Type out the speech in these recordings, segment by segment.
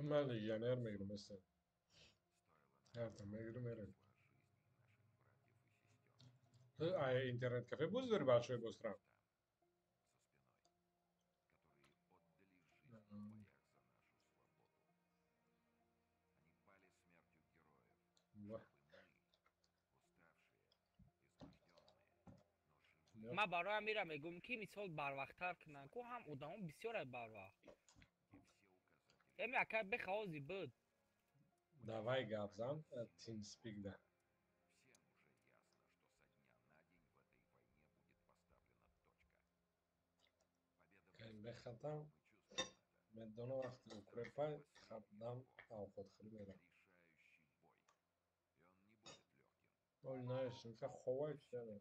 Ман легионер мегирам, эсте. Ҳарта мегирам, мерем. Ай интернет кафе боз дори бачаҳои бострам? Ман бароям мера мегӯм, ки мисол барвақттар кунанд, ку ҳам одамо бисёре барвақт. Эми акай бехаози буд. Давай гап зан, TeamSpeak да. Кай бехатам, медонам вақти укрепай хабдам авқотхӯрӣ мерам. Ой, наешим, ка ховай чида.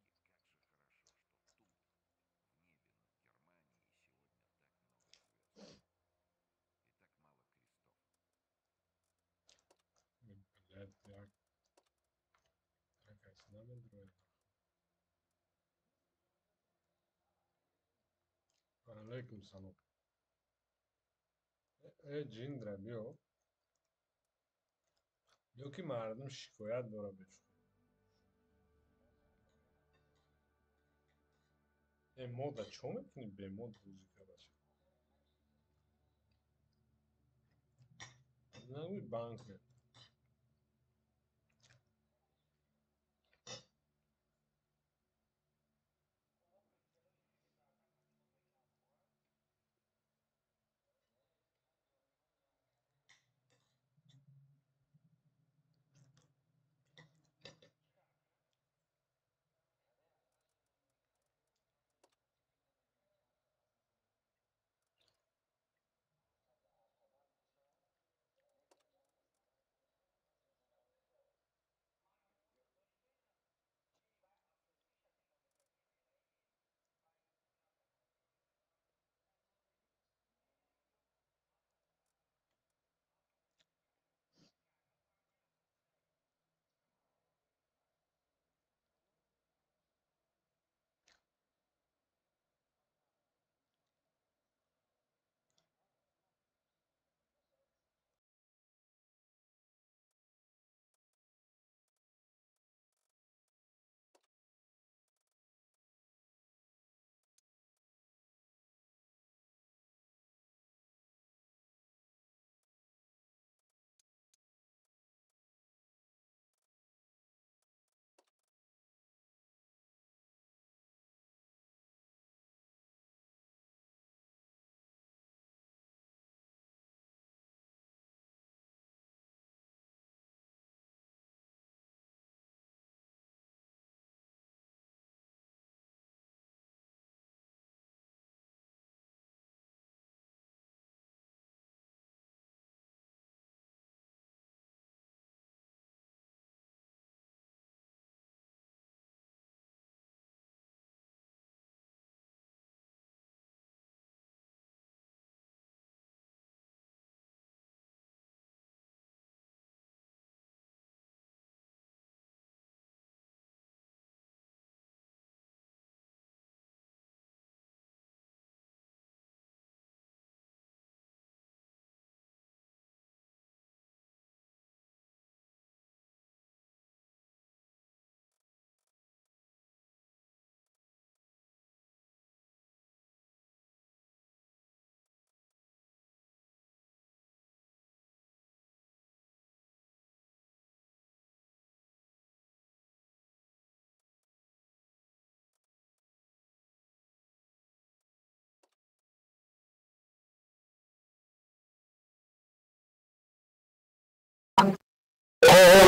Блядь, як такас намедрояд. Алейкум салом. Э, ҷиндра, биё. Ё ки мардум шикоят дора бешухӣ. Э, мода чо мекунӣ бемод музыка, бача? Нагӯй банк ме.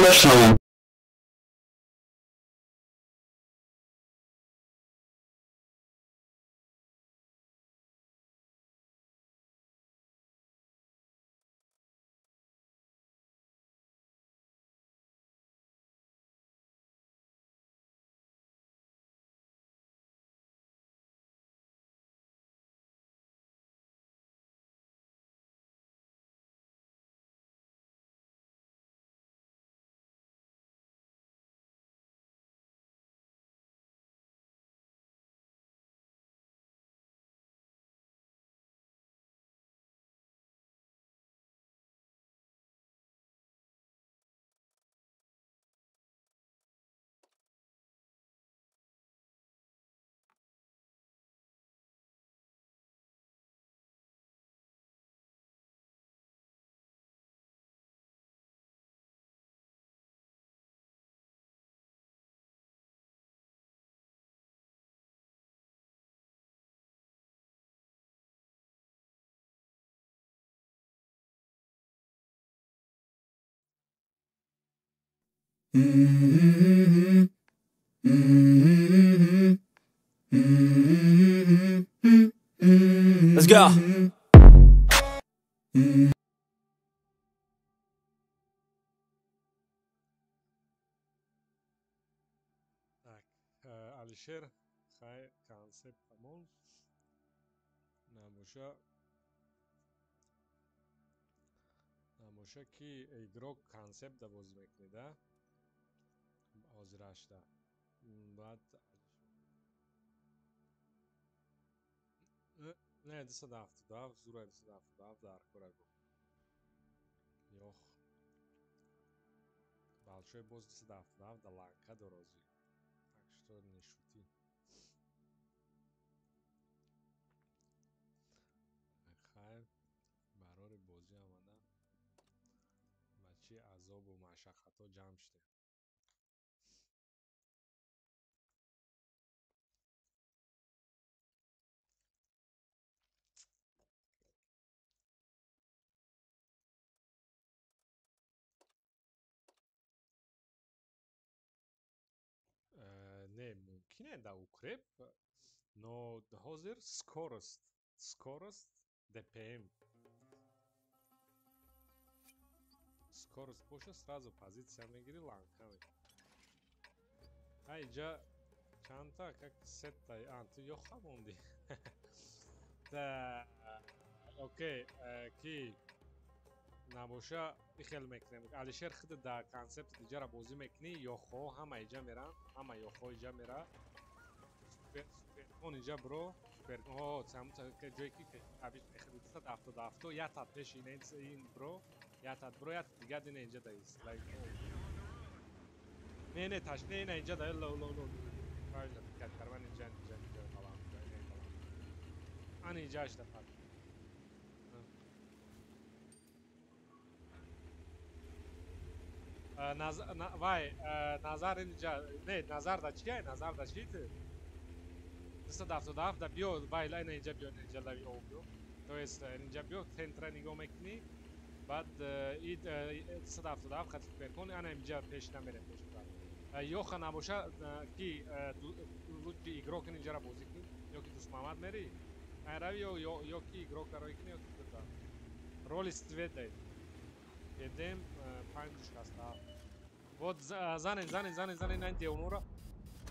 National. Let's go. Так, Алишер, хай концепт тамом. Набоша набоша ки игрок концепт да бозӣ мекунед, а? Ҳозирашда. Баъд не 277 зура 277 дар кора гу. Ёх. Большой боз 277 да ланка дорозӣ. Так что не шути. Хайр, барори бозӣ омада. Ба чӣ азобу машаққатҳо ҷамъ шудем. Не, мумкине да укреп, но ҳозир скорость, скорость ДПМ. Скорость боша, сразу позиция мегири, ланка мегири. А иҷа чандта, как сетта, а ту ёха монди. Да, окей, ки набоша ихел мекунем. Алишер худ да концепт иҷара бозӣ мекунӣ, ёхҳо ҳама иҷа меран, ҳама ёхҳо иҷа мера. Суперкон иҷа бро, суперкон, ҷое ки абиш мехӯрд 277, ята пеш ин бро, ята бро, ята дига дина иҷа да ист. Не, не, таш, не, не, иҷа да, ло, ло, ло. Правильно, диққат карман иҷа, иҷа, иҷа, баланд, иҷа, баланд. Ан иҷа ашда фақат. Вай, назар инҷа, не, назар да чия, назар да чи ту? 277 да биё, вай, ина инҷа биё, инҷа лави об биё. То есть инҷа биё, центра нигоҳ мекунӣ, баъд и 277 хати суперкон, ана инҷа пеш намерем, пеш бад. Ёха набоша, ки лучший игрок инҷара бозӣ кун, ё ки Дустмамад мери, айрави ё ки игрок рой кунӣ, ё ки худат. Роли свет дай. Едем 567. Вот занен, занен, занен, занен, нан деонора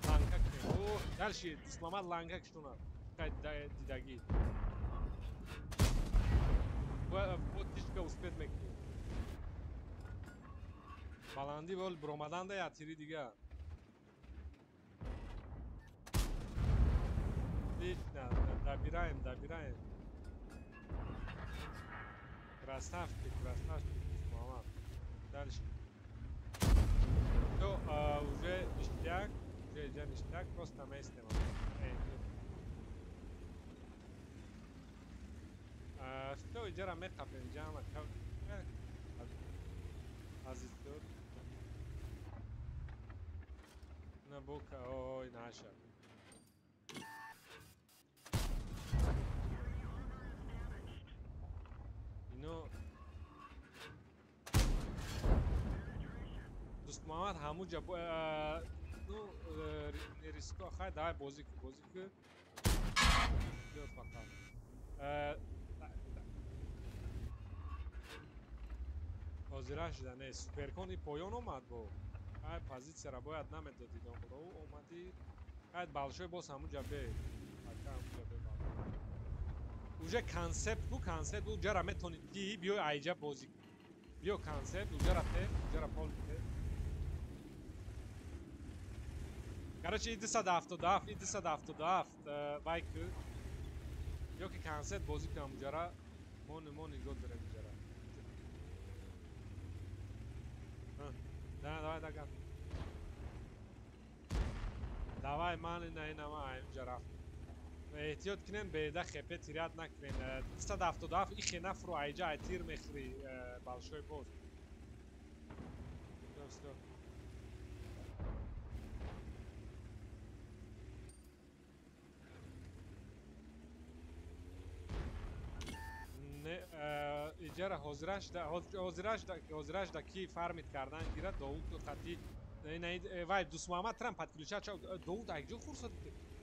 ланка кунем. О, дальше Дустмамад ланка киштуна. Кай дидаги. Вот тишка успет мекунем. Баланди бол бромаданда я тири дига. Отлично, добираем, добираем. Красавчик, красавчик, Дустмамад. Дальше. Все, уже ништяк, уже иҷа ништяк, просто местем. Все, иҷара меқапем, иҷа ҳама азиздор. На бока, ой, наша. Ино Дустмамад ҳамуҷа ну риско, хай давай бозӣ кун, бозӣ кун. Биё фақат. Ҳозира шуда, не, суперкони поён омад бо. Хай позитсияра бояд намедодӣ домро, омадӣ. Хай большой боз ҳамуҷа бе. Ака ҳамуҷа бе. Уже концепт ку, концепт уҷара метонӣ ки биёй айҷа бозӣ кун. Биё концепт, уҷара те, уҷара пол те. Короче, и 277, и 277, вай ку. Ё ки концепт бозӣ кунам уҷара, мо нигоҳ дорем уҷара. Да, давай, да, давай, ман ина ина ман инҷа рафт. Эҳтиёт кунем, беда хепе тирят накунем. 277 ихе нафру айҷа ай тир мехӯри большой боз. Всё, всё. Не, иҷара ҳозираш да ки фармид кардан гирад, Довуд хати Вай Дусмуҳаммад трам подключать шав. Довуд айкҷо хурсад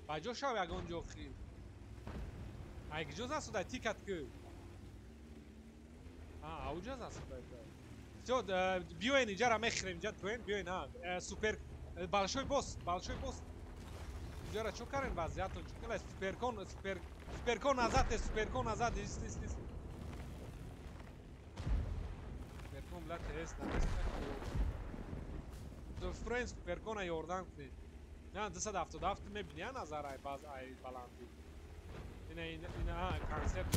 баҷо шав ягон ҷо хи. Айкҷо засудай тикат ки. А, ауҷа засудай. Всё, биёен иҷара мехӯрем, иҷа туен, биёен, а. Супер большой босс, большой босс. Иҷара чо карен вазъиятон чӣ кала суперкон, супер суперкон назад, суперкон назад, ист ист ист. Суперкон бла тест, намест. Френ суперкона ёрдам кунед. На 277 мебини, назар ай баз ай баландӣ. Ина ина а концепт.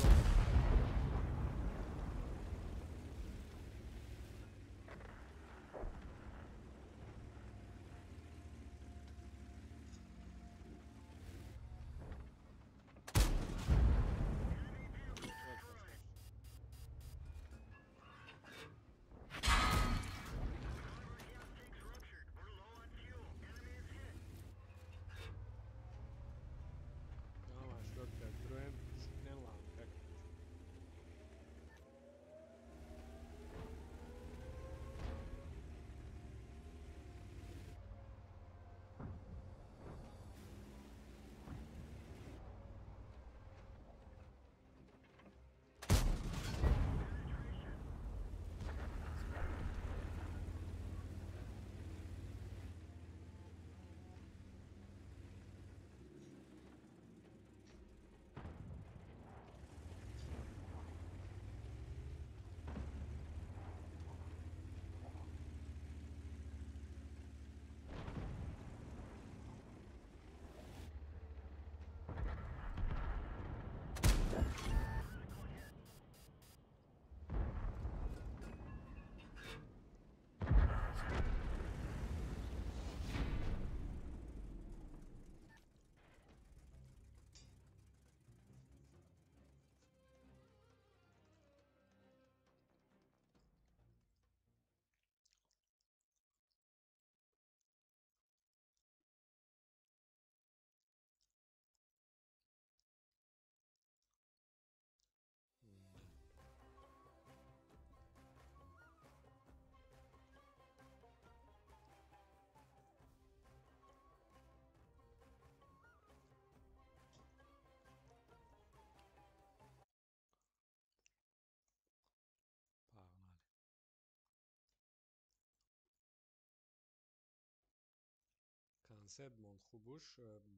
Концепт монд хубуш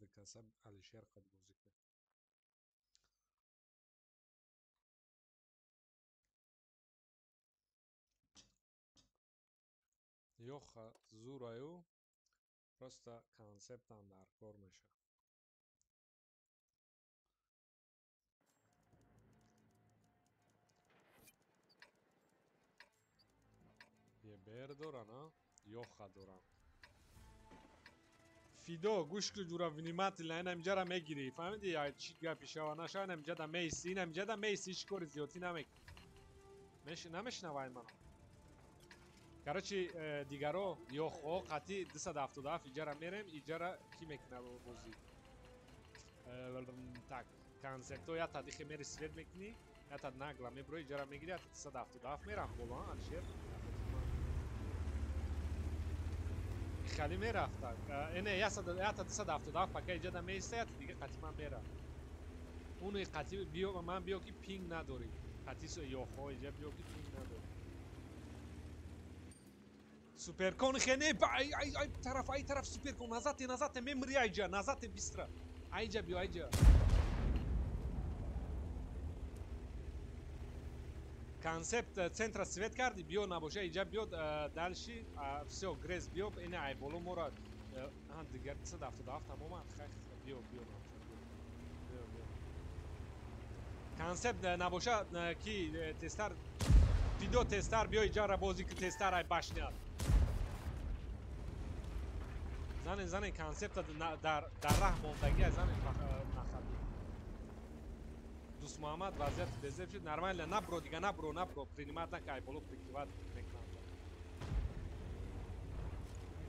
дикаса Алишер қад бозӣ кард. Ёха зураю просто концептам дар кор мешавад. Ебер доран, а? Ёха доран. Фидо гӯш кун ҷура внимательно, инам иҷара мегирӣ. Фаҳмидӣ? Ай чӣ гапи шава наша, инам иҷада меисти, инам иҷада меисти, ҳеҷ кори зиёдтӣ намекунӣ. Намешнавай мана. Короче, дигаро ёхо қатъи 277 иҷара мерем, иҷара кӣ мекуна бозӣ? Так, концептҳо я тадихе мери свет мекунӣ, я тад нагла меброи, иҷара мегирӣ, я 277 мерам боло, Алишер. Хали мерафта. Эне, ята 277 пака иҷада меиста, ята дига қатъи ман мерафт. Уни қатъи биё, ман биё ки пинг надорӣ. Қатъи ёхо иҷа биё ки пинг надорӣ. Суперкон хене, ай ай ай тараф, ай тараф суперкон, назад, назад, мемри айҷа, назад бистра. Айҷа биё, айҷа. Концепт центра свет карди, биё набоша, иҷа биё дальше, всё, грез биё, ина ай боло мора, аҳа, дигар 277 тамоман, хай, биё, биё, биё, биё. Концепт набоша, ки тестар, видео тестар, биё иҷара бозӣ ки тестар ай башня. Занен, занен, концепта дар раҳ мондагӣ, занен нахади. Дусмуҳаммад вазъияти безеб шуд, нормально, набро дига, набро, набро, принимать накай, боло прикрывать мекунам.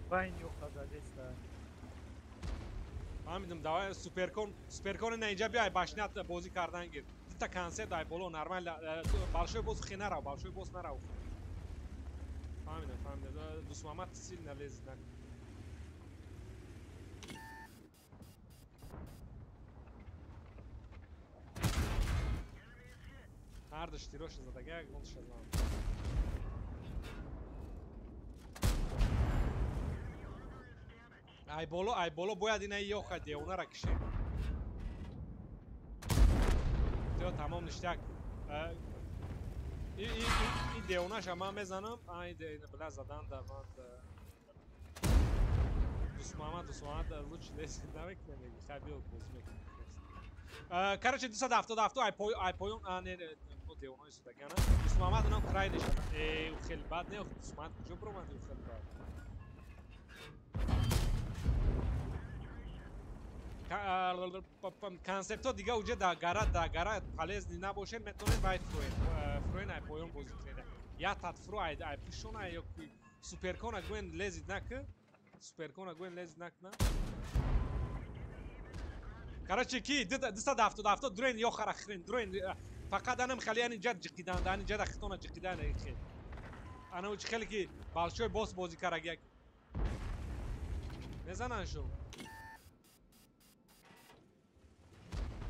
Вайн ёха задеста. Фаҳмидам, давай суперкон, суперкон ина инҷа биёй башнят бозӣ кардан гир. Дита концепт ай боло нормально, большой босс хе нарав, большой босс нарав. Фаҳмидам, фаҳмидам. Дусмуҳаммад сильно лезет на. Ҳардуш тироша задага, ягонташа зан. Ай боло, ай боло бояд ина ёха девонара кишем. Тё тамом ништяк. И девонаша ман мезанам, ай бля задан да ман Дусмама, Дусмама лучше лезет намекунем, меги хай биё боз мекунем. Короче, 277 ай пой ай поён, а не не, ну девонаи судагана. Дусмама дунам край нешад. Э, у хеле бад не, Дусмамад куҷо биромад у хеле бад. Концептҳо дига уҷа да гара да гара полезни набошед, метавонед вай фроен. Фроен ай поён бозӣ кунед. Я тат фро ай ай пишона ё суперкона гӯен лезид нак. Суперкона гӯен лезид накна. Короче, ки 277 дурен ё хара хрен, дурен фақат анам хали ани ҷад ҷиқидан, ани ҷада хитона ҷиқидан хел. Ана уч хеле ки балшои бос бозӣ караг як. Мезанан шу.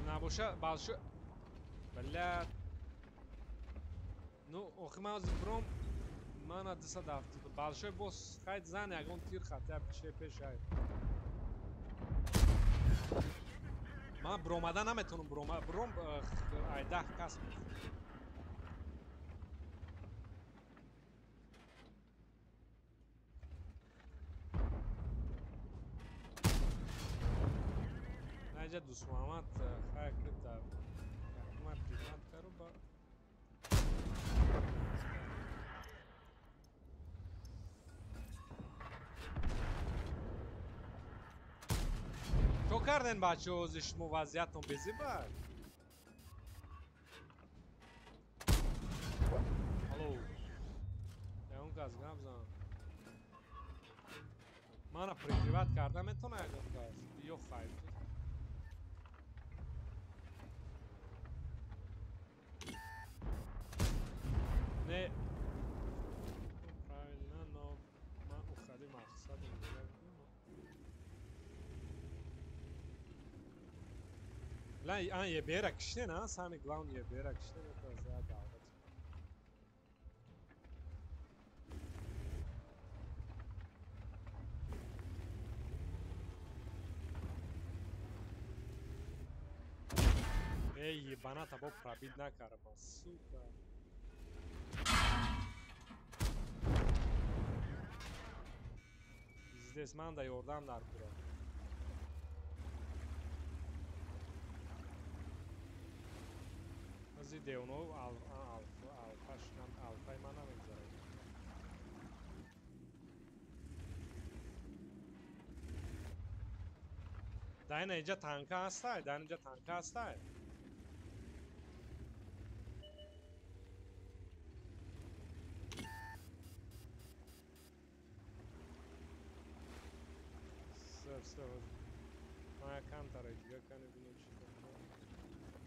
Набоша балшо бля. Ну, охи ман ҳозир бром мана 270 балшои бос хайд зан ягон тир хатя пише пеш ай. Ман бромада наметавонам брома бром ай 10 кас. Наҷа Дусмамад хай кида якма примат кару ба То карден бачаҳо ози шумо вазъиятон безиба? Алло. Ягон кас гап зан. Мана прикриват карда метавона ягон кас? Ё хайр. Не. Правильно, но ман ухади мақсадам дигар. Ла, а, ебера кишнен, а? Самый главный ебера кишнен, это за давлат. Эй, ебаната, бо пробить накарма, сука. Здесь ман да ёрдам дар кура. Ази девоно алфаш нам алфай ман намегзарад. Дар ина иҷа танка ҳастай, дар инҷа танка ҳастай. Всё, ман якамтара дига кане бинем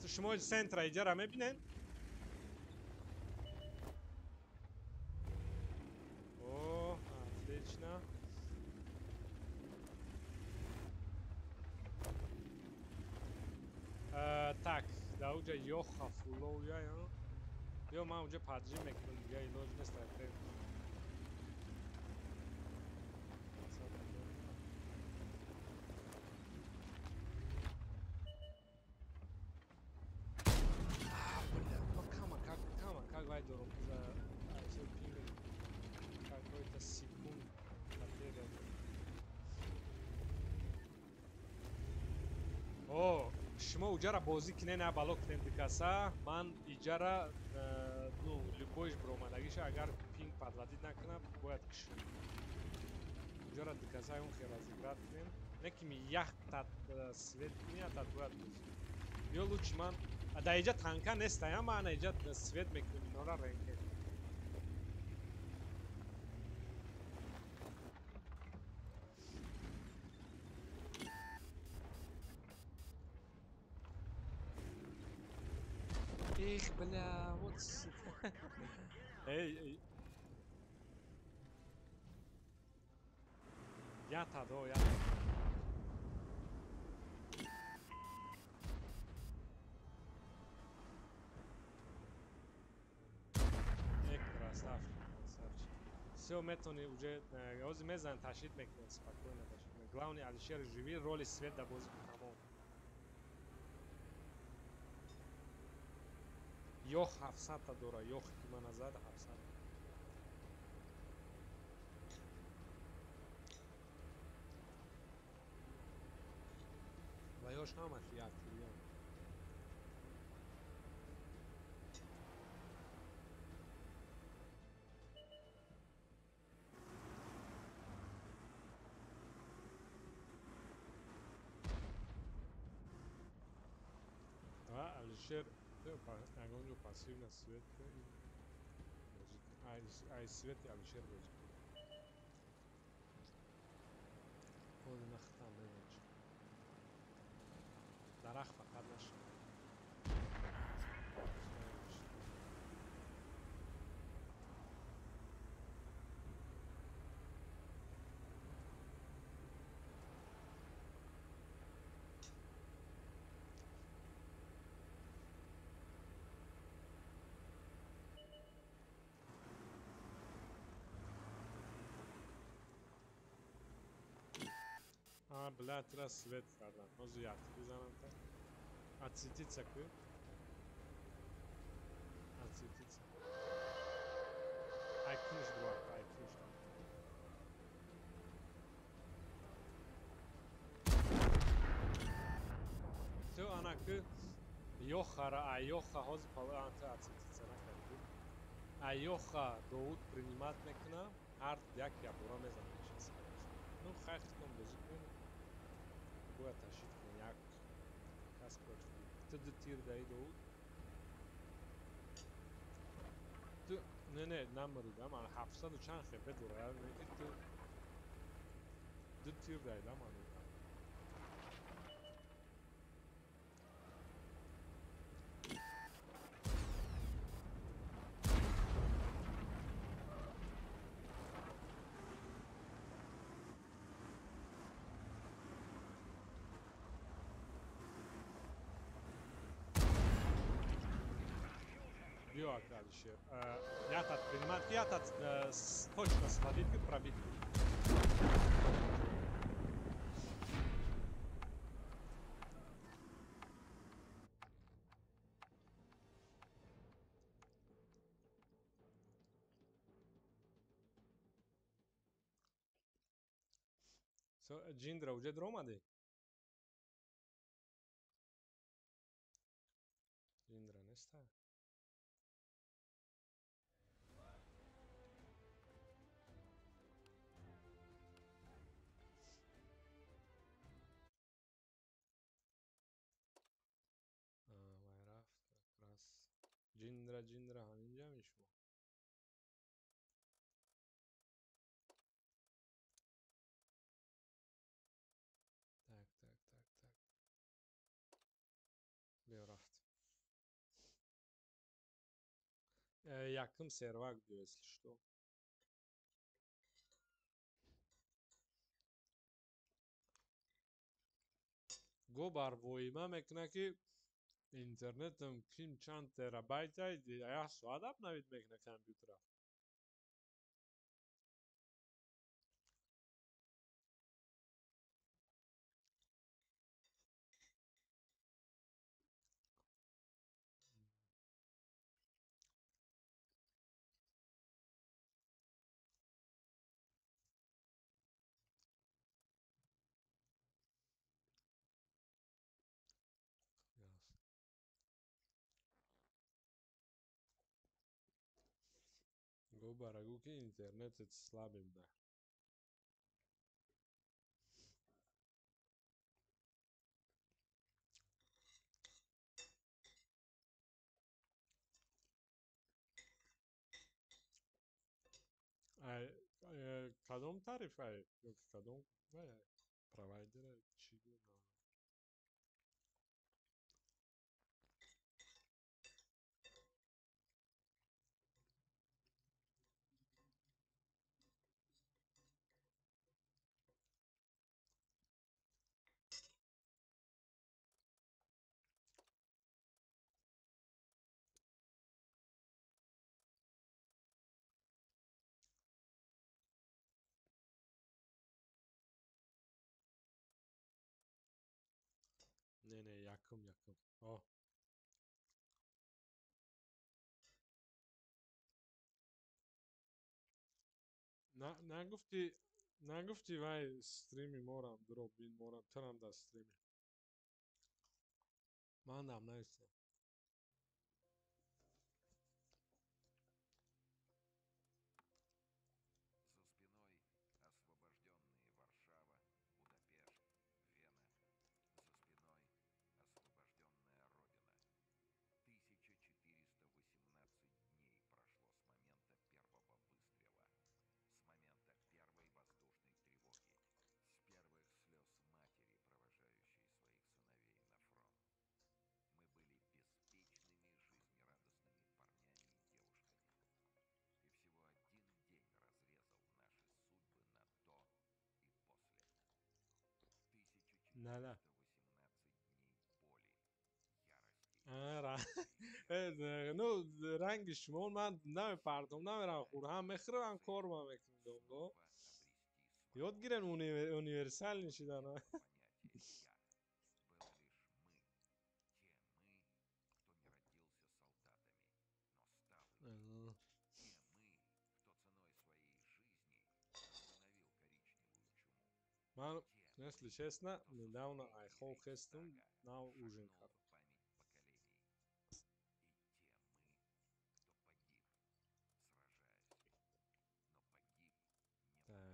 чӣ. Шумо центра иҷара мебинед? О, отлично. Так, да уҷа ёха фулоуя, ё ман уҷа паджи мекунам, дига илоҷ нест. Как дором за какой-то секунд потерял. О, шумо уҷара бозӣ кинен, а бало кинен дикаса, ман иҷара, ну, любойш бромадагиша, агар пинг подводить накунам, бояд кишам. Уҷара дикаса он хел разыграть кинем. Не ки ми ях тат свет кини, а тат бояд бозӣ. Ё лучше ман да иҷа танка нестаям, ман иҷа свет мекунем инора ренке. Эх, бля, вот сука. Эй, эй. Я тадо, я. Всё метони уже ози мезан ташид мекунад, спокойно ташид мекунад. Главный Алишер живи, роли свет да бозӣ тамом. Ёх 700 та дора, ёх ки мана зад 700. Ва ёш ҳамаш як тирён. Алишер ягон ҷо пассивна свет ай свети Алишер бозӣ кун. Ҳозир нахтам мезанам. Дарахт фақат нашавад. Бля, тра свет кардан. Ҳозир як бизанам та. Отсветиться ку. Отсветиться. Ай кунш дуа, ай кунш. Ту ана ку ёхара, ай ёха ҳозир пала анта отсветиться накарди. Ай ёха Довуд принимать мекуна, ҳар як ябора мезанад. Ну, хайр хитон бозӣ кунед. Бояд ташид кунед як кас против. Ту ду тир даи Довуд. Ту не намридам, ана 700 чанд хп дора, ки ту ду тир даидам ана. Биё, Алишер. Ятат принимать, ятат точно сводить и пробить. Ҷиндра уже даромадӣ? Ҷиндра неста? Вай рафт раз. Ҷиндра ҷиндра ҳаминҷа мешумо. Так, так, так, так. Биё рафт. Якум сервак биё, если что. Го бар воима мекуна ки интернетам ким чанд терабайт як соат обновить мекуна компютера. Го барагу ки интернетет слабим да. Ай кадом тариф ай ёки кадом вай провайдер чӣ гуна? Не, якум, якум. О. Нагуфти, нагуфти вай стрими морам, дро бин морам, трам да стрими. Ман дам навистам. На, да. Ара. Ну, ранги шумо ман намепардом, намерам хур, ҳам мехӯрам, ҳам кор ма мекунам домло. Ёд гирен универсал шидана. Ман, если честно, недавно айхол хестум, нав ужин кардам. Так,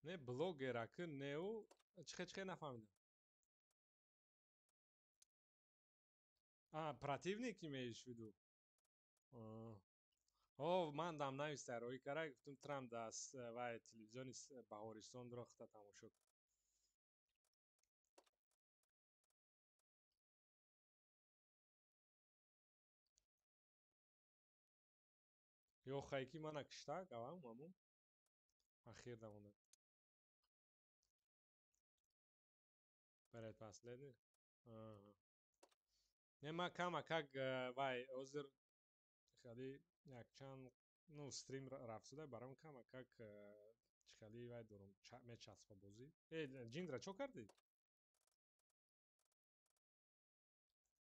не блогера ки неу чихе чихе нафаҳмидам. А, противник имеешь в виду? О, ман дам нависта рои кара, гуфтум трам да вай телевизиони Баҳористон дурохта тамошо кун. Ё хайки мана кишта гавам маму. Ахир дамонда. Перед последний. Ага. Не, ма кама как вай озир хали якчанд ну стрим рафтуда барам кама как чихали вай дорум мечаспа бозӣ. Э, Ҷиндра чо кардӣ?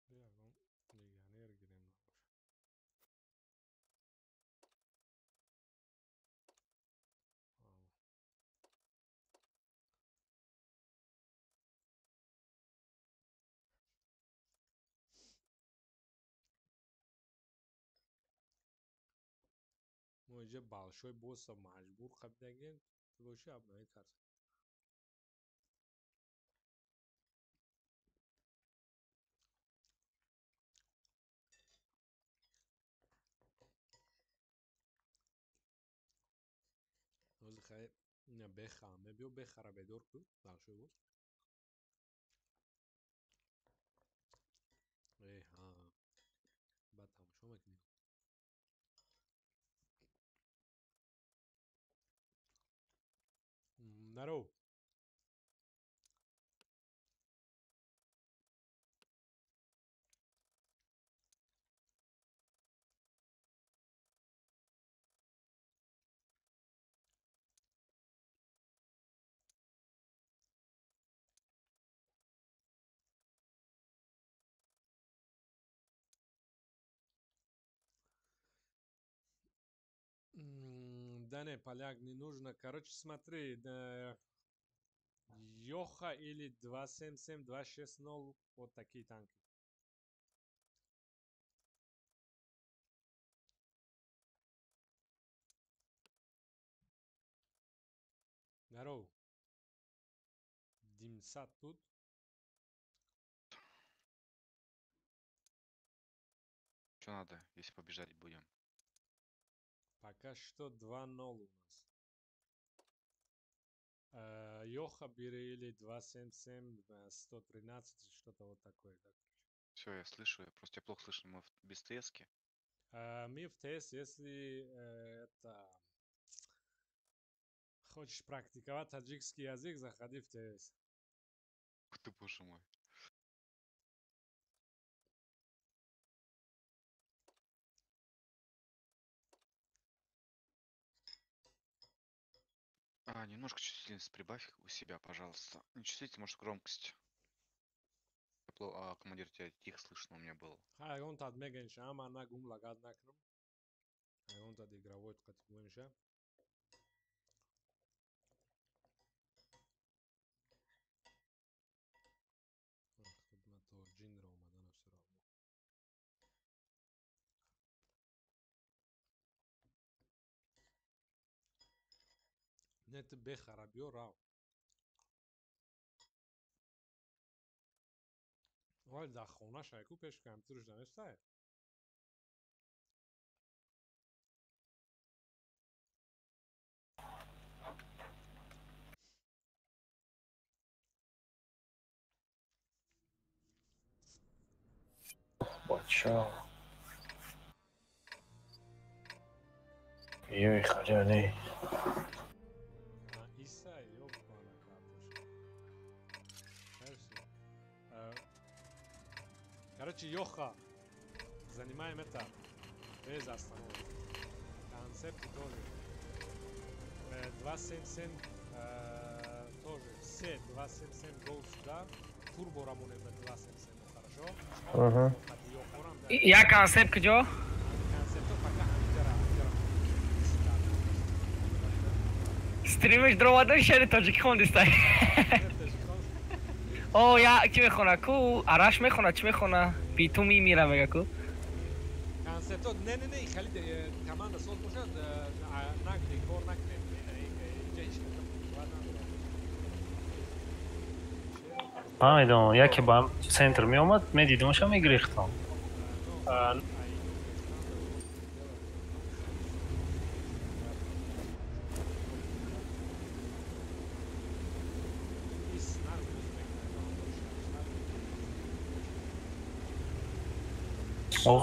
Биягон легионер гирем набоша. Мо инҷа большой босса маҷбур қабидагем, ту боши обновить кард. Ҳозир хай бехам, биё бехара бедор ку, большой босс. Э, ҳа. Баъд тамошо мекунем. Здорово. Да не, поляк не нужно. Короче, смотри, да, Йоха или 277, 260, вот такие танки. Здорово. Димса тут. Что надо, если побеждать будем? Пока что 2-0 у нас. Йоха бери или 277, 113, что-то вот такое. Да, короче. Все, я слышу, я просто тебя плохо слышу, мы в без ТС-ки. Мы в ТС, если это хочешь практиковать таджикский язык, заходи в ТС. Ух ты, боже мой. А, немножко чувствительность прибавь у себя, пожалуйста. Не чувствительность, может, громкость. А, командир, тебя тихо слышно у меня было. Ягон тад мегенша, ама нагум лагад накунам. Ягон тад игровой категория. Хидмато ҷинро омаданаш всё равно. Не, ты бехара биё рав. Вале дар хона шайку пеши компютерш наместай. Бача. Ёй, хаҷа не. Иса, ёбана картошка. Короче, Йоха, занимаем это без остановки. Концепты тоже. 277 тоже. Все 277 гол сюда. Турбо рамонем на 277, хорошо? Угу. Я концепт куҷо? Концепто пока ҳамиҷара. Стримиш дровадан шери тоҷикӣ хондистай. О, я чӣ мехона ку? Араш мехона, чӣ мехона? Биту мимира мега ку? Концепто не не не, хали команда соз бошад, нак декор накунем. Инҷа ҳеч Намедонам, яке ба центр меомад, медидамаша мегирифтам.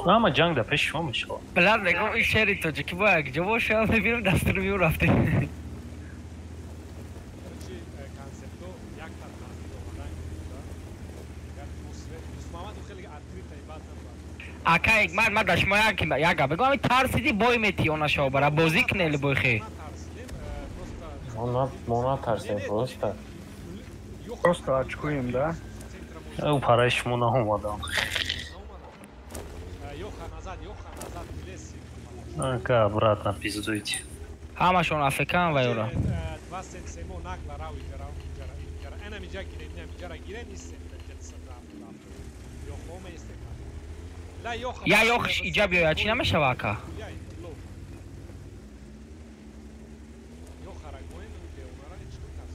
Ама ҷанг дар пеши шумо мешавад. Билад мегӯм ин шери тоҷикӣ бояд якҷо боша, мебинам дастур миён рафте. Короче, концепто якта наздик омадан гирифта. Муҳаммаду хеле открыто бад набуд. Ака, ман дар шумо як гап бигӯм, ами тарсиди бой мети она шобара, бозӣ кунели бойхе. Мо натарсем просто. Просто очкуем, да? Ӯ параи шумо наомадам. Йоха назад, Йоха назад, леси. Ака, обратно пиздуйте. Ҳамашон африкан ва ёра. 277 нагла рав иҷара, иҷара, иҷара. Ана миҷа гирен, ина миҷара гирен, истем, Йохо меистем. Ла Йоха. Я Йохш иҷа биёяд, чӣ намешава ака? Йоха ра гоен, беонара ҳеч кас.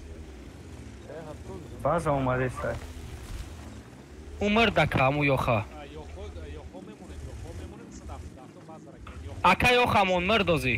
База омадеста. Умр дака ҳаму Йоха. Йохо, Йохо мемонем, Йохо мемонем, 177 база ра гирен. Йохо. Ака Йохамон мирдозӣ.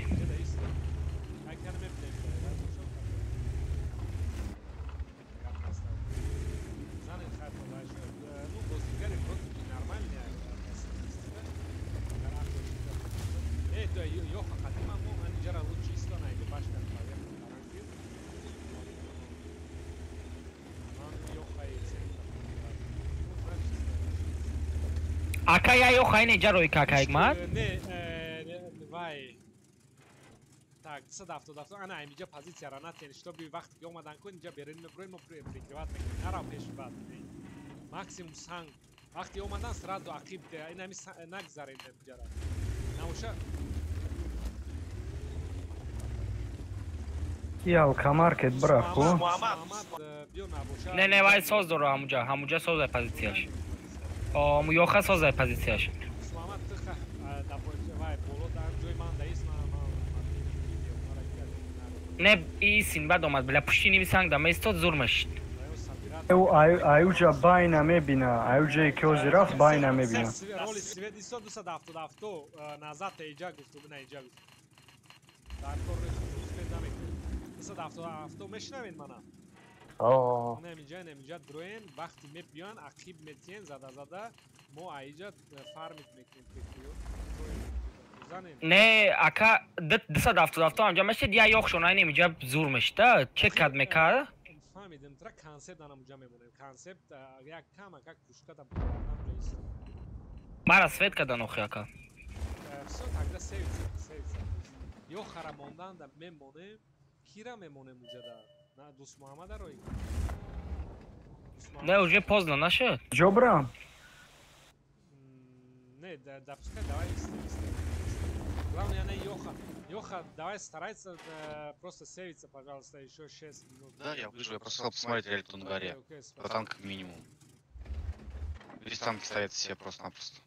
Ака я Йоха ин иҷа рӯй ка ака Ҳикмат? Не, вай. Так, 177 ана инҷа позитсияра натен, чтобы вақте ки омадан кун инҷа берин меброем, мо прикрывать мекунем. Нарав пеш бад. Максимум санг. Вақте омадан сразу ақиб инами нагзарем инҷара. Науша Ялка маркет бирав ку. Муҳаммад биё набоша. Не, не, вай соз дора ҳамуҷа, ҳамуҷа созай позитсияш. О, Йоха созай позитсияш. Муҳаммад тиха вай боло дар ҷои ман даис ман. Не, и Синбад омад, бля, пушти ними санг да меистод зур мешид. Аюҷа байна мебина, аюҷае ки ҳозир рафт байна мебина. Роли свет истод 277 назад иҷа гуфту, на иҷа гуфт. Дар кор успет намекунем. 277 мешунавед мана? О, Немиҷа, немиҷа дроен, вақти мебиён, ақиб метиен зада зада, мо аиҷа фармит мекунем прикрыю. Не, ака 277 анҷа мешид, я ёхшон айнем иҷа зур мешида, чек кад мекард. Фаҳмидем, тра концепт анамуҷа мемонем. Концепт як кам ака пушката бурдан. Мара свет кадан охи ака. Всё, тогда сейвится, сейвится. Ёхара монданда мемонем, кира мемонем уҷада. На Дус Муҳаммада рой. Не, уже поздно нашед. Ҷобра. Не, да, пускай давай исти. Главное, она Йоха. Йоха, давай старайся просто сейвиться, пожалуйста, еще 6 минут. Да, я выжил, я просто хотел посмотреть реалиту на горе. По танкам минимум. Здесь танки стоят все просто-напросто.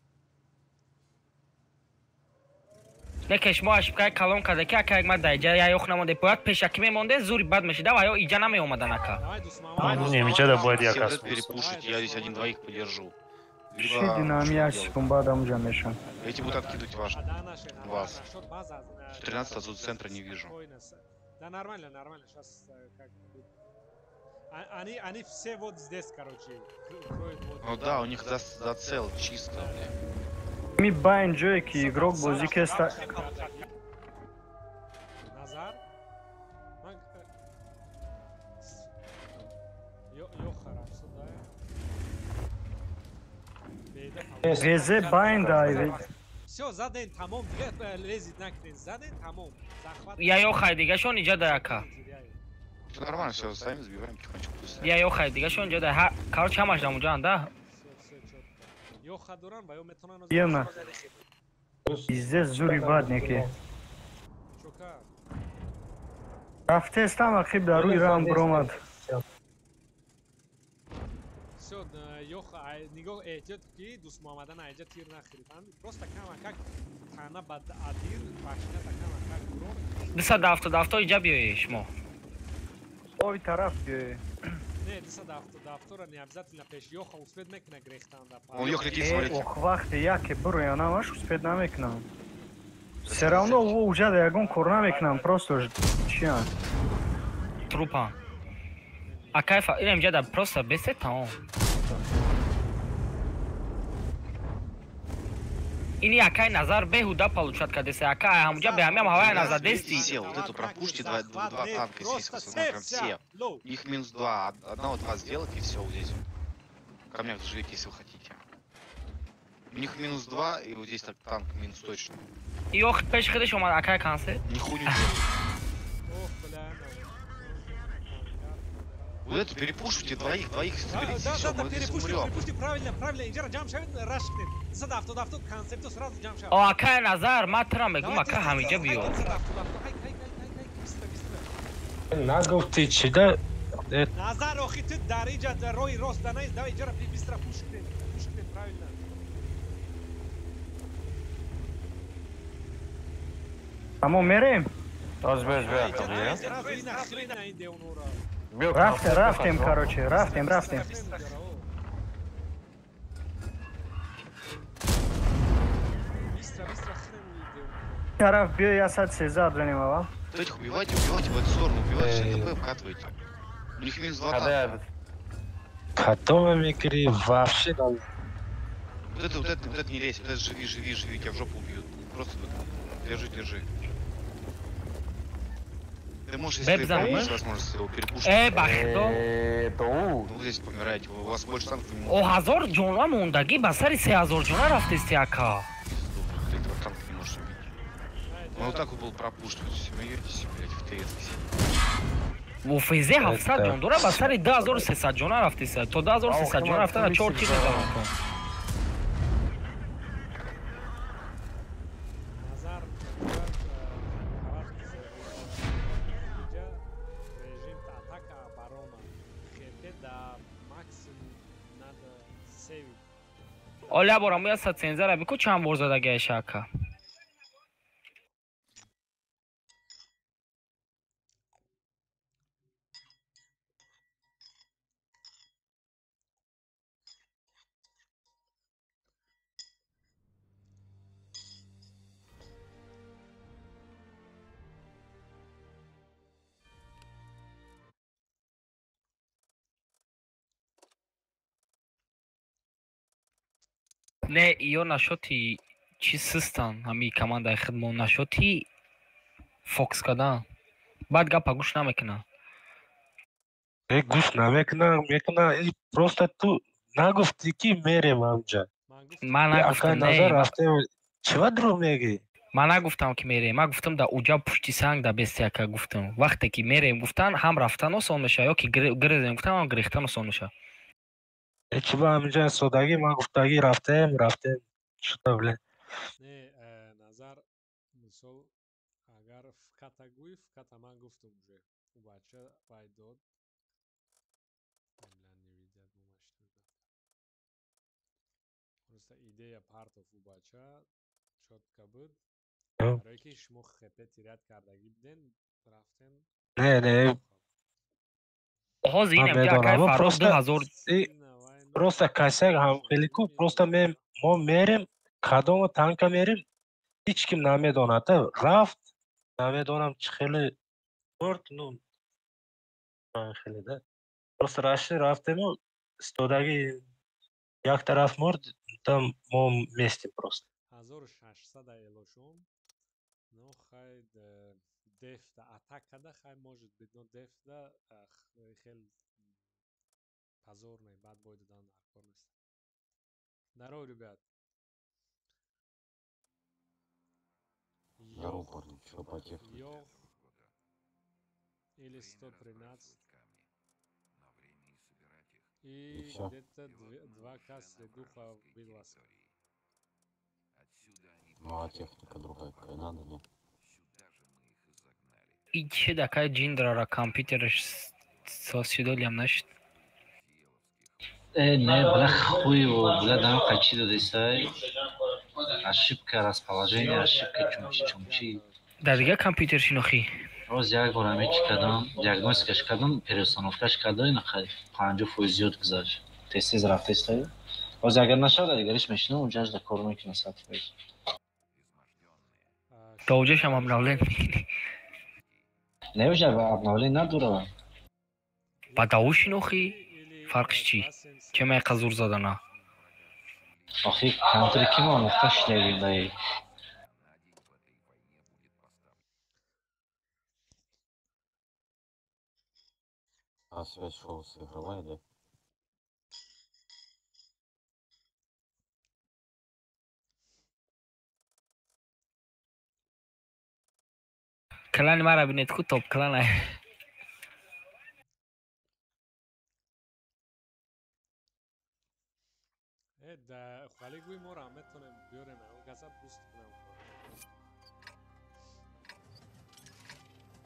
Не, кеш мо ошибкаи калон карда ки ака як ман дар иҷа я ёх намонде. Бояд пешакӣ мемонде, зури бад мешида ва ё иҷа намеомадан ака. Не, иҷа бояд як кас. Перепушить, я здесь один-двоих подержу. Шиди нам як секунд баъд амуҷа мешам. Эти будут откидывать ваш. Вас. 13 отсюда центра не вижу. Да нормально, нормально. Сейчас как они все вот здесь, короче, кроют вот. Ну да, у них зацел чисто, бля. Ми байн ҷое ки игрок бозӣ кеста. Назар. Везе байн дай. Всё, заден тамом, дига лезид накунед, заден тамом. Захват. Я ёхай дигашон иҷа да ака. Нормально, всё, сами забиваем потихонечку. Я ёхай дигашон иҷа да. Короче, ҳамаш дамуҷаанд, да? Ёха доран ва ё метавонанд. Ена. Изде зури бад неки. Чока. Рафтестам ақиб дар рӯи рам биромад. Всё, Ёха, нигоҳ эҳтиёт ки Дус Муҳаммадан айҷа тир нахӯрид. Просто камакак тана ба адир башината камакак бурор. 277 иҷа биёед шумо. Ови тараф биёед. Не, 277-ро не обязательно пеш. Ёха успед мекунад грехтанда. Он Ёх летит, смотрите. Ох, вақте яке бироя намаш успед намекунам. Все равно ӯ уҷа да ягон кор намекунам, просто чиян. Трупа. А кайфа, инам иҷа да просто бесе тамом. Ини акай назар беҳуда получат кадесе ака ҳамуҷа бе ҳамиам ҳавая назадести. Все, вот эту пропушьте, два танка здесь, прям все. Их минус 2, одного-два сделать и все вот здесь. В камнях заживите, если вы хотите. У них минус 2, и вот здесь так танк минус точно. Ёх, пеш хидиш омад акай кансе. Нихуй не делают. Вот эту перепушите, двоих соберите, да, все, да, мы здесь перепушите, умрем. Перепушите, правильно, правильно, инжара ҷамъ шавед, раш кунед. 277 концепту сразу ҷамъ шавед. О, акай Назар, ма тра мегум, ака ҳамиҷа биё. Нагуфти чи да? Назар, охи ту дар инҷа роҳи рост да наист, давай инҷара бистра пуш кунед, пуш кунед, правильно. Тамом мерем? Тоз беш бе, ака. Рафтем, рафтем, короче, рафтем, рафтем. Тараф биё, я сад сезад занем аввал. Этих убивайте, убивайте в эту сторону, убивайте, все ТП вкатывайте. У них минус 2 танка. Потом микри вообще там. Вот это, вот это, вот это не лезь, вот это живи, живи, живи, тебя в жопу убьют. Просто вот, держи, держи. Ты можешь, если есть возможность его перепушить. Бахто. Ну, вы здесь помираете, у вас больше танков не О, ҳазор ҷона мондаги, ба сари 3000 ҷона рафтести ака. Ты этого танка не можешь убить. Он вот так вот был пропушт, вот смеетесь, блядь, в ТС. Муфизе 700 ҷон дора, ба сари 2300 ҷона рафтеса. То 2300 ҷона рафтана 4 тир мезанам. Оля бора моя сацензара бику чанд бор задагаиша ака. Не, иё нашоти Чи систан ҳами командаи хидмон нашоти фокс кардан. Баъд гапа гӯш намекунанд. Э, гӯш намекунам, мекунам. Просто ту нагуфтӣ ки мерем ҳамҷа. Ман нагуфтам, назар рафтем. Чива дурӯғ мегӯӣ? Ман нагуфтам ки мерем. Ман гуфтам да уҷа пушти санг да бестияка гуфтам. Вақте ки мерем гуфтан ҳам рафтан осон мешавад, ё ки гирезем гуфтан ҳам гирехтан осон мешавад. Э, чива ҳаминҷа содагӣ ман гуфтагӣ рафтем, рафтем. Шуда, бля. Не, назар мисол агар вката гӯй, вката ман гуфтам уже. У бача вай дод. Бля, не видят, просто идея партов у бача чётко буд. Барое ки шумо хп тирят кардагӣ буден, рафтен. Не, не. Ҳозир инам ки акай Фаррух 2000 просто касяк ҳам хеле ку, просто мо мерем, кадомо танка мерем, ҳеҷ ким намедонад. Рафт, намедонам чӣ хеле бурд, ну хеле да. Просто раши рафтему, истодаги як тараф мурд, там мо местем просто. 1600 элошон. Но хай дефта атакада хай может быть, но дефта хел позорный, бад бой додан дар кор нест. Здорово, ребят. Здорово, парни, чё по технике? Йох или 113. И где-то 2К следуха вылазка. Ну а техника другая какая надо, нет? И че такая джиндрара компьютерш сосидолям нашид? Э, не, бля, хуй его, бля, дам хочу додисай. Ошибка расположения, ошибка чумчи-чумчи. Да дига компьютер шинохи? Роз як бор ҳаме чи кардам, диагностикаш кардам, переустановкаш кардам, ина 50% зиёд гузашт. Тез-тез рафтестай. Ҳозир агар нашавад, дигариш мешинам, унҷаш да кор мекунам 100%. То уҷашам обновлен мекунӣ? Не, уҷа обновлен надорам. Ба даву шинохӣ? Фарқиш чӣ? Че майқа зур задана? Охи, компютери ки мо омӯхта шидагим даи? А связь шоу с игровая, да? Клани мара бинед ку топ клана. Э, да, хали гӯй моро метонем биёрем, он газа буст кунам.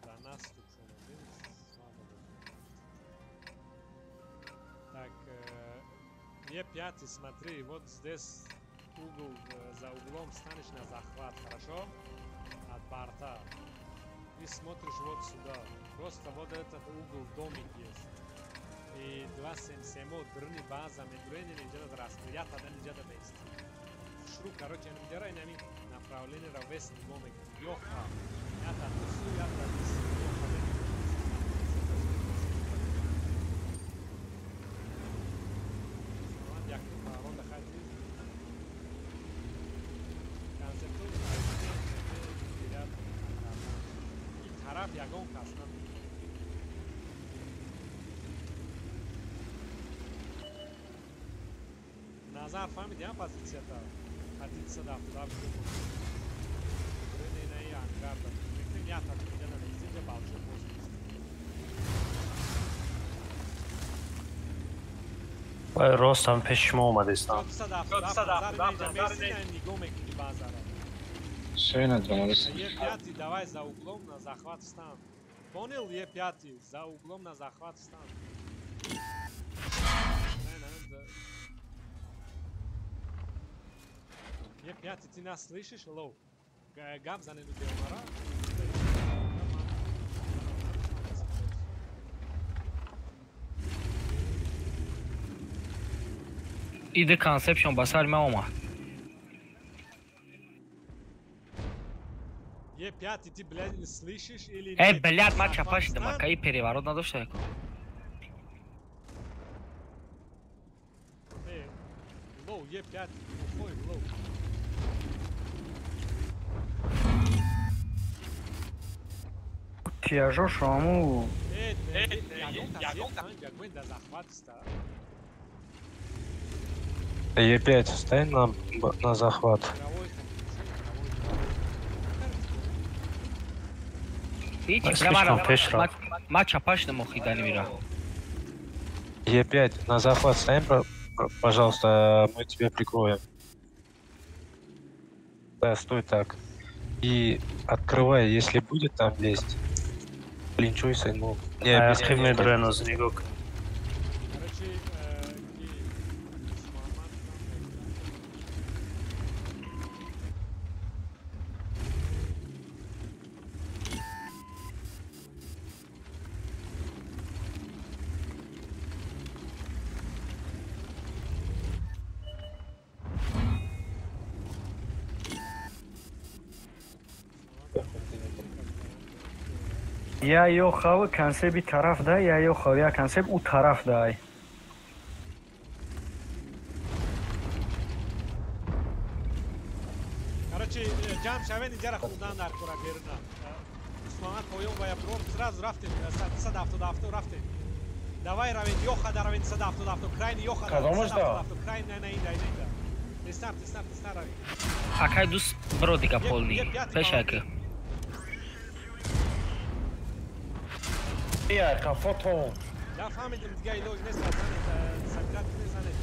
Да нас тут шонадем, слава богу. Так, Е5, смотри, вот здесь угол, за углом станешь на захват, хорошо? От борта. И смотришь вот сюда. Просто вот этот угол домик есть. И 277 дрни база медурени не делают расстрелят, а не делают месте. Шру, короче, не делай нами направление равес домик. Йоха. Я тусу, я тусу. Тараф ягон кас намекунад. Назар фаҳмидӣ ҳам позитсията? Позитсия дафтар инаи ангарда мекунем, як тараф намеистем, ҷа балчо боз меистем. Вай ростам пеши шумо омадистам. Нигоҳ мекунӣ баъзара. Все надромались. Е5, давай за углом на захват стан. Понял, Е5, за углом на захват стан. Е5, ты нас слышишь, лоу? Гап за нему делмара. Иди концепшн басар ма омад. Е5, ты, блядь, не слышишь или нет? Эй, блядь, ма чапа шидам, акаи переворот надошта яко. Эй, лоу, Е5, глухой, лоу. Тияжошо ҳаму Е5, встань на захват. Ма чапаш намохидани мира. Е5, на захват встань, пожалуйста, мы тебе прикроем. Да, стой так. И открывай, если будет там лезть. Линчуйся, ну... Не, без. Я ёхав консепти тараф да, я ёхав я консепт у тараф дай. Короче, ҷамъ шавед инҷара хурдан дар кора беруна. Усмонат поён ва я брор сразу рафтем 177 рафтем. Давай равед ёха да равед 177 крайний ёха. 177 крайний на инда инда. Тестар тестар тестар равед. Акай дус бро дига полни. Пешака. Я кафото. Я фаҳмидим дига илоҷ нест, сабират мезанед.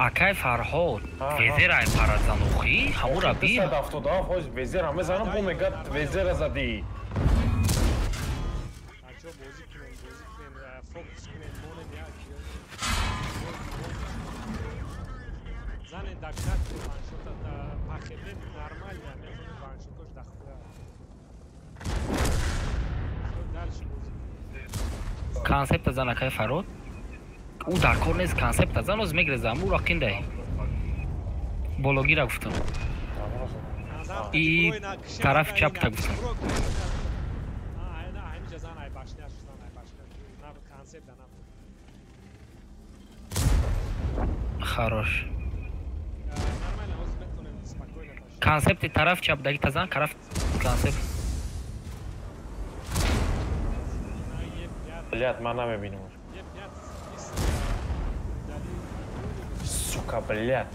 Акай Фарҳод, везерай паразанухӣ, ҳамура би. 177 ҳоз везера мезанам, бо мегад везера задӣ. Бачо бозӣ кунем, бозӣ кунем, фокус кунем, монем як. Занед дакшат ваншота да пахебе нормально, метавонед ваншотош дахуя. Дальше бозӣ. Концепта зан акай Фарҳод. Ӯ дар кор нест, концепта зан оз мегрезам, ӯро қиндай. Бологира гуфтам. И тарафи чапта гуфтам. Хорош. Концепти тараф чап даги тазан, тараф концепт. Блядь, ман намебинам. Сука, блядь.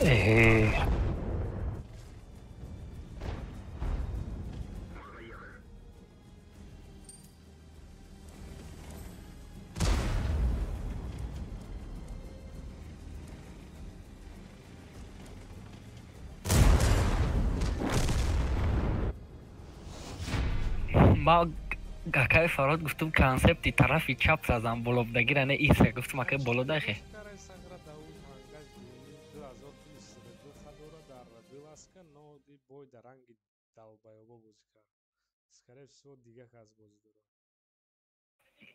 Эй. Ма акай Фарҳод гуфтум концепти тарафи чап сазам болобдагира не иса гуфтум акай боло дахе.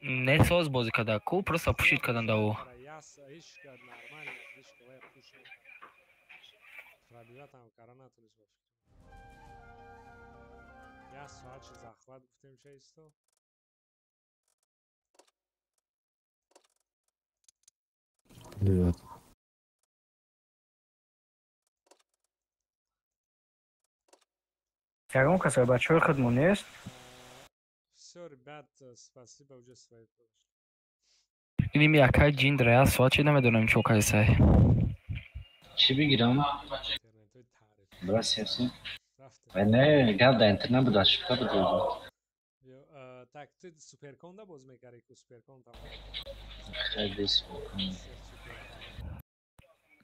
Не соз бозӣ карда ку просто пушид кардан да ӯ. Я соат захват гуфтем шаисто. Привет. Ягон кас бачаҳои худмон нест? Всё, ребят, спасибо, уже свои прошли. Иними акай ҷиндра я соат чи намедонам чо кайсай. Чӣ бигирам? Брат, все. Не, гап дар интернет буд, ошибка буд. Так, ты суперкон да боз мекарди ку суперкон там? Хеле суперкон.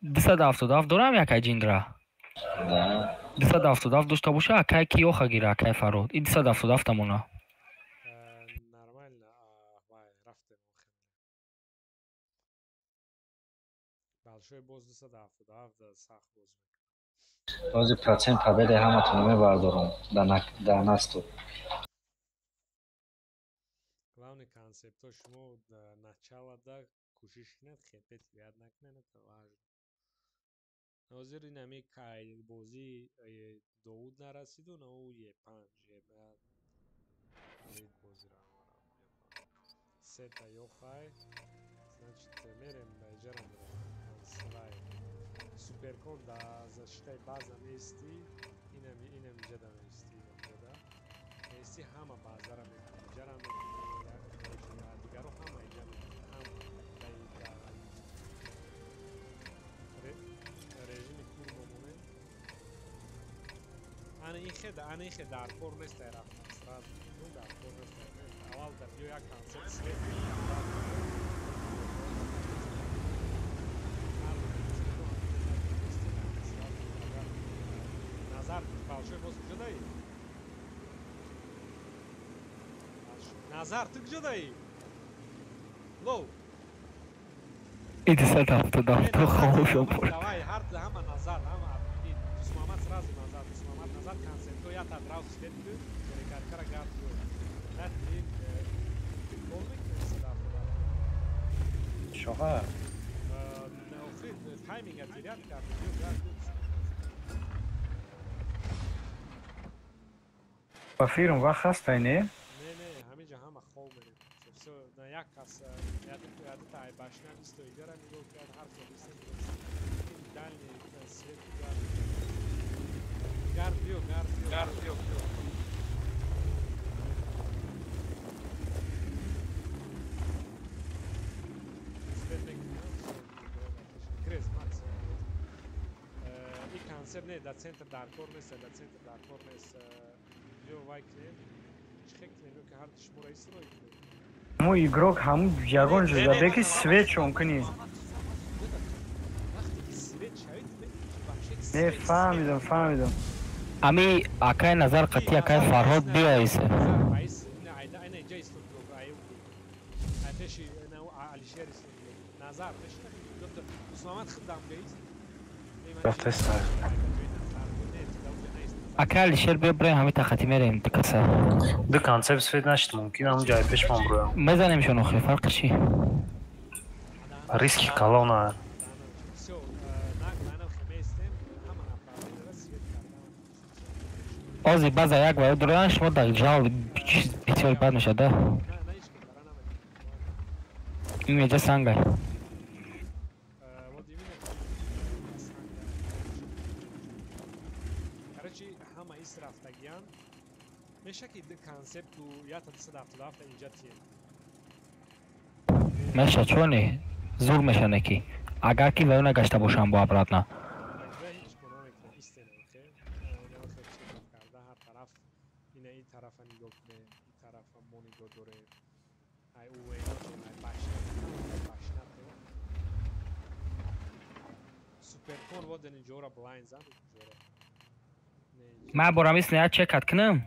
277 дорам якай ҷиндра? Да. 277 дошта боша, акай ки ёха гира, акай Фарҳод. И 277 тамона. Нормально, вай, рафтем. Большой боз 277 сахт боз мекард. Този процент победы ҳаматонро мебардорам дар наступ. Главный концепто шумо начало да кӯшиш кунед, хепет вият накунед, это важно. Ҳозир инами кай бозии Довуд нарасиду, на ӯ Е5, Е5 бозира сета ёхай, значит, мерем ба иҷара мерем. Свай. Суперкон да защитаи база меисти, инам иҷа да меисти, да меисти, ҳама базара мекунӣ, иҷара мекунӣ, дигаро ҳама иҷа мекунӣ, ҳам режими кур мемонем. Ана ин хе дар кор нест, рафтан сразу дар кор нест. Аввал дар биё як концепт свет. Назар, большой босс, куҷо даи? Назар, ту куҷо даи? Лоу. Иди 177 хомӯшам бур. Давай, ҳар ҳама Назар, ҳама Дусмамад сразу Назар, Дусмамад Назар концепто я тадрав свет ку, рекаткара гард ку. Дат ин прикол мекунем 177. Шоха. Охир тайминга терять кард, гард. Ба фирм вақт ҳастай, не? Не, не, ҳаминҷа ҳама хоб мерем. Всё, на як кас ядута ай башна бисто иҷара нигоҳ кард, ҳар хел бисто. Дальний свет гард. Гард биё, гард биё. Гард биё, биё. Свет мекунем, грез макс. И концепт не, да центр дар кор нест, да центр дар кор нест. Биё вай кунем, чихе кунем, ё ки ҳар шуморо истирои кунем. Мо игрок ҳамун ягон ҷо ки свет чон кунӣ. Не, фаҳмидам, фаҳмидам. Ами акай Назар қати акай Фарҳод биёисе. Акай Алишер биё бираем, ҳами тахати мерем ду каса. Ду концепт свет нашид, мумкин ҳам ҷай пешмон буроям. Мезанемшон охи, фарқи чи? Риски калона. Ози база як ва дуроян шумо дар жал бисёр бад мешад, да? Ин еҷа сангай. Меша чоне? Зур мешане ки. Агар ки ваё нагашта бошам бо обратно. Ман борам ис нея чекат кунам?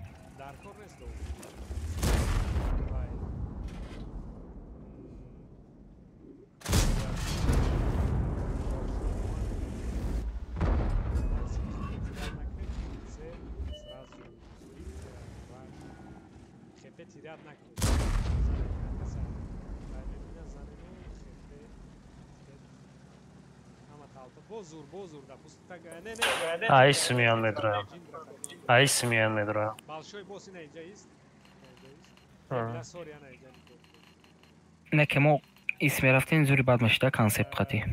Ай смеян медроям. Ай смеян медроям. Не ки мо ис мерафтем зури бад мешида концепт қати.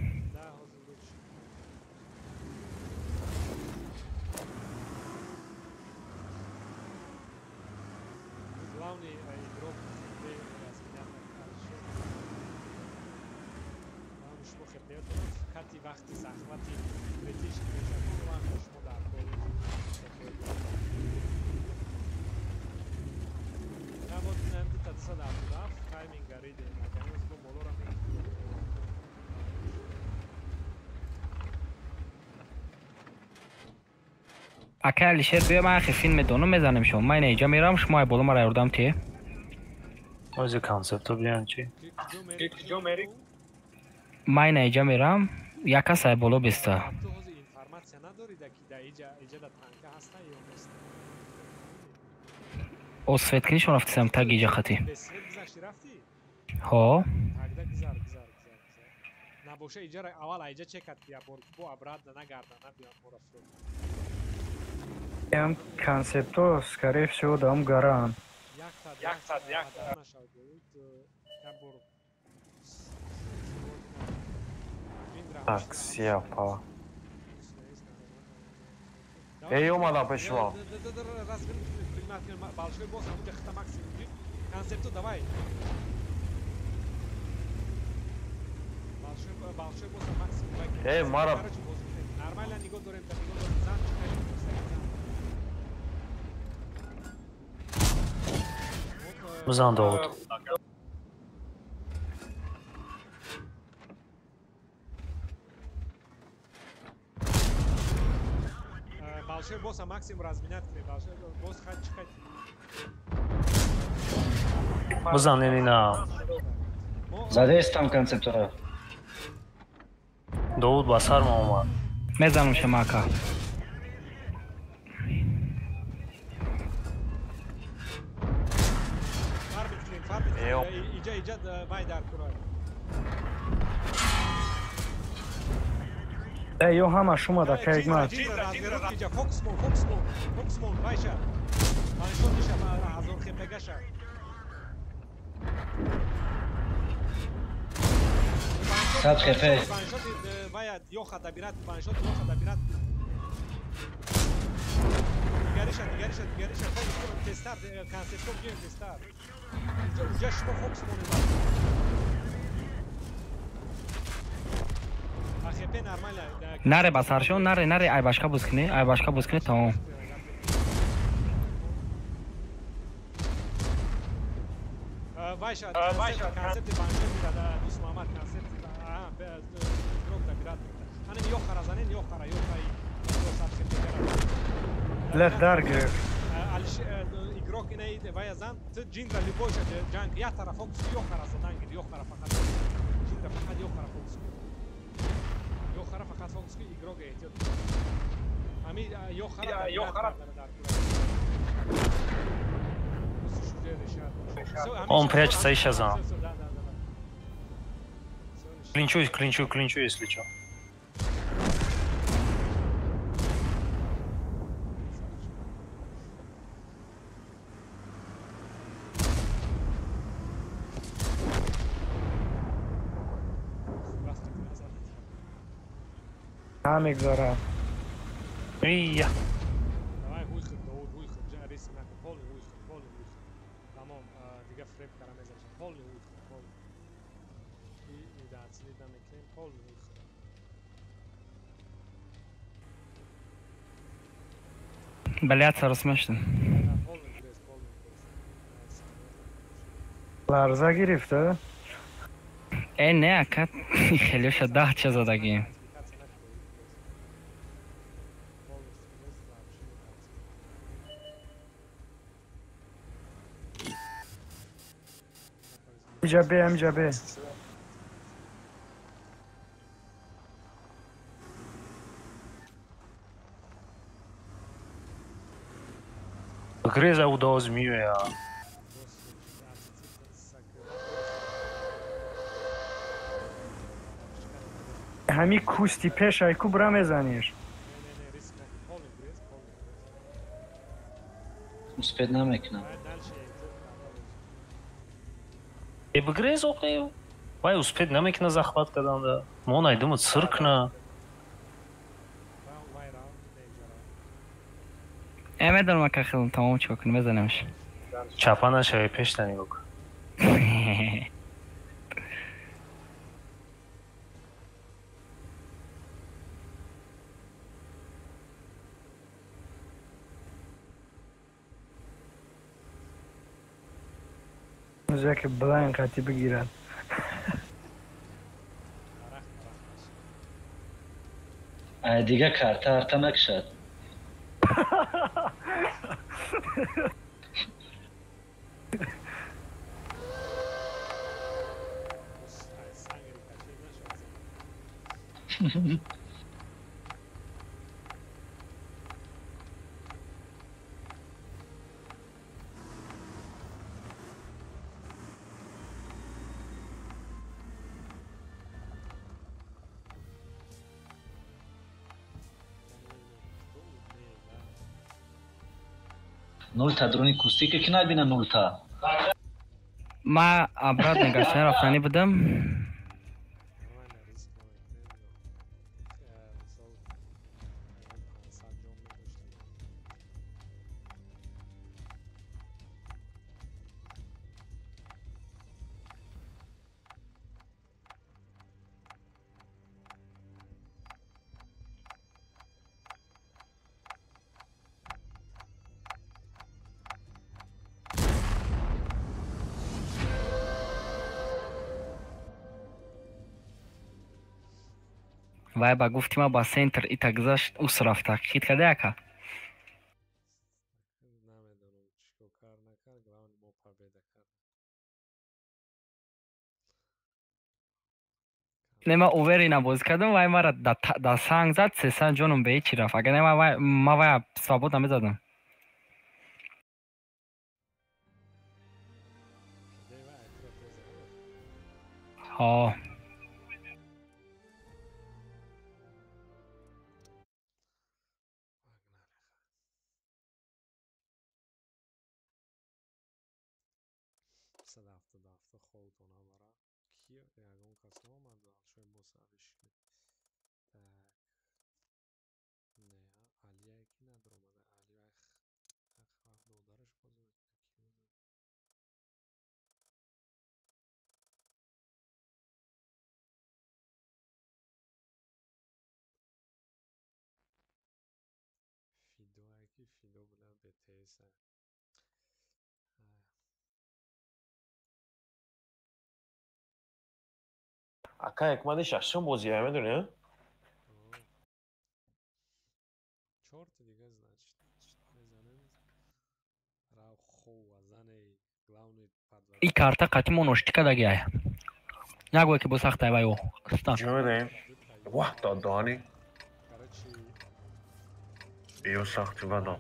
Акай Алишер биё, ман ахи филм медонам, мезанем шумо. Ман ина иҷа мерам, шумо ай боло мара ёрдам тие. Ози концепто биён чи? Ман ина иҷа мерам, як кас ай боло беста. О светкинишон рафтисам таг иҷа хати. Ҳо. Набоша иҷара аввал айҷа чекат ки бор бо обратно нагарда набиён мора фрод. Ям концепто, скорее всего, дам гаран. Так, съел пала. Эй, омадам пеши шумо. Большой босс, ҳамуҷа хита максимум ҷи. Концепту давай. Большой большой босс максимум. Эй, мара. Нормально нигоҳ дорем, да нигоҳ дорем. Зан чӣ Бизан Довуд. Большой босса максимум разменять кунем. Большой босс хай чӣ Бизан ина. Задестам концептора. Довуд ба сар ма омад. Мезанам шумо ака. Иҷа иҷа вай дар кура. Э, ё ҳама шума да кайгма. Иҷа фокус мон, фокус мон, фокус мон, вайша. Ваншот иша, ҳазор хепегаша. Сад хепе. Ваншот вая ёха добират, ваншот ёха добират. Дигариша, дигариша, дигариша, фокус мон, тестар, концептор гейм тестар. Иҷа шумо фокус монед. Наре ба саршон, наре, наре, ай башка буз кунӣ, ай башка буз кунӣ, тамом. Вайша, вайша, концепти баншот да Дус Муҳаммад концепти, аҳа, игрок добират. Ана ёхара занен, ёхара, ёхаи. Лех дар гирифт. Игрок ина вая зан, ту ҷиндра любой ҷанг, як тараф фокус ёхара задан гир, ёхара фақат. Ҷиндра фақат ёхара фокус. Ёхара фақат фокус ки игрок эҳтиёт. Ами ёхара ёхара. Он прячется и сейчас зан. Клинчуй, клинчуй, клинчуй, если чё. Намегзара. Ия. Давай выход, Довуд, выход. Риск накун, полный выход, полный выход. Тамом, дига фреб кара мезанам. Полный выход, полный. И недооценить намекунем, полный выход. Блядь, саросмешно. Полный грез, полный грез. Ларза гирифт, а? Э, не, ака, хеле даҳ ча задагим. Иҷа бе, ҳамиҷа бе. Греза удоз миёя. Ҳами кусти пеш айку бира мезаниш. Успеть намекунам. Э, бигрез оқи. Вай успеть намекуна захват карданда. Мо найдуму цир куна. Э, медонам ака хелм тамом чико кунем, мезанемш. Чапа нашавӣ, пеш нигоҳ кун. Яке блайн қати бигирад. Ай дига карта арта накшад. Нулта дрони кусти ки набина нулта. Ма обратно гаштан рафтанӣ будам. Вай ба гуфти ма ба центр ита гузашт, ус рафта. Хит карда яка? Намедонам чӣ кор накард, главное мо победа кард. Не, ма уверена бозӣ кардам, вай мара да санг зад, сесан ҷоном ба ҳечи рафт. Агар не ма вая свободно мезадам. Ҳо. Ака Ҳикмати шашум бозия, медонӣ? Чорти дига, значит, мезанем. Рав хова зане главный подвал. И карта қати мо ноштӣ кардагиай. Нагӯй ки бо сахтай вай о. Ҷонем. Вах, додани. Ё сахти бадам.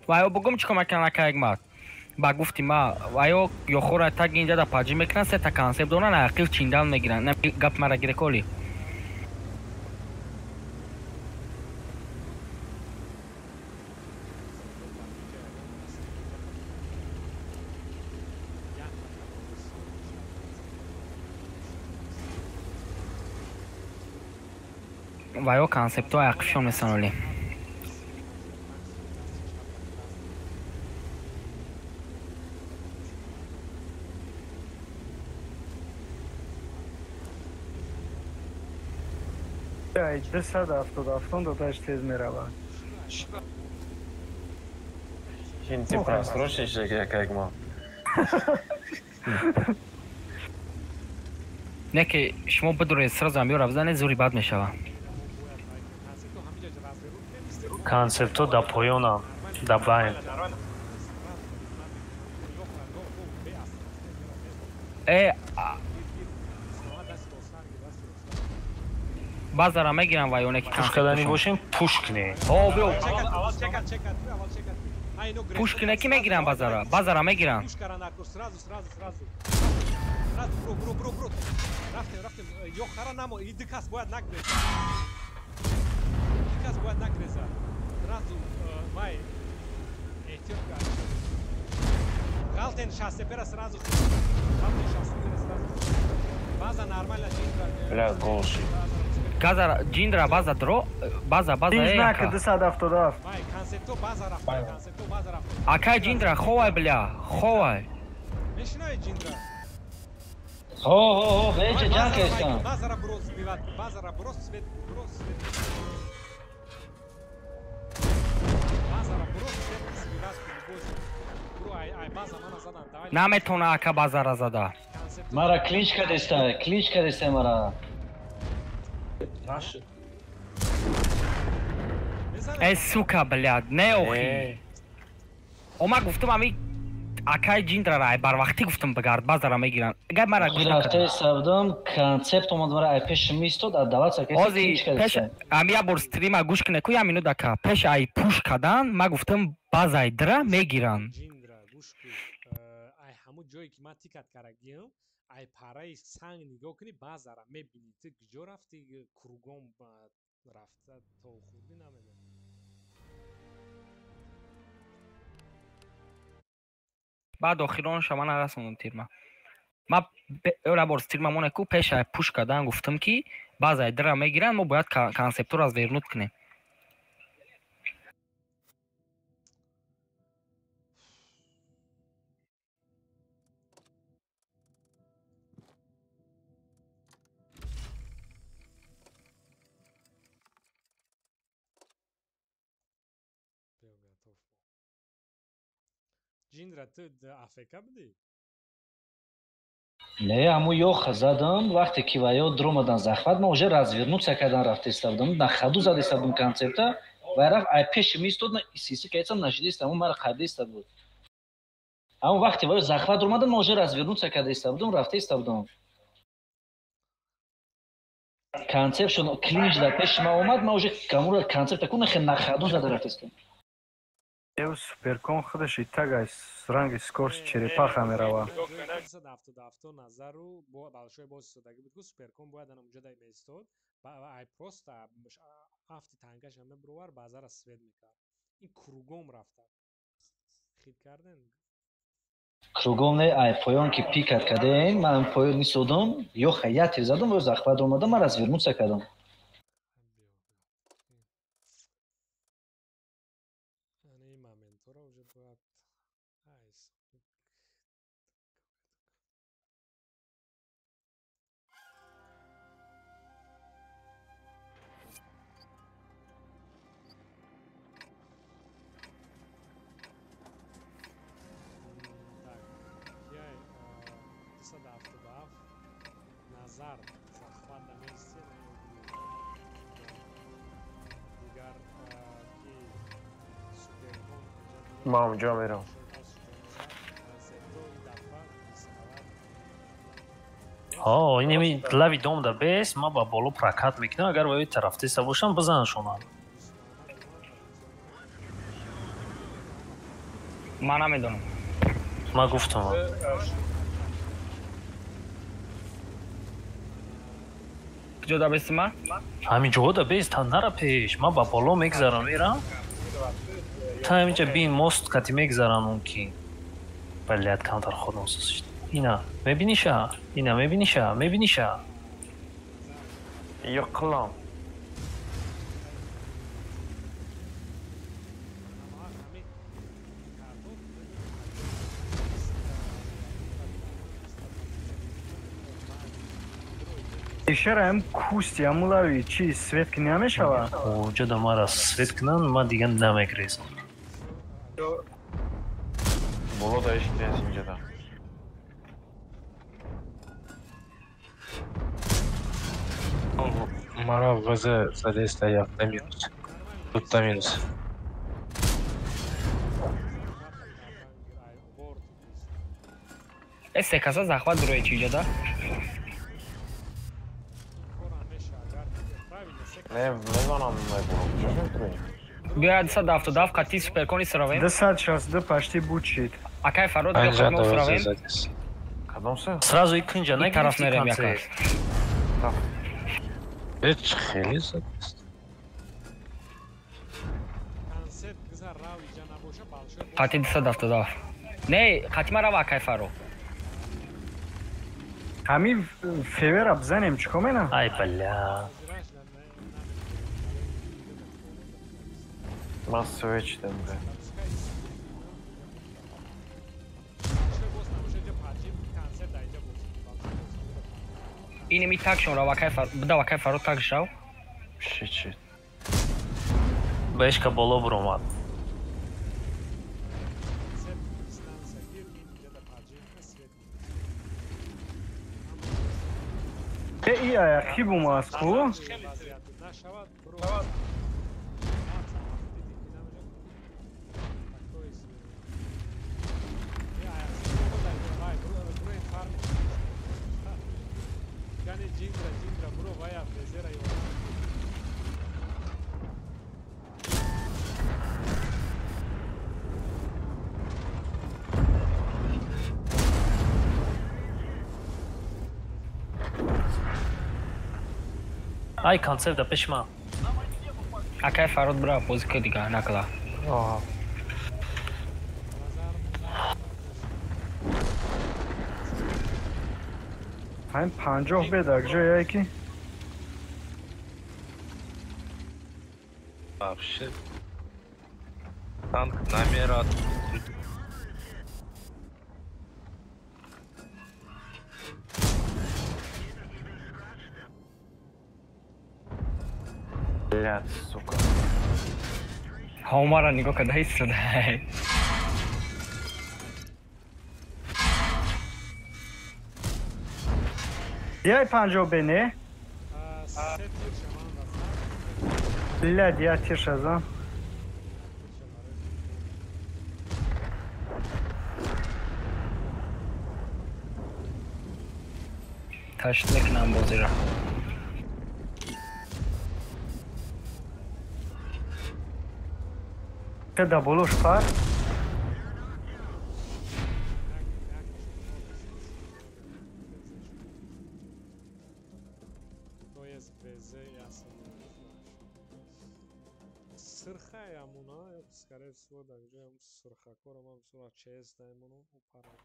Вайо бугум чӣ кӯмак карданд ака Ҳикмат? Ба гуфти ма вайо ёхора таг инҷа да паҷӣ мекунанд, сета консепт доранд, ақил чиндан мегиранд. На гап мара гире коли. Вайо консептҳои ақибшон месаноли. Ай, 277 додаш тез меравад. Ин ти просрочиш як ма. Не ки шумо бидуред сразу ҳам ёра бизанед, зури бад мешавад. Концептҳо да поёнам, да байн. Э, базара мегирам вай оне ки пуш кардани бошем, пуш кунем. О, биё. Пуш куне ки мегирам базара. Базара мегирам. Пуш каран наркор сразу, сразу, сразу. Сразу бро, бро, бро, бро. Рафтем, рафтем. Ё хара намо, и дикас бояд нагреза. Дикас бояд нагреза. Сразу май эҳтиёт кар. Галтен шастепера сразу. Галтен шастепера сразу. База нормально ҷиндра. Бля, гол шид. Газа ҷиндра база дро, база база э. Знак 277. Май концепто база рафт, концепто база рафт. Акай ҷиндра ховай бля, ховай. Мешинаи ҷиндра. Хо, хо, хо, беча ҷанг кестам. Базара брос биват, базара брос свет, брос свет. Базара брос свет сбиват бозӣ. Бро ай ай база мана задан. Давай. Наметона ака базара зада. Мара клинч кардеста, клинч кардеста мара. Наши. Э, сука, блядь, не охи. Ома гуфтам ами акай ҷиндрара ай барвақтӣ гуфтам бигард базара мегиранд. Гай мара гӯш рафтаи савдом концепт омад мара ай пеши мистод а дават ози пеш ами я бор стрима гӯш куне ку я минут ака пеш ай пуш кадан ма гуфтам базай дра мегиранд. Ҷиндра гӯш ку ай ҳамун ҷое ки ман тикат карагиам ай параи санг нигоҳ кунӣ базара мебинӣ ту куҷо рафти кругом рафта то хурдӣ намедонам. Баъд охиронша ман нарасондам тирма. Ма ора бор стирма моне ку пеш ай пуш кардан гуфтам ки баъзай дра мегиранд, мо бояд концептуро развернут кунем. Ҷиндра ту АФК будӣ? Не, ҳамун ёха задам, вақте ки ва ё дромадан захват, ман уже развернуться кардан рафтеста будам, на ходу задеста будам концепта, ва рафт ай пеши меистод, сиси кайсам нашидеста, ҳамун мара қабдеста буд. Ҳамун вақте ва ё захват дромадан, ман уже развернуться кардаиста будам, рафтеста будам. Концепшн клинч дар пеши ман омад, ман уже камура концепта кунам, хел на ходу зада рафтестам. Ев суперкон худаш и тагай ранги скорс черепаха мерава. 277 назару большой босс истодаги буд, ку суперкон бояд ана муҷа дай меистод, ай просто афти танкаша мебуровар, базара свет мекард. Ин кругом рафта. Хит карден? Кругом не, ай поён ки пикат кардем, ман поён нисодам, ё хаятир задам, ё захват омадам, ман развернуться кардам. Назар захват на месте, дигар ки суперкон Ман унҷо мерам. Ҳо, инеми лави дом да бес, ман ба боло прокат мекунам, агар ваи тарафтеста бошам, бизанашонам. Ман намедонам. Ман гуфтам. Куҷо да бести ман? Ҳамин ҷо да бес, та нара пеш. Ман ба боло мегзарам, мерам. Та ҳаминҷа бин мост кати мегзарам мумкин. Блядь, камтар худам сусишт. Ина, мебиниша? Ина, мебиниша? Мебиниша? Ё қилам. Ишара ҳам кусти ҳамулави чи свет ки намешава? Оҷа да мара свет кунан, ман дигар намегрезам. Боло да ишки нест инҷада. Мара ВЗ задеста якта минус. Дутта минус. Э, се каса захват дурои чи иҷода? Не, медонам мебурам. Куҷо медурем? Биёяд 277 қати суперкони саравем. 262 почти буд шид. Акай Фарод биё хатмо саравем. Кадом се? Сразу и кунҷа Ин тараф нагирифти мерем яка. концерт. Ҳеч хеле задест. Концепт гизар рав иҷа набоша, большой босс Қати 277. Не, қати ма рава акай Фаро. Ҳамин февера бизанем чӣ кор менам? Ай, бля. Ман свеч дам бе. Инеми такшон рава акай Фаро, буда акай Фаро так шав. Шит шит. Бешка боло буромад. Э, и аяқи бумааст ку? Ай, концерт да пеши ман. Акай Фарод бира бозӣ дига накла. Оҳа. Ҳамин 50 беда ҷояе ки Вообще танк намерад. Блядь, сука. Ҳомара нигоҳ карда истода. Яй 50 Б не? Блядь, я тиша зам. Ташт мекунам бозиро. Да болош пар.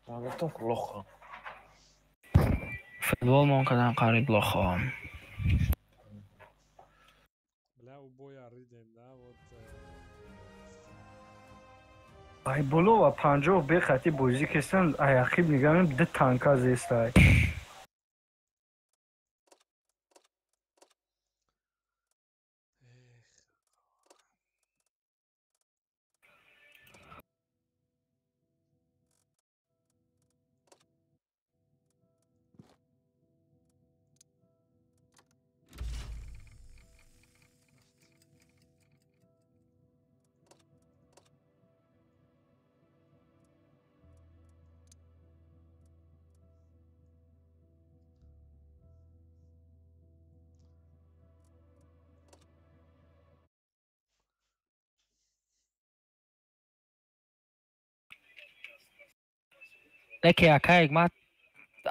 Ман гуфтам ки лоха. Футбол мон кадан қариб лоха. Ай болова 50 Б хати бозӣ кестан, ай ақиб нигаҳ ду танка зестай. Леки акаек ма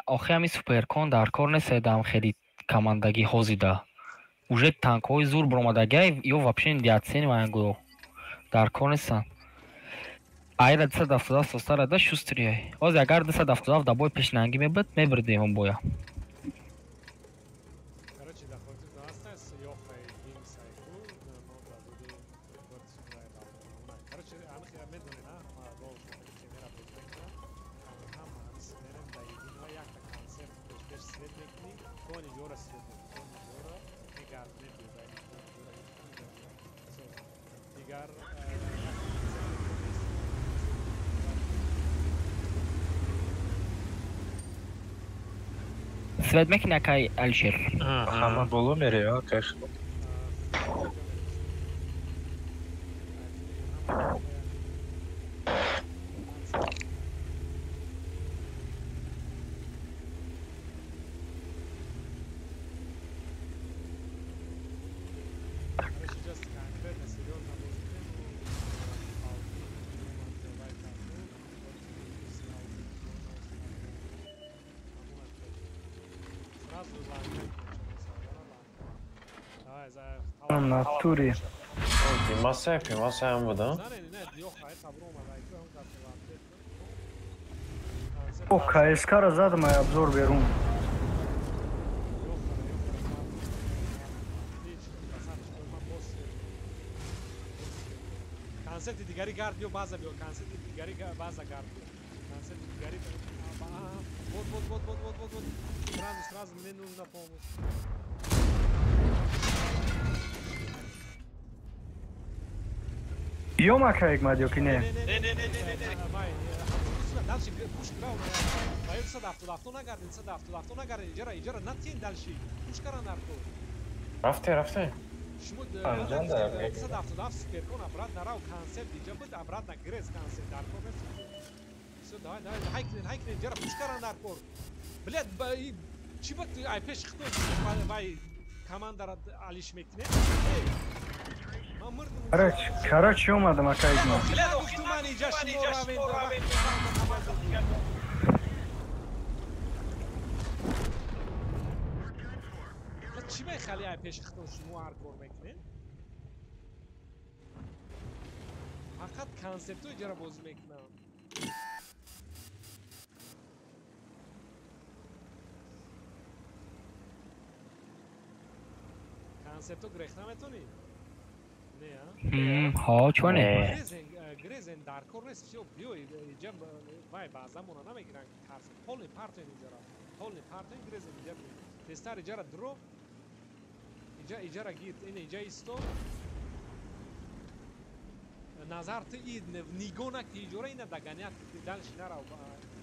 охи ҳами суперкон дар кор неседам хеле командагӣ ҳозида. Уже танкҳои зур баромадагиай ё вообще недооцениваем го. Дар кор нестанд. Айра 277 состарада шустрияй. Ҳозир агар 277 да бой пешнангӣ мебуд, мебурдем он боя. Свет мекунӣ акай Алишер? Ҳама боло мере, акай. Натуре. Пимаса буда. О, КСК-ра задам, ай обзор берун. Концепти дигари гард биё, база биё, концепти дигари база гард биё. Концепти дигари вот вот вот вот вот вот вот. Сразу сразу мне нужна помощь. Ём акаек мад ё ки не? Дальше пушка ра, 177 нагардин, 177 нагардин, иҷара, иҷара натин дальше. Пушка ра нарко. Рафте, рафте. Шумо 177 суперкон обратно рав концепт иҷа буд, обратно грез концепт даркор нест. Всё, давай, давай, хайкнен, хайкнен, иҷара пушка ра наркор. Блядь, чӣ бад ай пеш хто вай командара алиш мекунед? Короче, омадам акаек мад. Чӣ мехали ай пеши хитон шумо ҳар кор мекунед? Фақат концептҳо иҷара бозӣ мекунам. Концептҳо грех наметонӣ? Ҳо, чо не? Грезен дар кор нест, всё, биё иҷа вай баъзамона намегиранд тарс. Полный партоен иҷара. Полный партоен грезен иҷа. Тезтар иҷара дро. Иҷа иҷара гир, ин иҷа исто. Назар ту и нигоҳ накунӣ иҷора ина даганят дальше нарав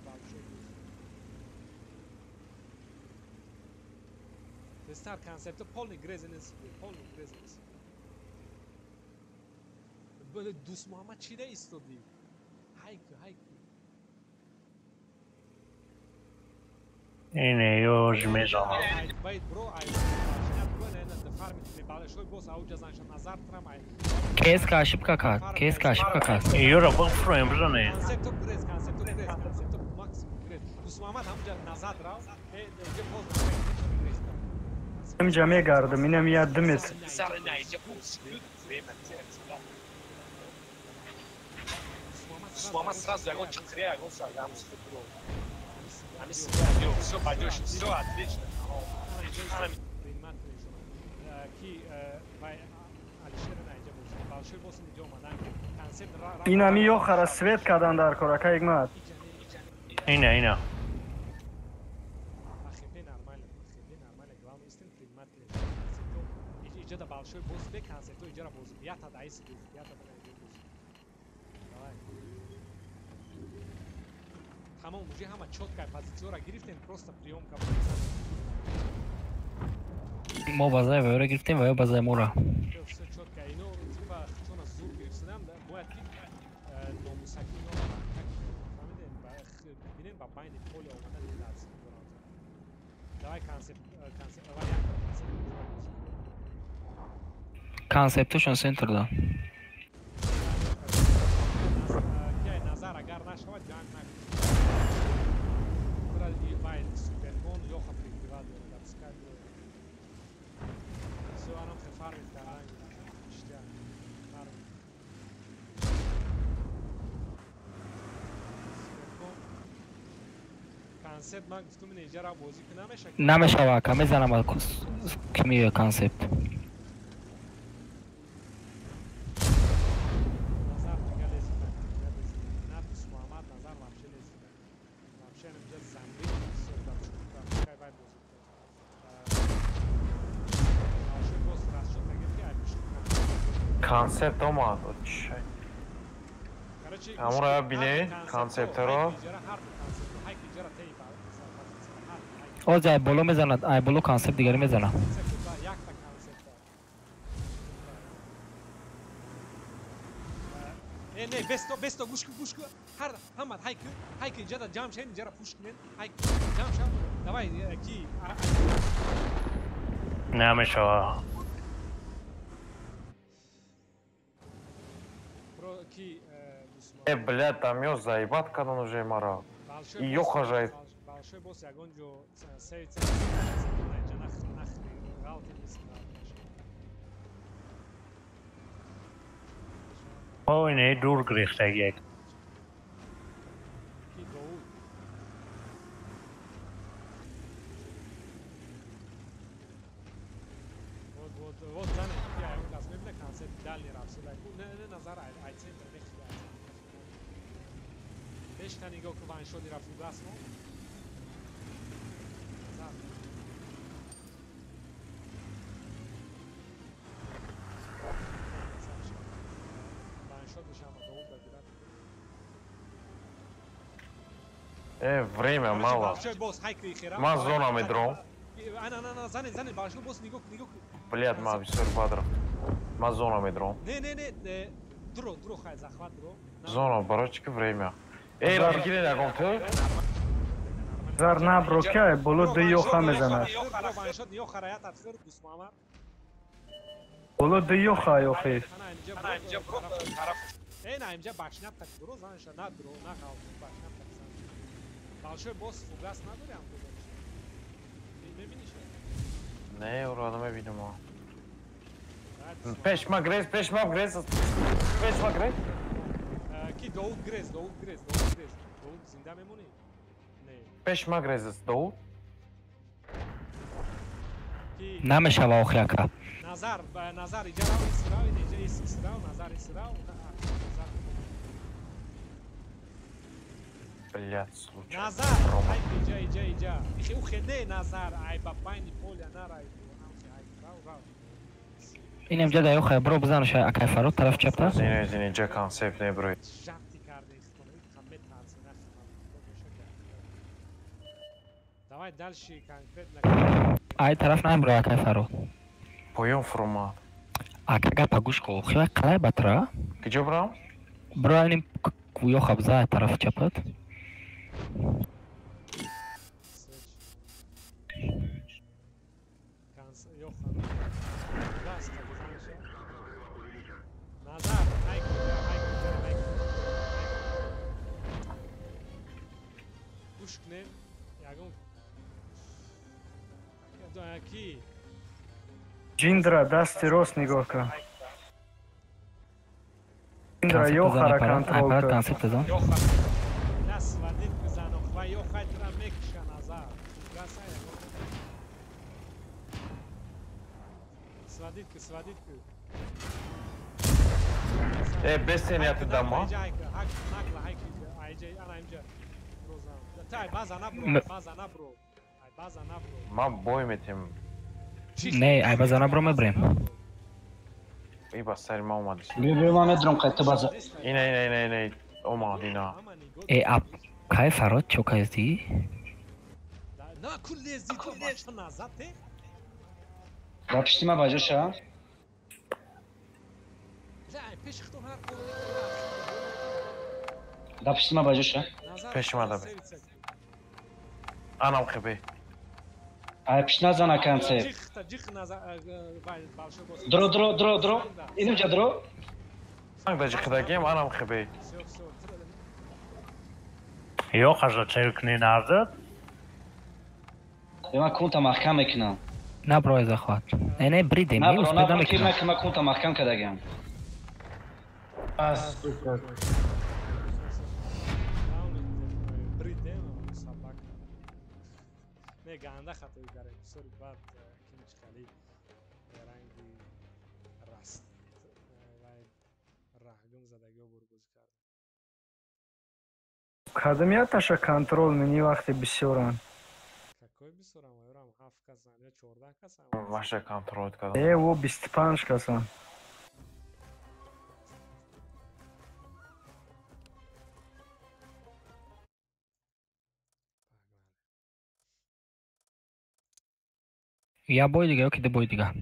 большой. Тестар концепто полный грезенес, полный грезенес. Бале Дӯст Муҳаммад чӣ да истодӣ? Ҳайку, ҳайку. Ине ёж мезанам. Кеска ошибка кард, кеска ошибка кард. Ёра бифроем бизане. Концепто грез, концепто грез, концепто максимум грез. Дӯст Муҳаммад ҳамҷа назад рав, э, поз грез. Ҳамҷа мегардам, инам я 2 метр. Муҳаммад сразу ягон чиқрия, ягон сагам все пойдешь, все отлично. Инами ёхара свет кардан дар кор, ака Ҳикмат. Ина, ина. Тамом, уже ҳама чёткая позицияро гирифтем, просто приёмка. Мо базаи ваёра гирифтем, ваё базаи мора. Всё чётко. Ино типа чона зур гирифтам, да, бояд ки номусаки ино фаҳмидем, бинем ба байни поле омадан лазим дорам. Давай концепт, концепт, давай як концепт. Концептушон центр да. Назар агар нашавад ҷанг накун. Суперкон ёха прикрывать допускать. Все, анам фармит каран. Ништяк. Фармит. Суперкон. Концепт ман гуфтум ин иҷара бозӣ ки намешавад. Намешава, ка мезанам ки концепт. Назар дига лезит накун. На Дӯст Муҳаммад Назар вообще лезит накун. Вообще инҷа замби всё вай бозӣ. Концепт омад. Ҳамонро бинед, концепторо. Оз ай боло мезанад, ай боло концепт дигаре мезанад. Не, бесто, бесто, гӯш кун, гӯш кун. Ҳар ҳамад ҳайку, ҳайку инҷа ҷамъ шавед, инҷара пуш кунед. Ҳайку ҷамъ шав. Давай, ки намешава. Э, блядь, там ё заебат кадан уже мара. И ё хажает. Большой босс ягон ҷо сейца нах нах ғалти нест. Ой, не, дур гирифтагӣ. Ки Довуд. Вот, вот, вот зане, ки ягон кас мебина концепт дальний рафт. Не, не, назар ай центр мехӯрад. Бешта нигоҳ ку ваншоди рафт фугас мо. Назар. Э, время мало. Ма зона медром. Блядь, ма бисёр бадров. Ма зона медром. Не, не, не, дро, дро, хай захват дро. Зона, барои ки время. Эй, бигиред ягон ту. Зар набро ки боло ду ёха мезанад. Боло ду ёха ёхи. Э, на инҷа башнап так дро занша, на дро, на ғалт, башнап так занша. Большой босс фугас надори ҳам гузошт. Мебиниш? Не, уро намебинам. Пеш ма грез, пеш ма грез, пеш ма грез. Ки Довуд грез, Довуд грез, Довуд грез. Довуд зинда мемонӣ? Не. Пеш ма грез аст Довуд. Намешава охи ака. Назар, Назар иҷа рав, исрав, иҷа исрав, Назар исрав. Блядь, случай. Назар, ай иҷа, иҷа, иҷа. Ихе ухе не Назар, ай ба байни поля нарай. Рав, рав. Инам ҷа да ёхай бро бизанаш акай Фаррух тараф чапта. Зине, зине, ҷа концепт не брои. Жабти карда ихтона, ҳаме тарси нахма. Давай дальше конкретно. Ай тараф намебро акай Фарод. Поён фуромад. Ака гапа гӯш кун. Хеле қалай батра? Куҷо бирам? Бро иним ёх абза тарафи чапат. Ҷиндра дасти рост нигоҳ кун. Ҷиндра ёхара контрол кун. Концепт зан. Э, без сенияти дама. Ман бой метем. Не, ай база набро мебрем. И ба сари ма омад. Биё, ман медурам қайта база. Ина, ина, ина, ина, омад, ина. Э, ап, кай Фарод чо кайди? Да пишти ма баҷо ша? Да пишти ма баҷо ша? Пеши ма да бе. Анам хебе. Ай пиш назана концепт. Дро, дро, дро, дро. Инумҷа дро. Санг да ҷиқидагием, анам хебе. Ёхаша чел кунӣ нардад? Ман кунта маҳкам мекунам. Набро захват. Не, не, бридем. Набро, набро, ки ман кунта маҳкам кардагиам. А, сука. Ганда хатои карем. Бисёри бад кимчхали ранги раст вай раҳгум задагиҳо бурбозӣ кард. Кадом яташа контрол мени вақте бисёранд? Какой бисёрам? Оёрам 7 касан ё 14 касан. Маша контрол кардам. Э, о 25 касан. Я бой дига ё ки ду бой дига?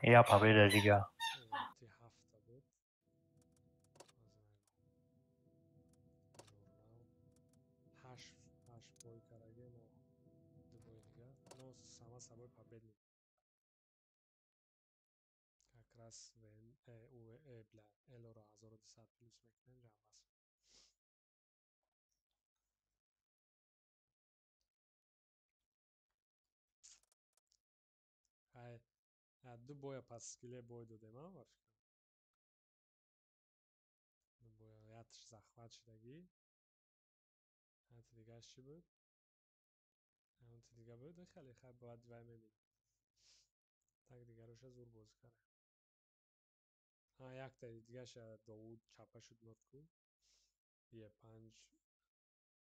Я победа дига. Ду боя пас скилле бой додем, а, ба фикрам. Ду боя ятш захват шудагӣ. Ҳанти дигаш чӣ буд? Ҳанти дига буд, хеле хай бояд вай мебинем. Так дигароша зур бозӣ кардем. Ҳа, якта дигаша Довуд чапа шуд мурд ку. Е панҷ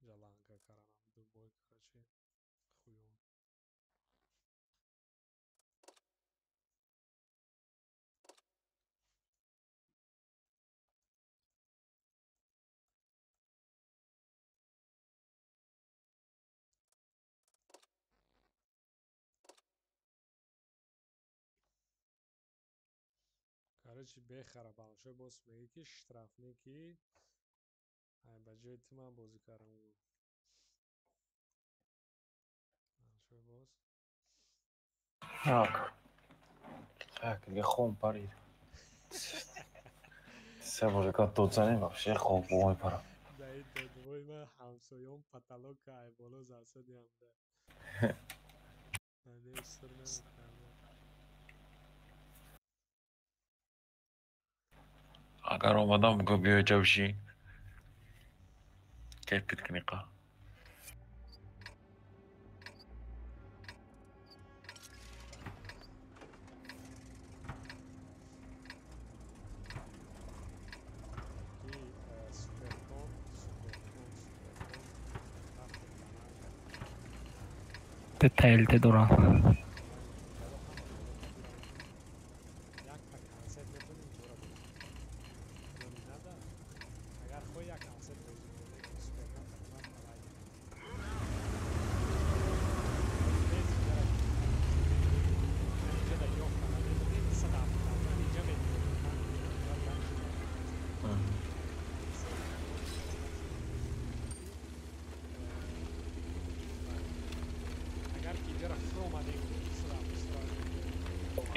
жаланка каранам ду бой, короче, хуём. Короче, бехара балшой бос мегӣ ки штрафники ай ба ҷои ту ман бозӣ кардам. Балшой бос. Так. Так, дига хом парид. Се боже, ка дод занем, вообще хоб бо мепарам. Даи додвои ман ҳамсоён потолока ай боло засадиам да. Сур намекунам. Агар омадам, бигӯ биё ҷа бишин. Кайф кунӣ қа. ТЛТ дорам.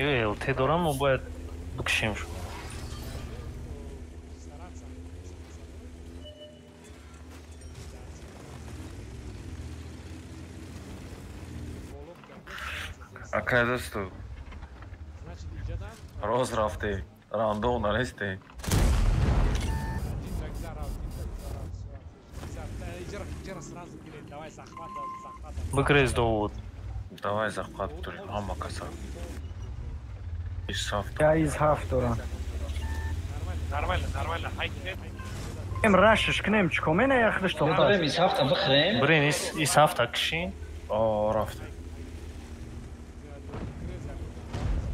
Ё ЛТ дорам, мо бояд бикшем шумо. Акай дӯсту. Роз рафте, рандом наресте. Бигрез довод. Давай захват дорем, ҳама каса. Из ҳафт. Я из ҳафт дорам. Нормально, нормально. Эм рашиш кунем, чӣ комена яхдаш то. Барем из ҳафта бихӯрем. Бирем из ҳафта кишин. О, рафте.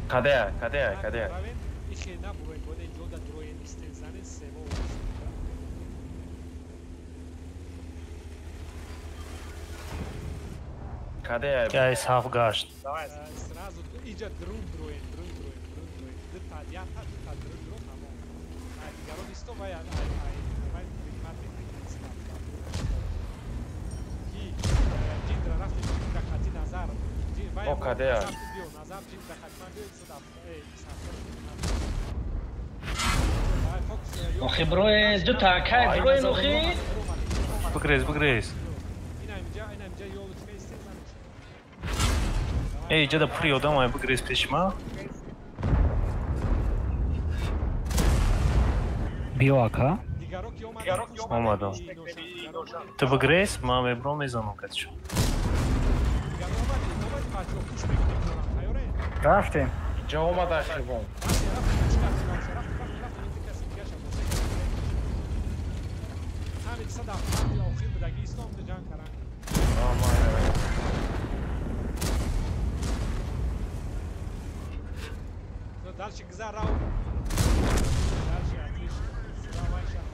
Кадея, кадея, кадея. Кадея. Я из ҳафт гашт. Сразу иҷа друн дроен, друн дроен, друн дроен. Дута, ята, дута друн дро тамом. Ай дигаро исто вай ай вай принимат мекунад. Ки ҷиндра рафти ҷиндра хати назар. О, кадея. Назар ҷиндра хати ман биё сад Охи броен, дута кай броен охи. Бигрез, бигрез. Эй, ҷада пури одам ай бигрез пеши ма. Биё ака. Омадам. Ту бигрез, ман мебром мезанам катишо. Рафтем. Ҷа омада хибон.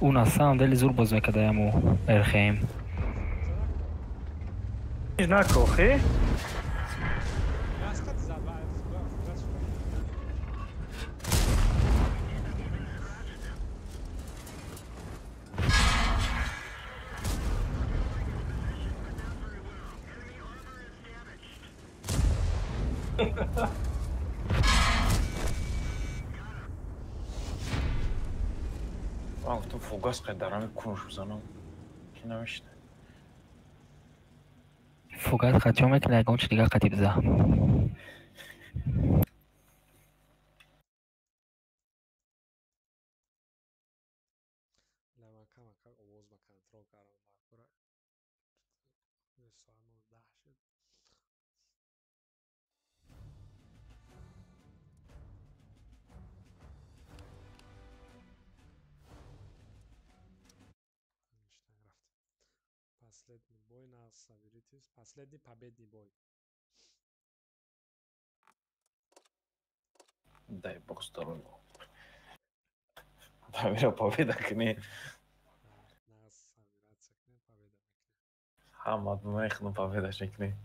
Ӯ на самом деле зур боз мекардаяму РХМ. Накохи? Ман гуфтам фугас қайдарами кунш бизанам. Ки намешида. Фугас қатиё мекунад, ягон чи дигар қатӣ биза. Последний бой на соберитесь. Последний победный бой. Дай бог здоровья. Дамира победа кни. Нас собираться кни, победа кни. Ҳамад мехну победа шекни.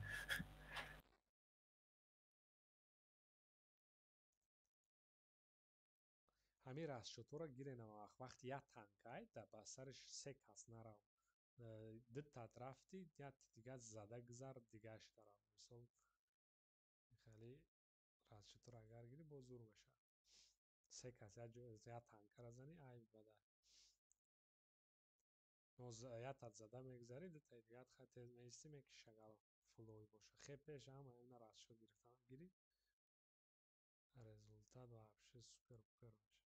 Ҳамин расчётҳоро гирен вақти як танкай да ба сариш се кас нарав. Дутат рафти, як дига зада гузар, дигаш дарав. Мисол, хеле расчётро агар гирӣ боз зур мешавад. Се кас як танкара зани, айб бада. Ятат зада мегузарӣ, дутаи дигар хай тез меистӣ, мекиши агар фуловӣ боша. Хе пеш ҳама ина расчёт гирифтан гирӣ. Результат вообще супер-пупер мешавад.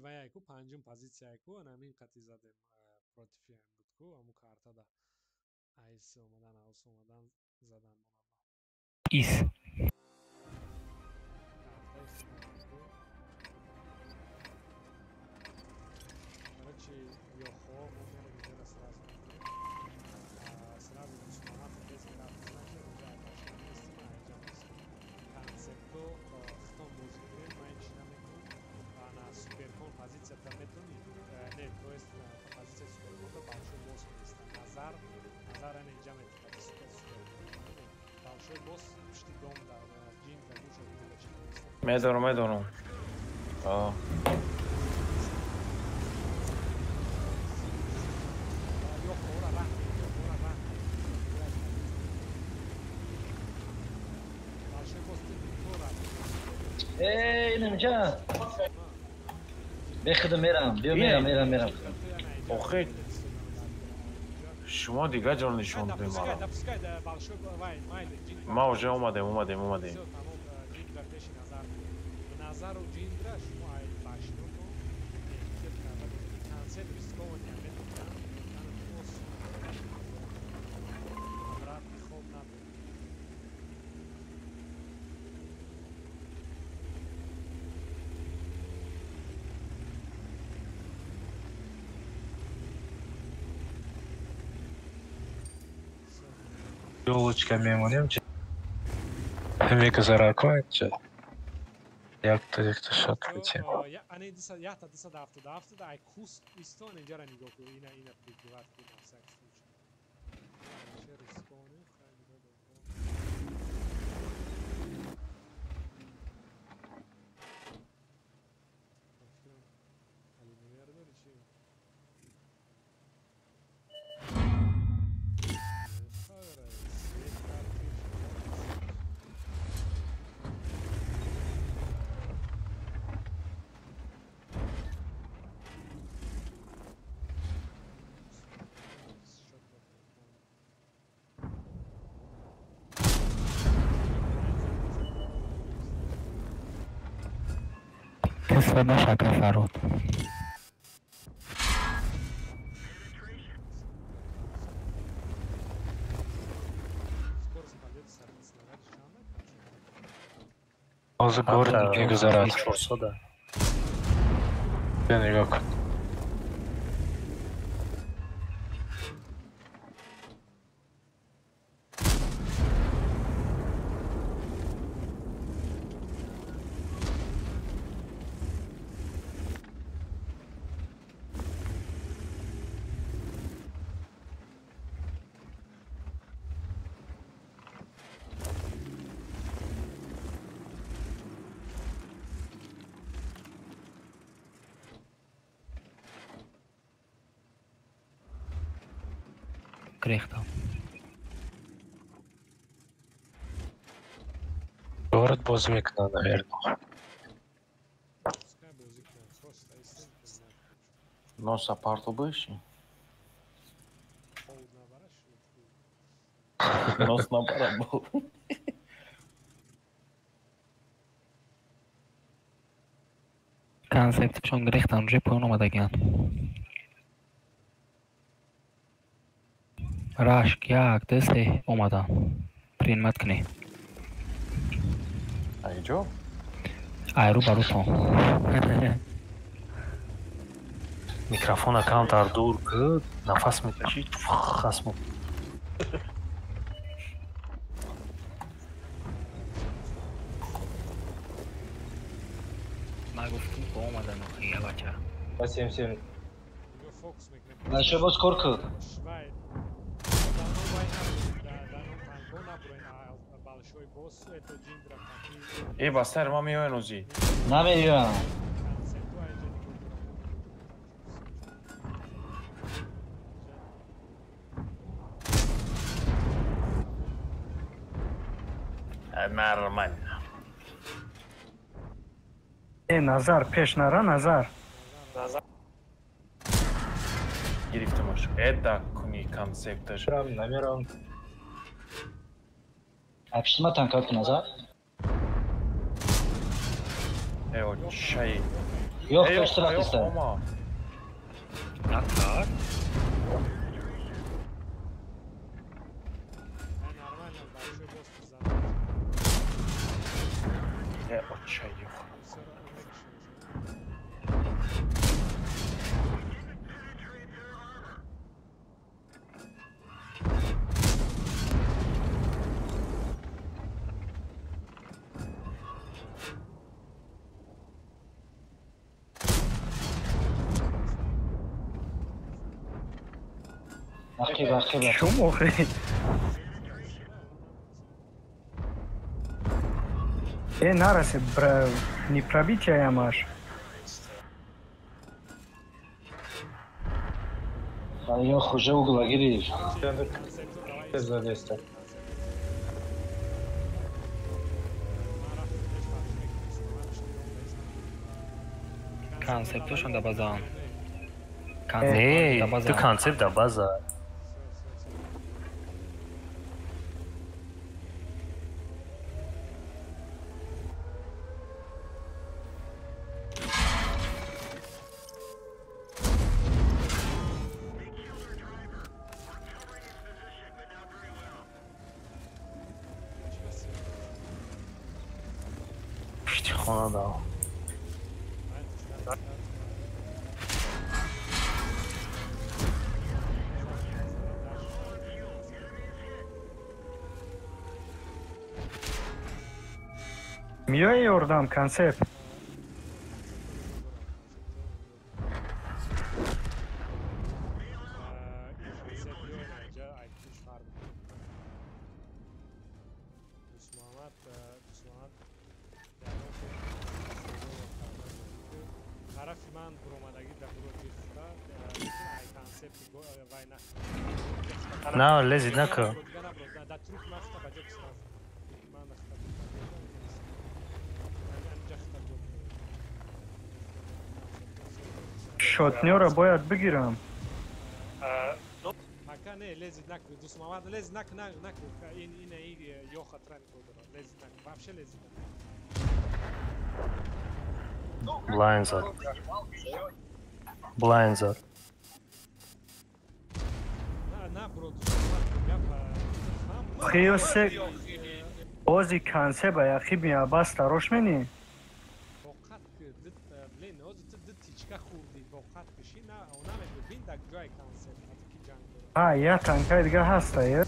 Ваяйку панҷум позитсияйку анамин қати задем против ям будку аму картада айс омадан аус омадан задан монадо. Ис. Короче, ёхо мо мерем иҷора сразу. Сразу душманат без граф значит уже машина местим, аиҷа местим. Концепто хитон бозӣ кунем, ман ҳеч намекунам. На суперкон позицията метони, не, то есть позиция суперконда большой босс меистад. Назар, назар ана иҷа метавад, супер суперкон. Большой босс пушти дом да, ҷин да гӯша дига чи меистад. Медонам, медонам. Эй, инамҷа. Бехуда мерам, биё мерам, мерам, мерам. Охи шумо дигар ҷо нишон додем мара. Ма уже омадем, омадем, омадем. Ёлочка мемонем, мегузаракоем, якта якта шат метем. Наша Фарод. Ҳозир город мегузарад. Нигоҳ кун. Грехтам. Город боз мекунад, наверно. Носа парту биши? Нос на барабол. Концептшон грехтан уже поён омадагианд. Рашк як ду се омадам. Принимат кунед. Айҷо? Айру барутон. Микрофона камтар дур ки нафас мекашӣ, хасмо. Ма гуфтум ки омадан охи бача. Семь семь. Наша боз кор куд. Э, ба сар ма меоян ӯзи. Намеоям. Нормально. Э, Назар, пеш нара, Назар. Гирифтамаш. Эда куни концепташ. Намерам. Апшима танкат кун, Назар. Э, чай. Ёх, пеш тарафиста. Накар. Э, чай, ёх. Ақиб, ақиб. Шум охи. Э, нарасе, не пробитие ямаш. Ё хуже угла гирифт. Задеста. Концептошон да базан. Не, ту концепт да база. Хона дав. Миёи ёрдам концепт. На, лезид нака. Шотнёра бояд бигирам. Ака не, лезид наку, Дусмамад, лезид наку, наку, ин ин ё хатра нико дора. Лезид наку, вообще лезид наку. Блайн зад. Блайн зад. Хиёсе бози концепт яхи миабас тарош мени? А, я танкай дига ҳаста, е?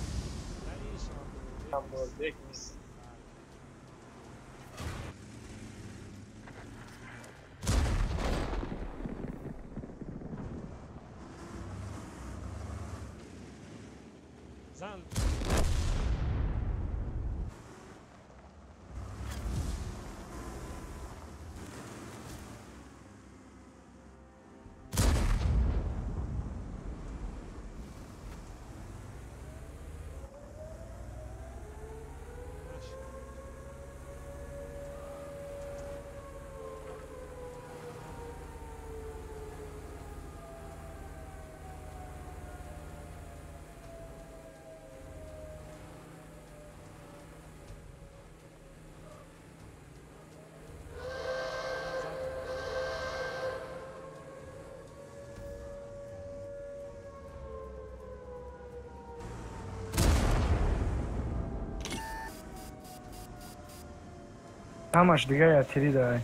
Ҳамаш дига ятири дай.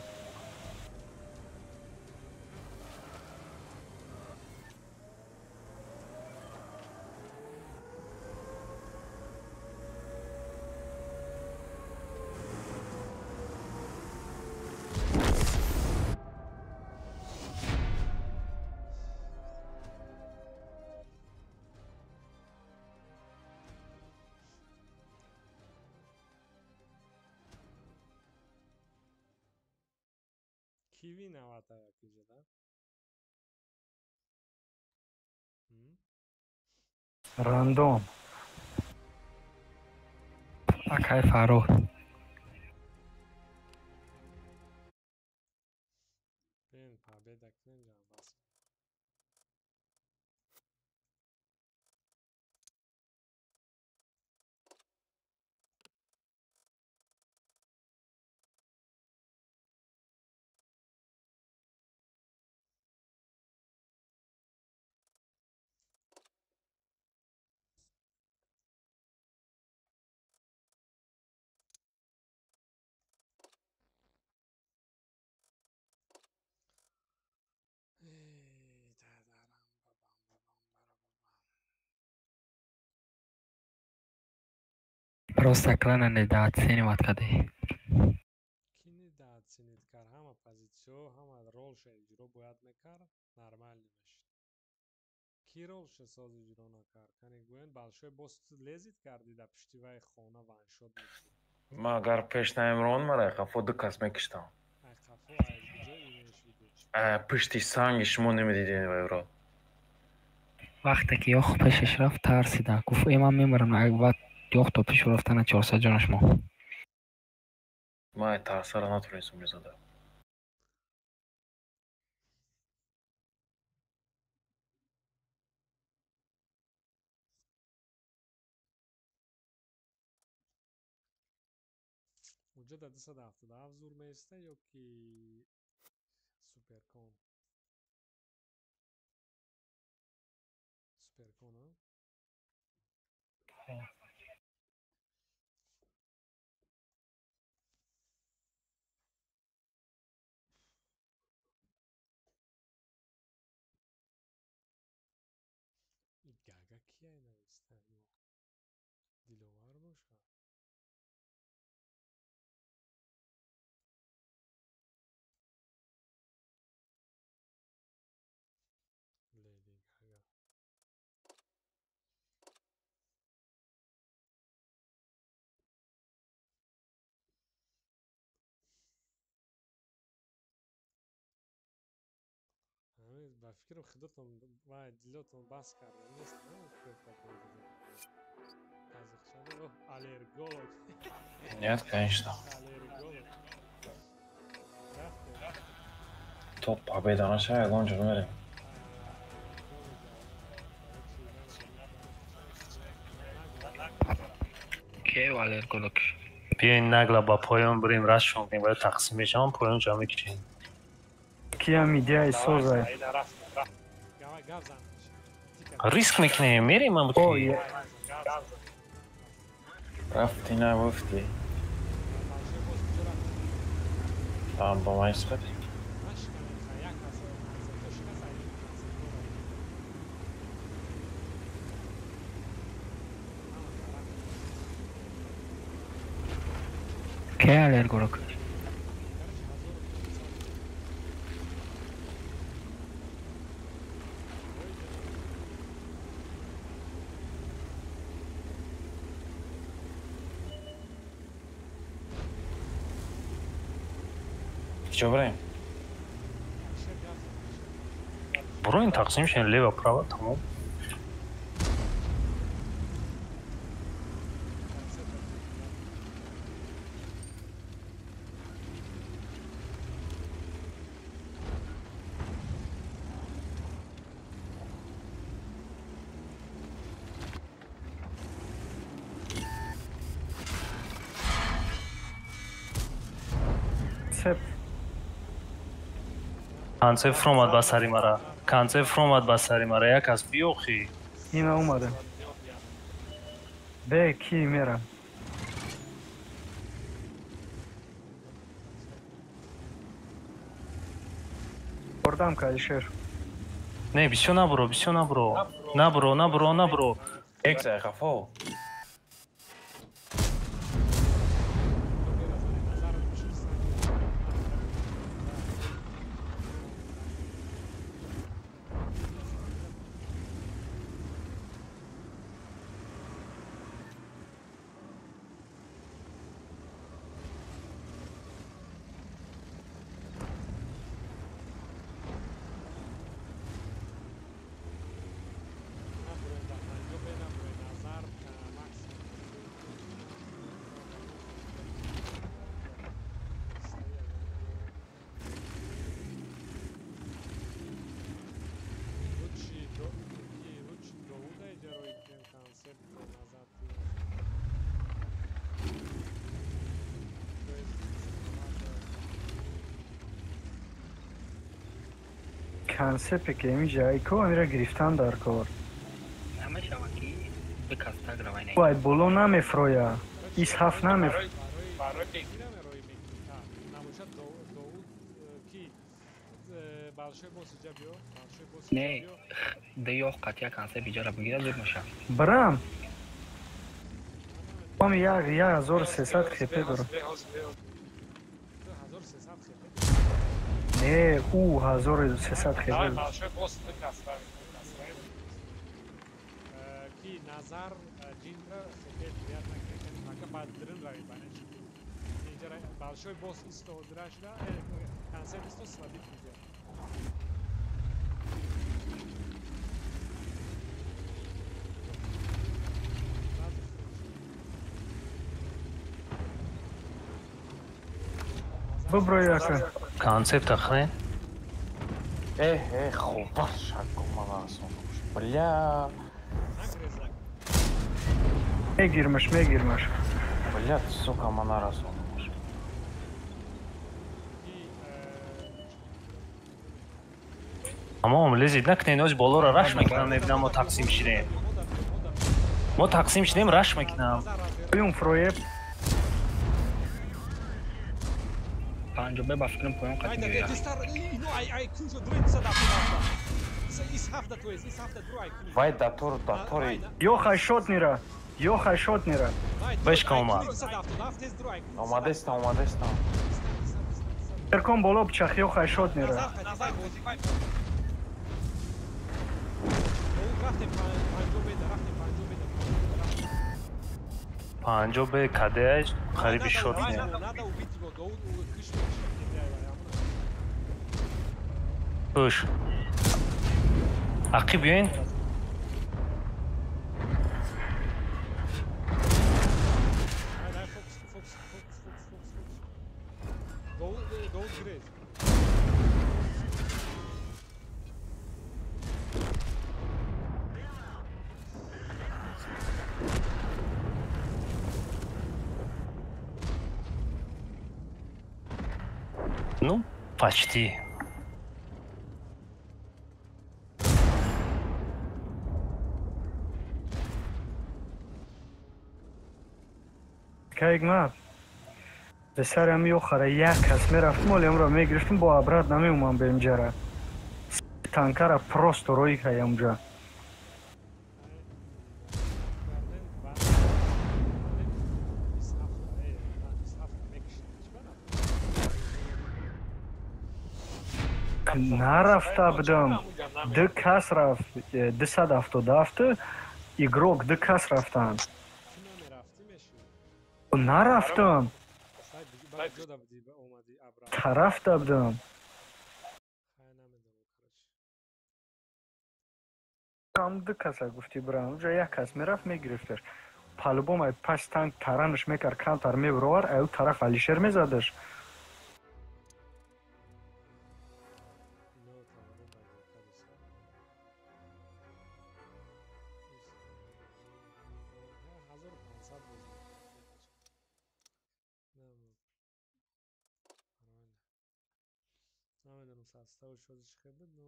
Киви навата якиҷада? Рандом. Акай Фаррух. Бин победа кунем ҷамъбаст. Просто клана недооценивать кади. Ки недооценит кар? Ҳама позитсиё, ҳама ролша иҷро бояд мекард, нормально мешуд. Ки ролша соз иҷро накард? Кани гӯянд, большой босс лезит карди да пушти вай хона ваншот мекунӣ. Ман агар пеш наемрон мара қафо ду кас мекиштам. Ай қафо аз куҷо имеш видед? Пушти санги шумо намедидед вайро. Вақте ки ёх пешаш рафт, тарсида. Гуфт, э, ман мемирам, баъд ёх то пешу рафтана 400 ҷонаш мо. Ман тарсара натонистам резада. Уҷа дар 277 зур меиста ё ки Суперкон? Суперкон, а? И Гага кия нависта? Ё Диловар боша? Леди Гага. Ба фикрам худотон ва дилотон бас карда нест, аллерголог. Нет, конечно. Аллерголог. То победа наша, ягон ҷо мерем. Ке аллерголог? Биёин нагла ба поён бирем, растшон кунем, бояд тақсим мешавам, поён ҷамъ мекушем. Киям идеяи созай. Риск мекунем, мерем ман буд. Рафти нагуфти. Там ба ман исхати. Ке аллерголог? Чё бираем? Буроин тақсим шен лево право тамом. Цеп. Концепт омад ба сари мара. Концепт омад ба сари мара. Як аз биёхи. Ина омада. Бе ки мера. Ордам ка Алишер. Не, бисёр набуро, бисёр набуро. Набуро, набуро, набуро. Экса, хафо. Концепте ки ҳамиҷа айко амира гирифтан дар кор. Вай боло намефроя. Ис ҳафт намефроя. Не, да ёх қатъя концепт иҷара бигира зуд мешавад. Брам. Ам як 1300 хп дорам. Не, ӯ 1300 хп. Ки назар ҷинра хп приятно мака баъд дрин рави банечи. Иҷара большой босс исто драшда, концепт исто сводит видео. Бубро яка. Концепт охрен. Эх, хубар шагу манасом. Бля. Мегирмаш, мегирмаш. Бля, сука, манарасон. Тамом, лезид накунед, оз болоро раш мекунам, мебинам мо тақсим шидем. Мо тақсим шидем, раш мекунам. Бюм фроеб. Панҷобе ба фикрам поён қатӣ меояд. Вай датор, датори. Ёхай шотнира. Ёхай шотнира. Бешка омад. Омадеста, омадеста. Теркон боло пчах, ёхай шотнира. Панҷобе кадеаш қариби шот не. Хуш. Ақиб биёин. Ну, почти. Кайгма. Ба сарам ёхара як кас мерафтм, олиамро мегирифтм, бо обрат намеумам ба инҷара. Танкара просто рои каям ҷа. Нарафта будам. Ду кас рафт, 277 игрок ду кас рафтанд. Нарафтам. Тарафта будам. Там ду каса гуфти брам, уже як кас мерафт мегирифташ. По-любому ай пас танк таранаш мекар, камтар мебровар, ай тараф Алишер мезадаш. Намедонам состави шозиш хел буд, но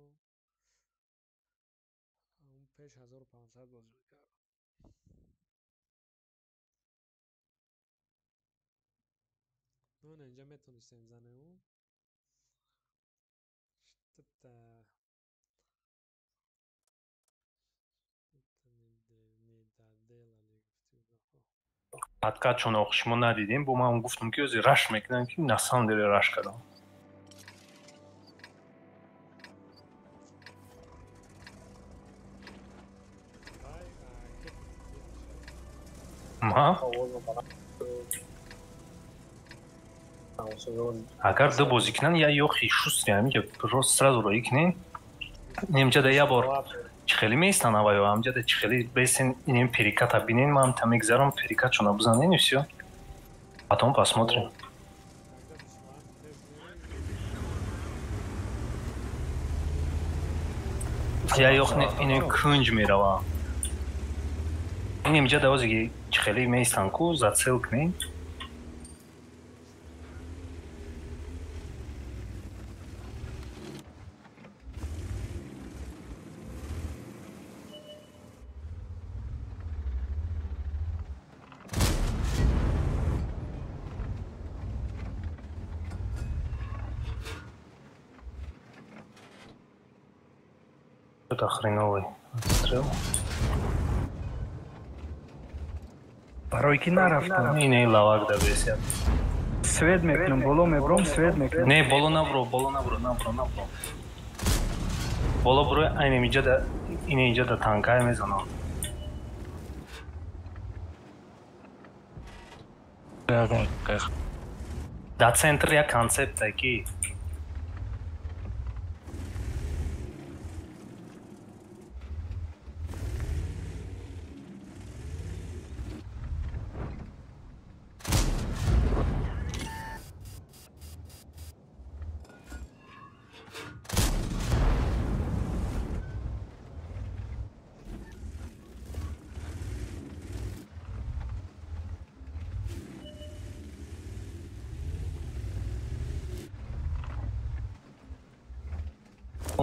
он пеш 1500 бозӣ мекард. Ну, на инҷа метонистем занем. Что-то не доделали. Подкат чун ох шумо надидем, бо ман гуфтам ки ози раш мекунам, ки на самом деле раш кардам. Ма? Агар ду бозӣ кунанд, я ёхи шустри ҳамиҷа просто сразу роӣ кунен. Инҷада я бор чӣ хеле меистанд авайо, ҳамҷада чӣ хеле бесен инем переката бинен, ман там мегзарам перекатшона бизанен и всё. Потом посмотрим. Я ёх инем кунҷ меравам. Инем ҷада озиги чӣ хеле меистанд ку, зацел кунен. Что-то хреновый отстрел. Барои ки нарафтам. Не, лавак да бесят. Свет мекунам, боло мебром, свет мекунам. Не, боло набро, боло набро, набро, набро. Боло бро, айне инҷа ине инҷа да танкай мезанам. Да центр як концепт ки.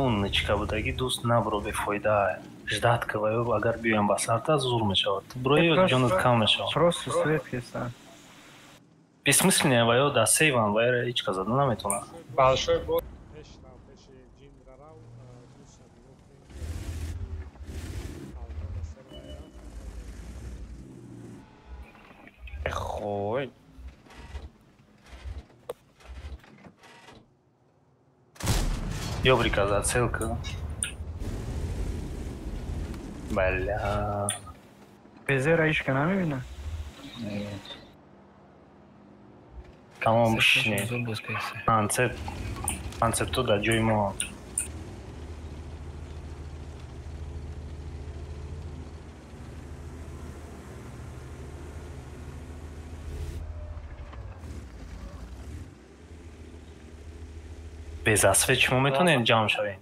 Кун ничка будаги дӯст набро бефоида. Ждать ка ва агар биёям ба сарта зур мешавад. Брои ҷонат кам мешавад. Просто свет кеста. Бессмысленно ва ё да сейван ва ё ҳеҷ кас зада наметавонад. Большой босс. Хой. Ёбрика зацелка. Бля. Безера ишка намебина? Тамом бишне. Концепт. Концепту да ҷои мо. Без асве шумо метавонед ҷамъ шавед?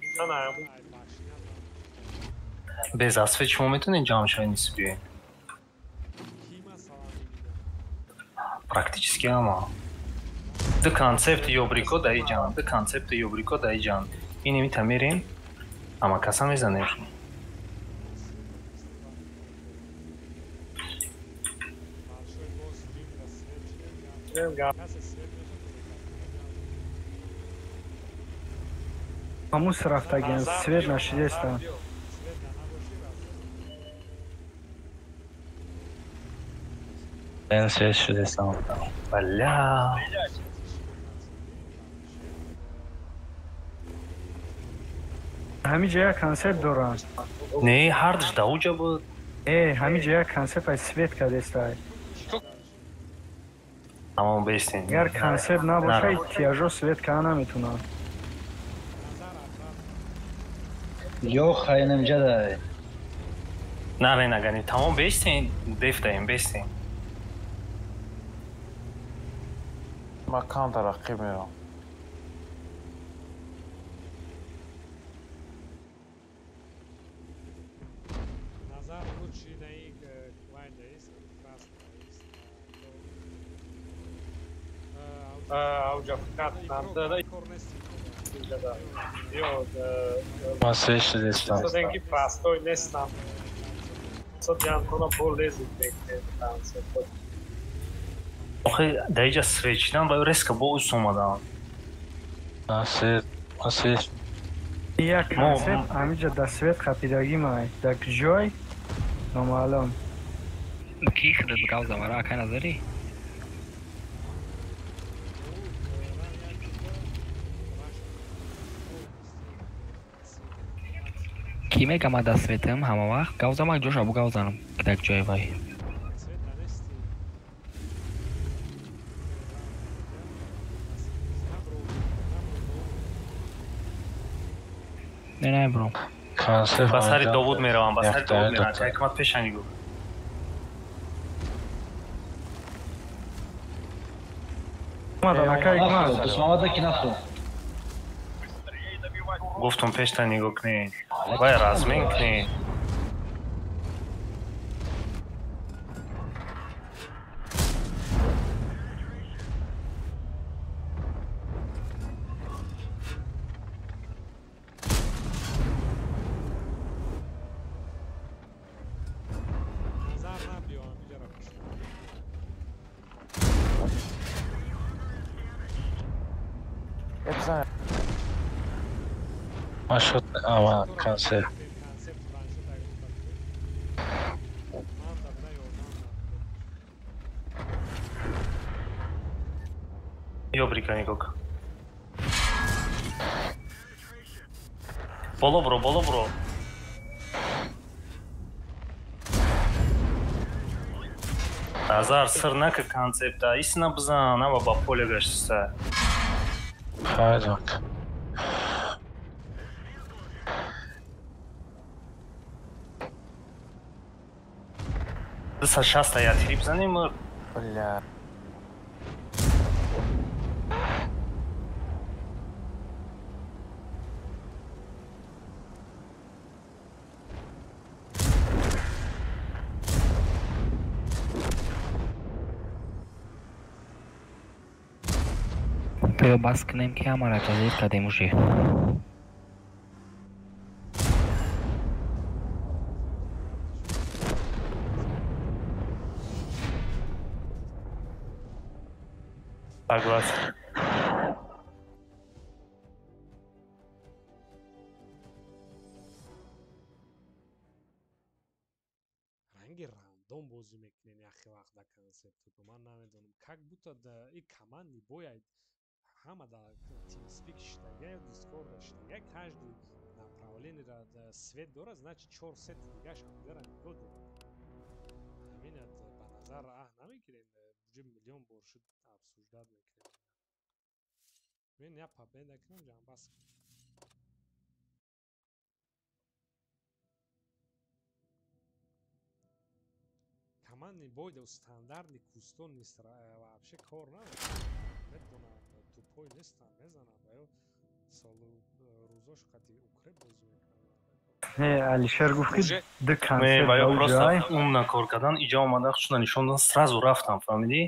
Без асве шумо метавонед ҷамъ шавед ниси биёед? Практически ҳама. Ду концепти ёбрико дар иҷанд, ду концепти ёбрико дар иҷанд. Ин имита мерем, ҳама каса мезанем шумо. Ҳамус рафтагиан свет нашидеста. Мен свет шудестам. Бля. Ҳамин ҷо як концепт доранд. Не, ҳардуш да уҷа буд. Э, ҳамин ҷо як концепт ай свет кардеста. Тамом бестин. Агар концепт набошад, тиражо свет карда наметавонад. Ё хайнам ҷадай. Наре нагани, тамом бестин, дефтаем, бестин. Ман камтар рақиб мерам. Назар лучше на их Ман свет шудестам. Охи дар иҷа свет шидан ва резко бо ус омадан. Ман свет. Як концепт ҳамиҷа дар свет қапидагӣ май. Дар ҷой номаълум. Ки худат гав замара акай назари? Ки мегама дар светам ҳама вақт гав замак ҷоша бу гав занам дар ҷои вай. Не, не, бро. Ба сари Довуд меравам, ба сари Довуд меравам. Ҳикмат пешани гуфт. Гуфтум пешта нигоҳ кунед. Вай размен кунед. Шуд ама концепт. Ёбрика нигоҳ. Боло бро, боло бро. Назар сир нака концепта, истина бизан, ама ба поле гаштиста. Файдак. Даса шаста я тири бизанем. Бля. Бас кунем ки ҳамаро ҷазир кардем уже. Согласен. Ранги рандом бозӣ мекунен яхе вақт да концепту. Ман намедонам. Как будто да и команди бояд ҳама да TeamSpeak шидага, Discord шидага, каждый направление свет дорад, значит 4 сет дигаш ҳамдигара нигоҳ дорад. Ҳамин ба назар намегирем, уже миллион бор шуд обсуждать мекунем. Мен я победа кунам ҷамбас кунам. Командный бой да стандартный кустон нест, вообще кор надорад. Медонам, тупой нестам, мезанам, ва ё солу рӯзош қати укреп бозӣ мекунам. Не, Алишер гуфт ки ду концепт Не, ва ё просто умна кор кардан, иҷо омада чуна нишон додан, сразу рафтам, фаҳмидӣ?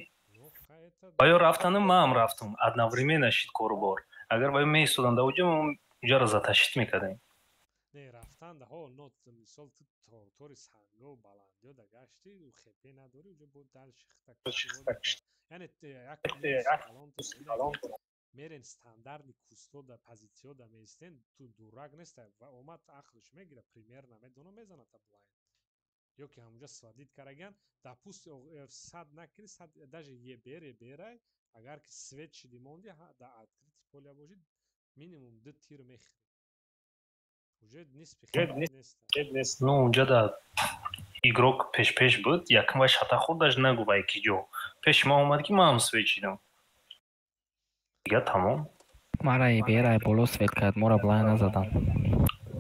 Ва ё рафтану маам рафтам, одновременно шид корубор. Агар ва ё меистодан да уҷо, мо уҷаро затащить мекардем. Не, рафтан да ҳо, но мисол ту тори санго баландиё да гашти, хепе надорӣ, уҷо бо дальше хита. Яъне як мерен стандартни кусто да позитсиё да меистен, ту дурак неста ва омад ақлш мегира, примерно медона мезана та блайн. Ё ки ҳамунҷа сводит караган, допустим сад накунӣ, сад даже ебер еберай, агар ки свет шиди монди, да открытый поля боши, минимум ду тир мехӯри. Уже нисби хеле нест. Ну, унҷа да игрок пеш-пеш буд, якм вай шата хӯрд, даже нагу вай ки ҷо. Пеши ман омад ки ман ҳам свет шидам. Дига тамом. Мара еберай боло свет кард, мора блайн назадан.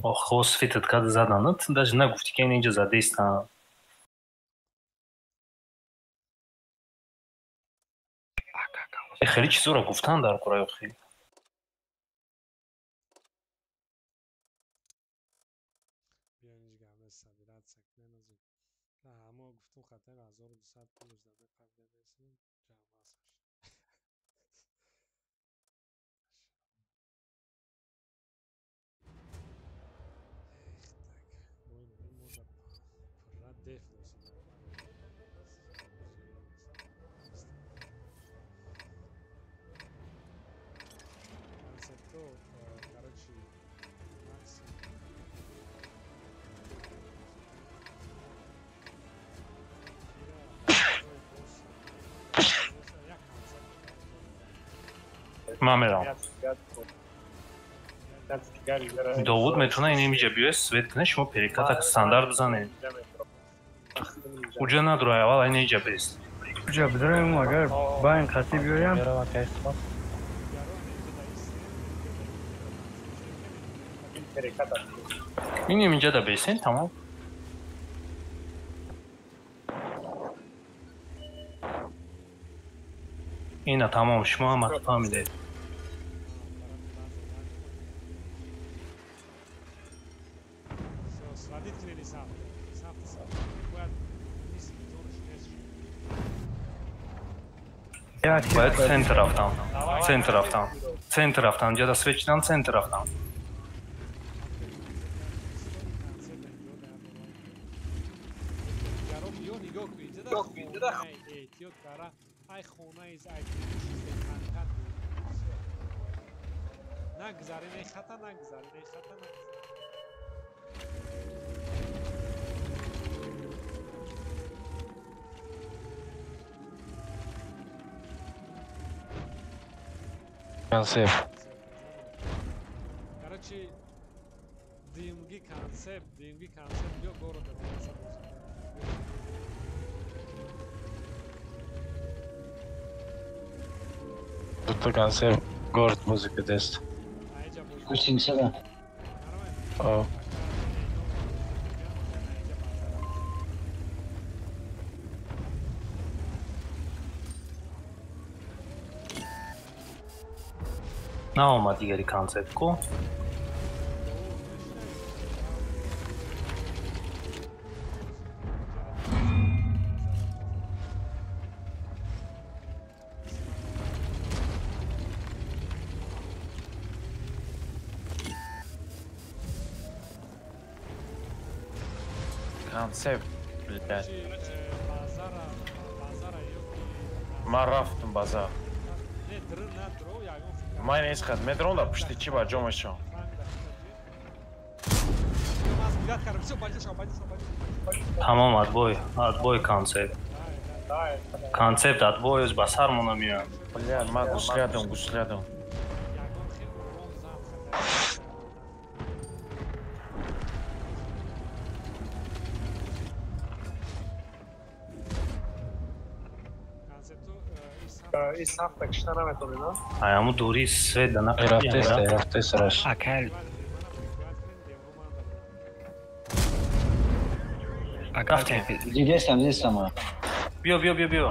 Охо, светат кард задан, даже нагуфти ки инҷа задестам. Хеле чизоро гуфтан дар кораи охир. Мо гуфтум хатар 1200 пулш да мепардадесим, ҷамъ мешад. Концепто, короче, максимум. Ман мерам. Довуд метавона ин инҷа биёяд свет кунад, шумо переката стандарт бизанед. Уҷа надурай, аввал ин инҷа бест. Уҷа бидураем, агар ба ин қатъи биёям. Ин инҷа да бесен, тамом. Ина тамом, шумо ҳама фаҳмидед. Бояд центр рафтам. Центр рафтам. Центр рафтам. Ҷада свет шидам, центр рафтам. Нагзарин, эй хата нагзарин, эй хата нагзарин. Концепт. Короче, дымги концепт, биё города концепт. Дута концепт город музыка дест. Гусеница. О. Наомад дигари концепт ку. Концепт, блядь. Ман рафтум базар. Ман ин хат метрон да пушти чӣ ба ҷо мешавам. Тамом, отбой, отбой концепт. Концепт отбой ба сармона меояд. Бля, ман гуслядам, гуслядам. Ай, аму дури свет да Рафтеста, рафтеста раш. Акал. Рафтем. Дидестам, дидестам. Биё, биё, биё, биё.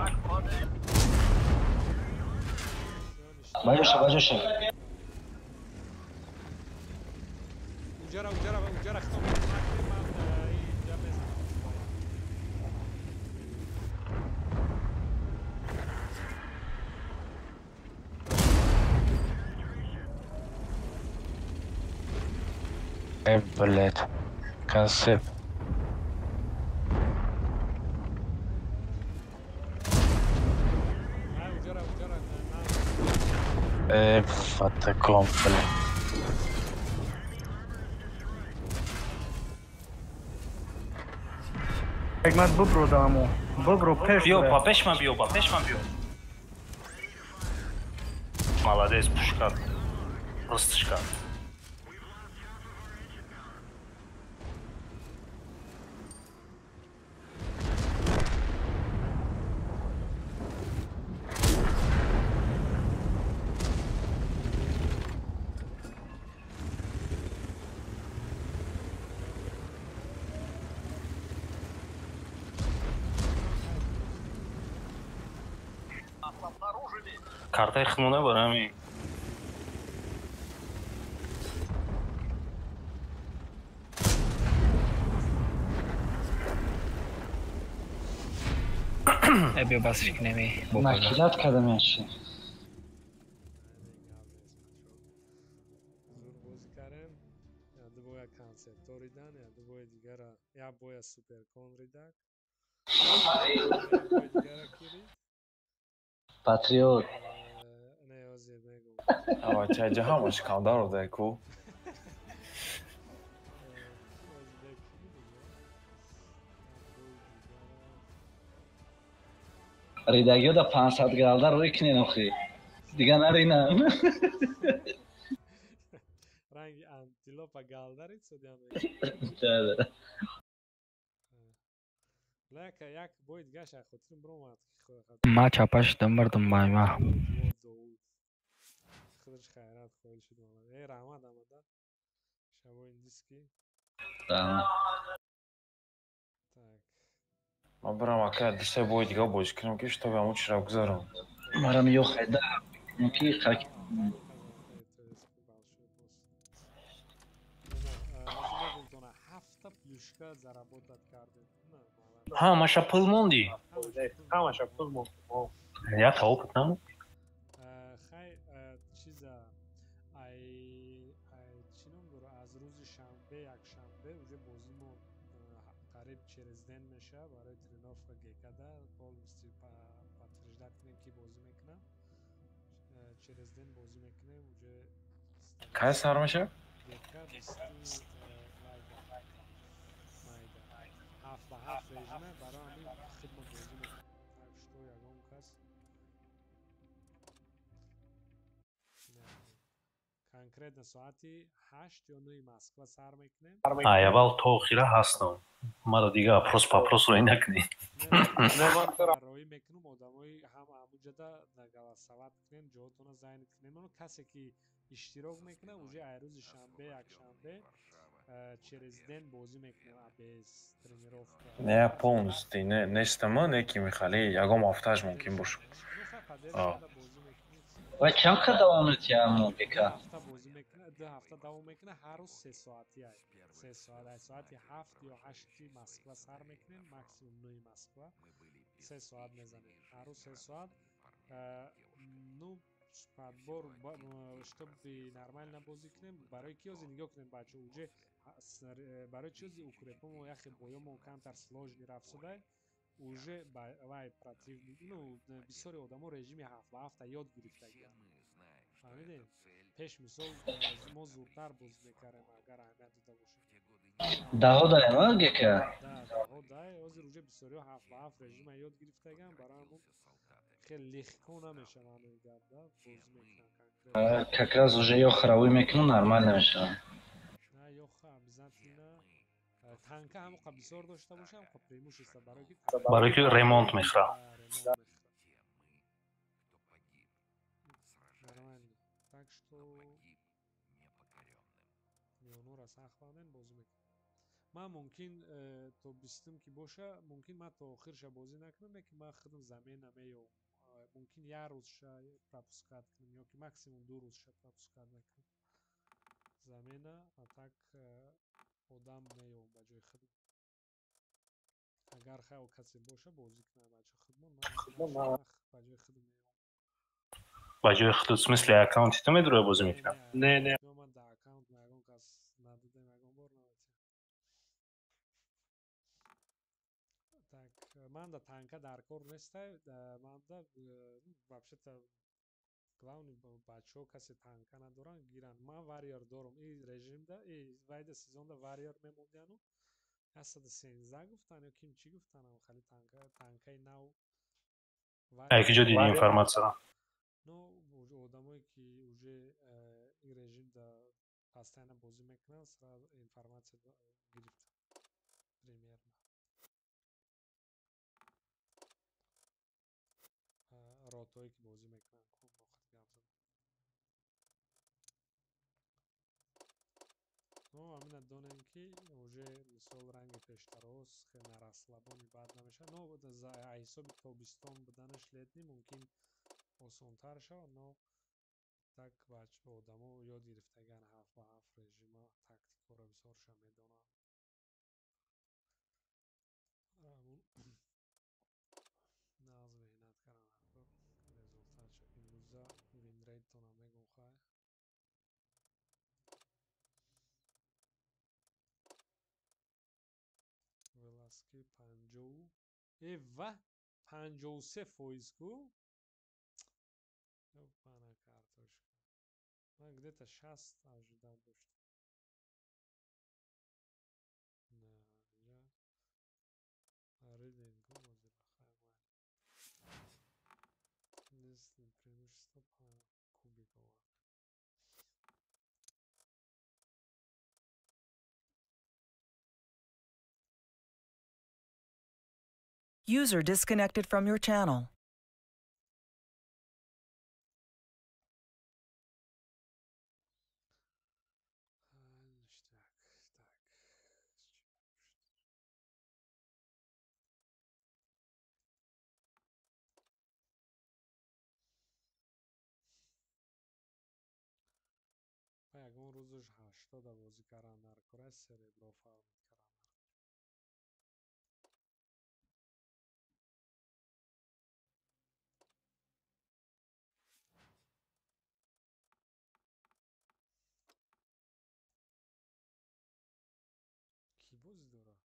Баҷоша, баҷоша. Уҷара, уҷара, уҷара хитоб ман инҷа мезанам. Блядь, концепт. Фатаком, блядь. Ҳикмат бубро даму. Бубро пеш. Биё, ба пеш ман биё, ба пеш ман биё. Молодец, пушка. Ростишка. Картаи худмона барами. Биё бас фикнеми. Накидат кардам яши. Зур бозӣ кардем. Ду боя концепто ридан, ду бои дигара, як боя суперкон ридак. Патриот. Ава чайҷа ҳамаш камдар одай ку. Ридагиё да 500 галда рӯй кунен охи. Дига наринам. Ранги антилопа галдарид судям. Да, да. Лака як бои дигаша хотирим бромад. Ма чапа шудам мардум байма. Худаш хайрат хоҳӣ шуд. Э, раҳмат амада. Шабои индиски. Раҳмат. Так. Ман бирам ака ду-се бои дига бозӣ кунам ки шитоби ҳамон чиро гузарам. Марам ё хайда ки хак. Ҳафта плюшка заработат кардем. Ҳамаша пул мондӣ? Ҳамаша пул монд. Як опыт намуд? Хай чиза ай ай чӣ ном дора, аз рӯзи шанбе, якшанбе уже бозимо қариб через день меша барои тренировка гекада полностью подтверждать кунем ки бозӣ мекунам. Через день бозӣ мекунем уже. Кай сар меша? Гека майда. Ҳафт ба ҳафт режиме барои ҳамин хидмат бозӣ мекунем. Так что ягон кас конкретно соати 8 ё 9 Москва сар мекунем. Ай, аввал то охира ҳастам. Маро дига опрос папрос рӯй накунед. Роӣ мекунам, одамои ҳам ҳамуҷада голосовать кунем, ҷоотона занят кунем. Оно касе ки иштирок мекунад, уже ай рӯзи шанбе, якшанбе через день бозӣ мекунем без тренировка. Не, полностью не, нестама, не ки михали, ягон ҳафтааш мумкин бошад. Ва чанд қадр давом метиҳам гека? Ҳафта бозӣ мекунад, 2 ҳафта давом мекунад, ҳар рӯз 3 соати ай. 3 соат, ай соати 7 ё 8 Москва сар мекунем, максимум 9 Москва. 3 соат мезанем. Ҳар рӯз 3 соат. Ну, подбор, чтобы нормально бозӣ кунем, барои ки ҳозир нигоҳ кунем бачаҳо, уже барои чи ҳозир укрепомо яхе боёмо камтар сложный рафт шудай. Уже вай противник, ну, бисёри одамо режими ҳафт ба ҳафта ёд гирифтагианд. Фаҳмидем? Пеш мисол мо зудтар бозӣ мекардем, агар аҳамият дода бошем. Даҳо даем, а, гека? Да, даҳо дай. Ҳозир уже бисёриҳо ҳафт ба ҳафт режима ёд гирифтагианд, барои ҳамон хеле легко намешавад ҳамин гап, да, бозӣ мекунанд конкретно. Как раз уже ё хравӣ мекунам, нормально мешавад. На, ёха обязательно танка ҳамоқа бисёр дошта боша, ҳамоқа преимущество, барои ки Барои ки ремонт мехӯра. Ремонт мехӯра. Нормально. Так что миёнора сахт банден, бозӣ мекунем. Ман мумкин то бистум ки боша, мумкин ман то охирша бозӣ накунам, лекин ман худам замена меёвам. Мумкин як рӯзша пропускать кунам ё ки максимум 2 рӯзша пропускать мекунам. Замена, а так одам меёвам ба ҷои худам. Агар хайр касе боша, бозӣ кунад бача худмон, ман ба ҷои худам меёвам. Ба ҷои худат, в смысле, аккаунти ту медуроя бозӣ мекунад? Не, не. Ё ман дар аккаунт ягон кас надидем, ягон бор наметиҳам. Так, ман да танка дар кор нестай, ман да вообще-то главный бачаҳо касе танка надоранд, гиранд. Ман варьер дорам. И режимда, и вайда сезонда варьер мемондиану 113 гуфтан ё ким чӣ гуфтан, хали танка, танкаи нав. Ай киҷо диди информатсияро? Ну, одамое ки уже ин режимда постоянно бозӣ мекунанд, сразу информатсия гирифтам примерно. Ротое ки бозӣ мекунанд, ку бохат гап задам. Ну, ҳамина донем ки уже мисол ранги пештароз хеле на расслабони бад намешавад. Но ҳисоби тобистон буданаш летний мумкин осонтар шавад, но так бача одамо ёд гирифтагианд ҳафт ба ҳафт режима, тактикаро бисёрша медонанд. Нағз меҳнат карданд, результатша имрӯза винрейтона мегум хай. Веласки панҷоу э ва 53% ку? Ёпана картошка. Ман где-то 60 ожидать доштам. На, инҷа ридем ку ҳозир хай майли. Единственное преимущество по кубик овард. User disconnected from your channel. Ништяк. Так. Па ягон рӯзаш 80-а бозӣ кардан дар кора, серебро фармид кардан дар кор. Кӣ бозӣ дорад?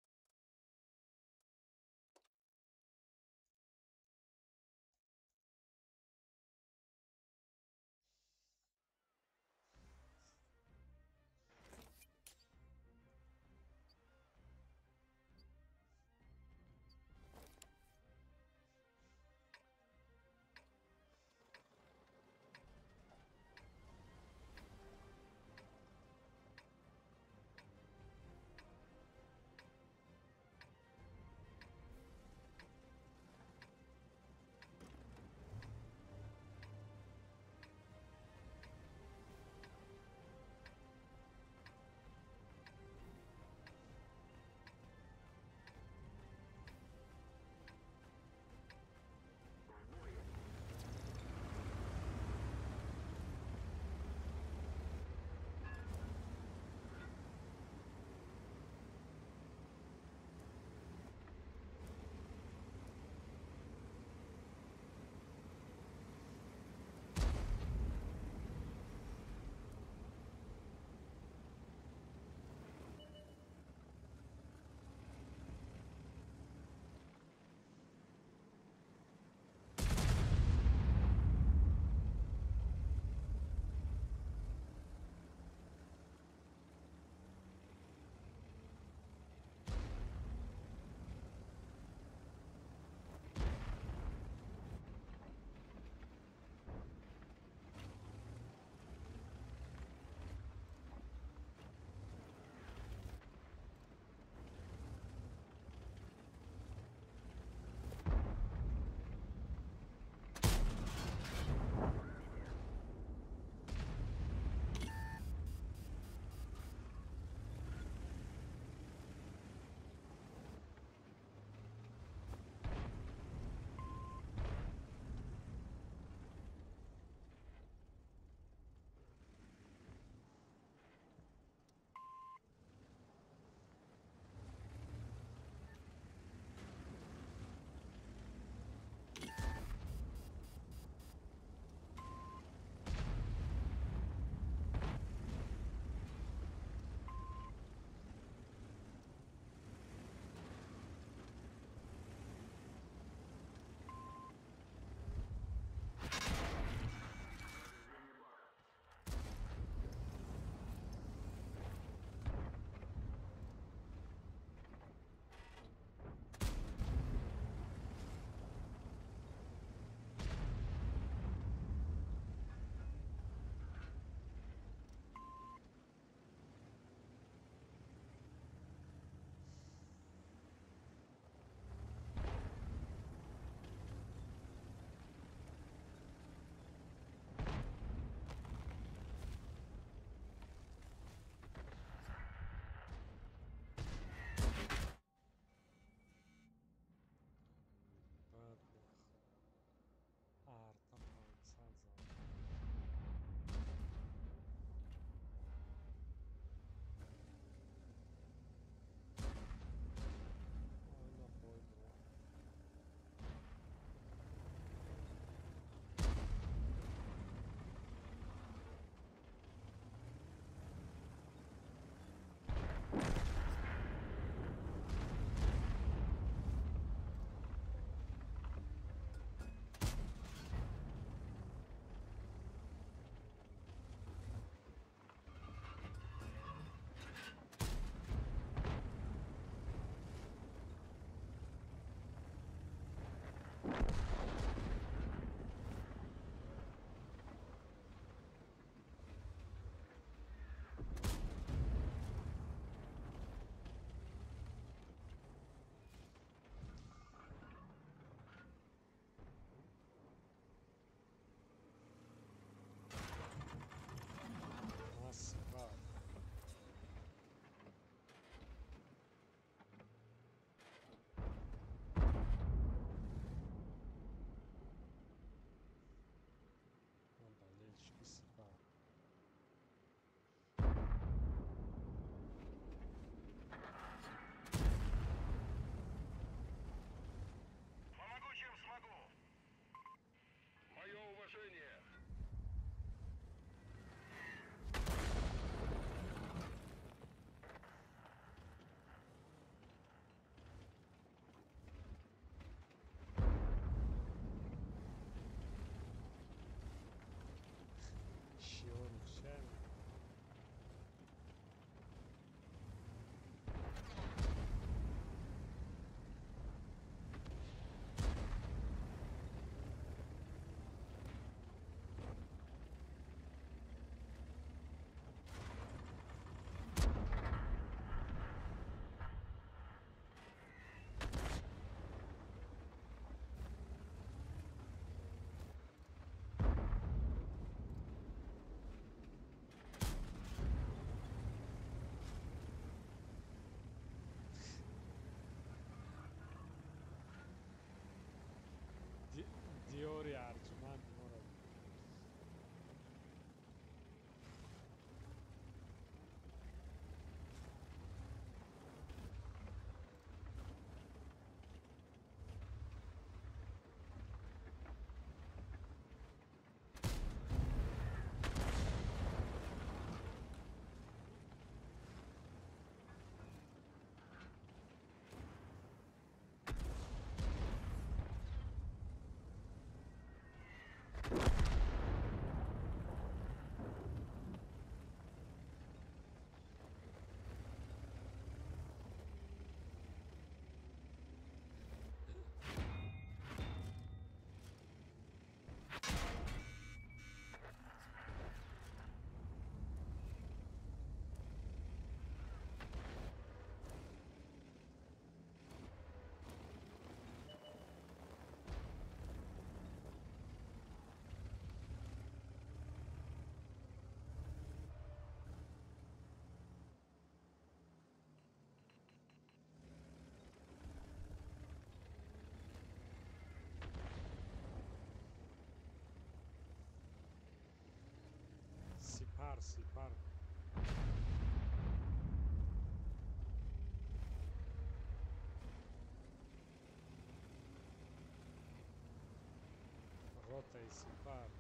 Ротаи сипар.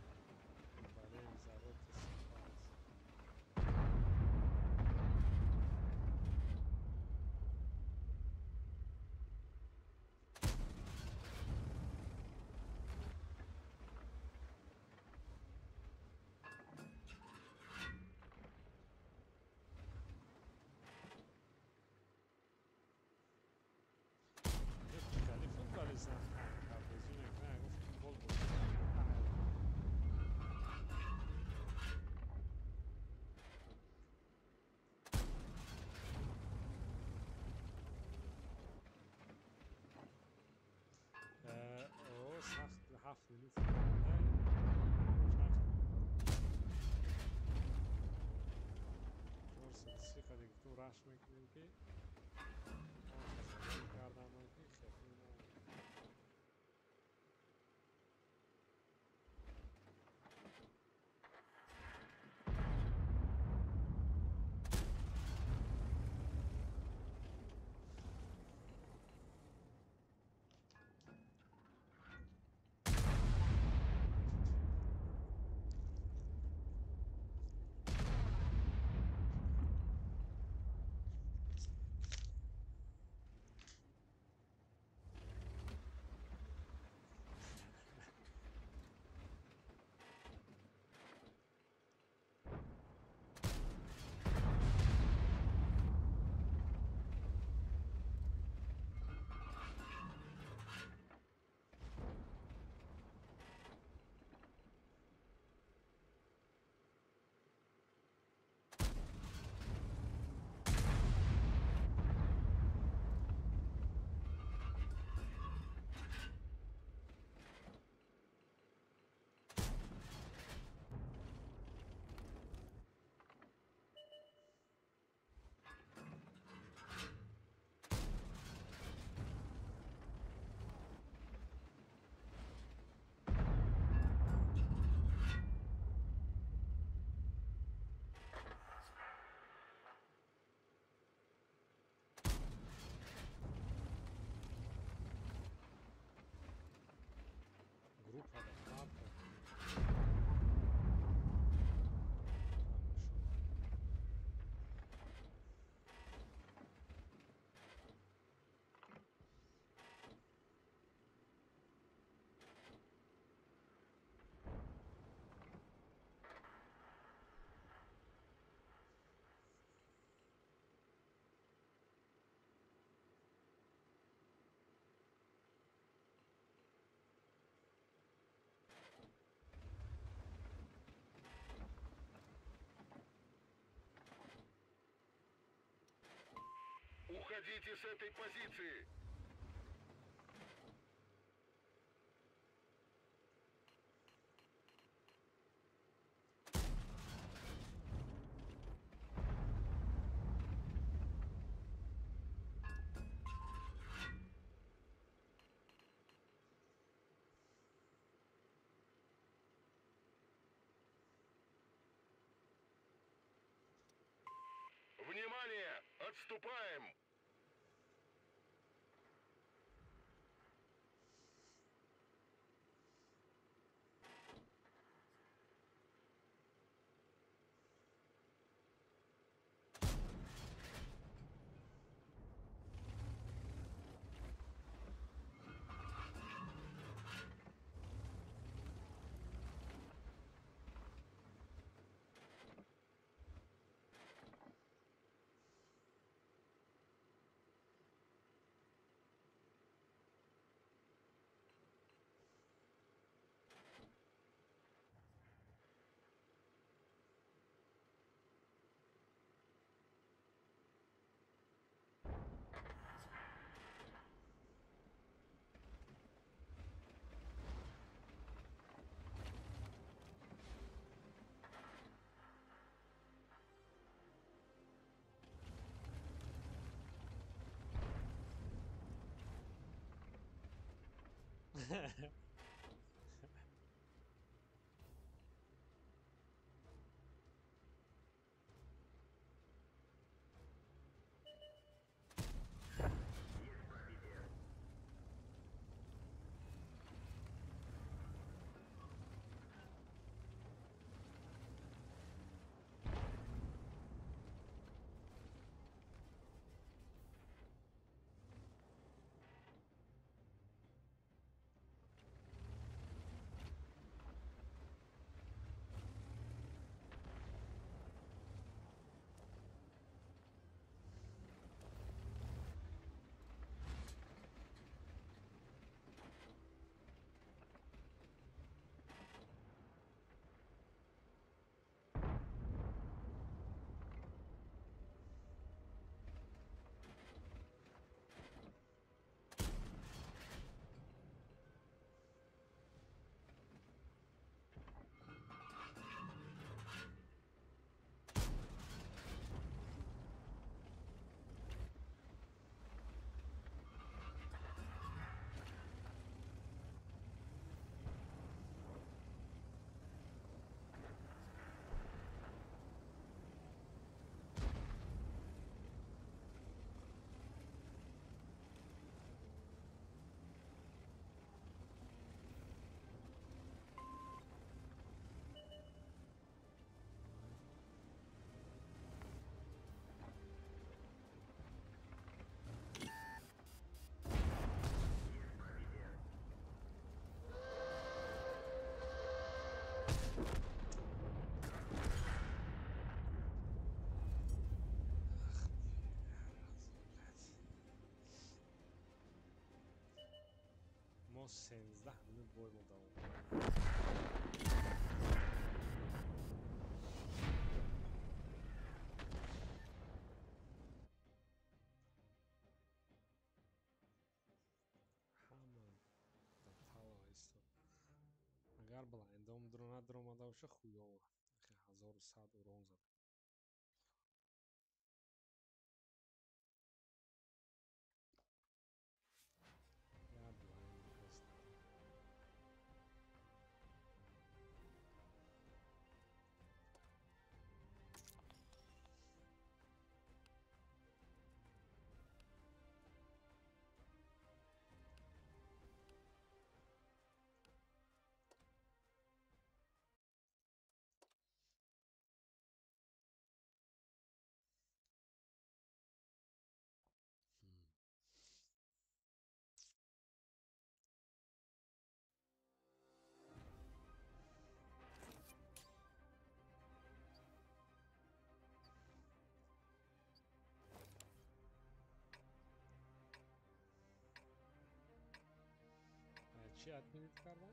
Болеем за рота сипар. Сахт 7 минут. Раш мекунем ки кардам ки хеле Группа папка. Уходите с этой позиции! Внимание! Отступаем! Мо 13 минут бой мо давом. Ҳама дар тала истод. Агар блайндом надромада боша хуёва. 1100 урон зад. Я блайнд ҳаст. Чӣ отменить кардан?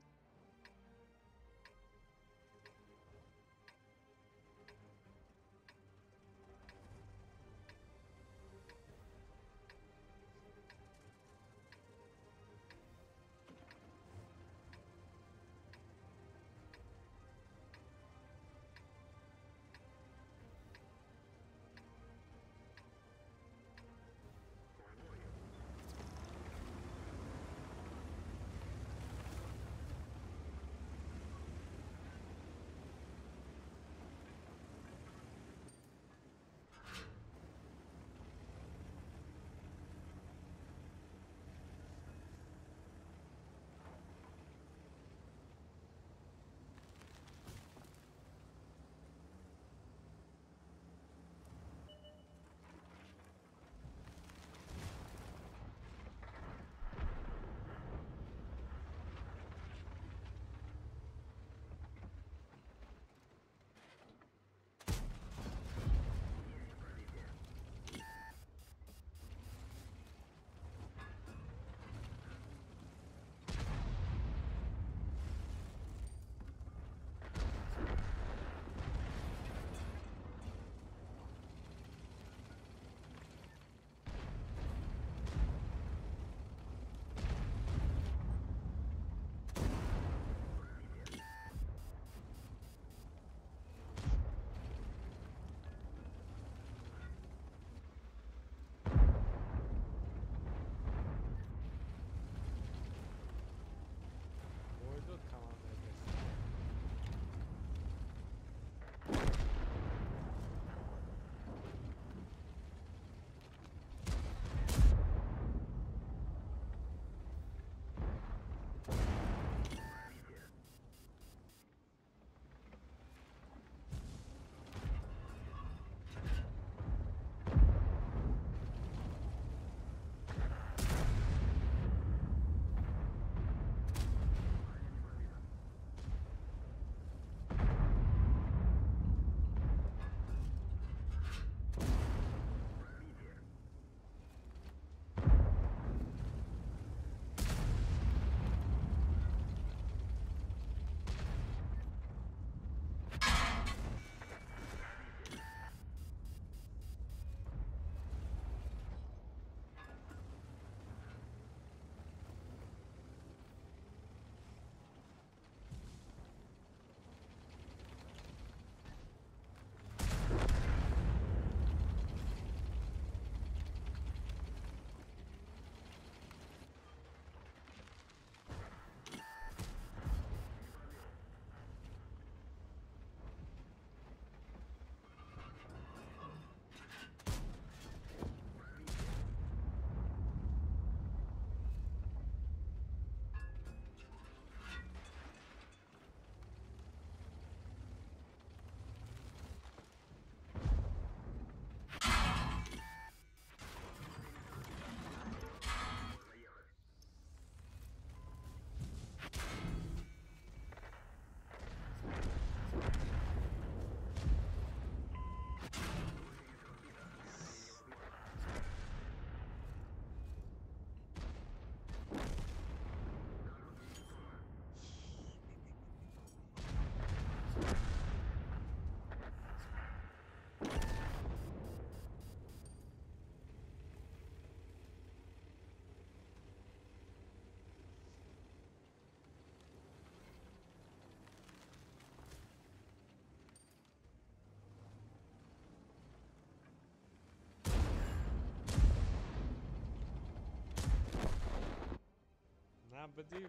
Набудӣ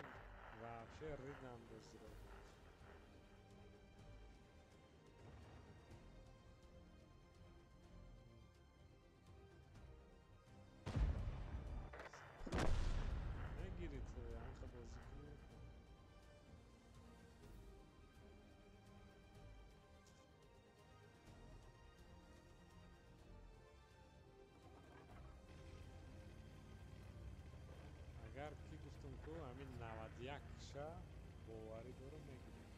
вообще ридам бозиро. Мегирид анха бозӣ кунӣ. Агар ки гуфтум ку ҳамин 91-ша боварӣ дорам мегирем.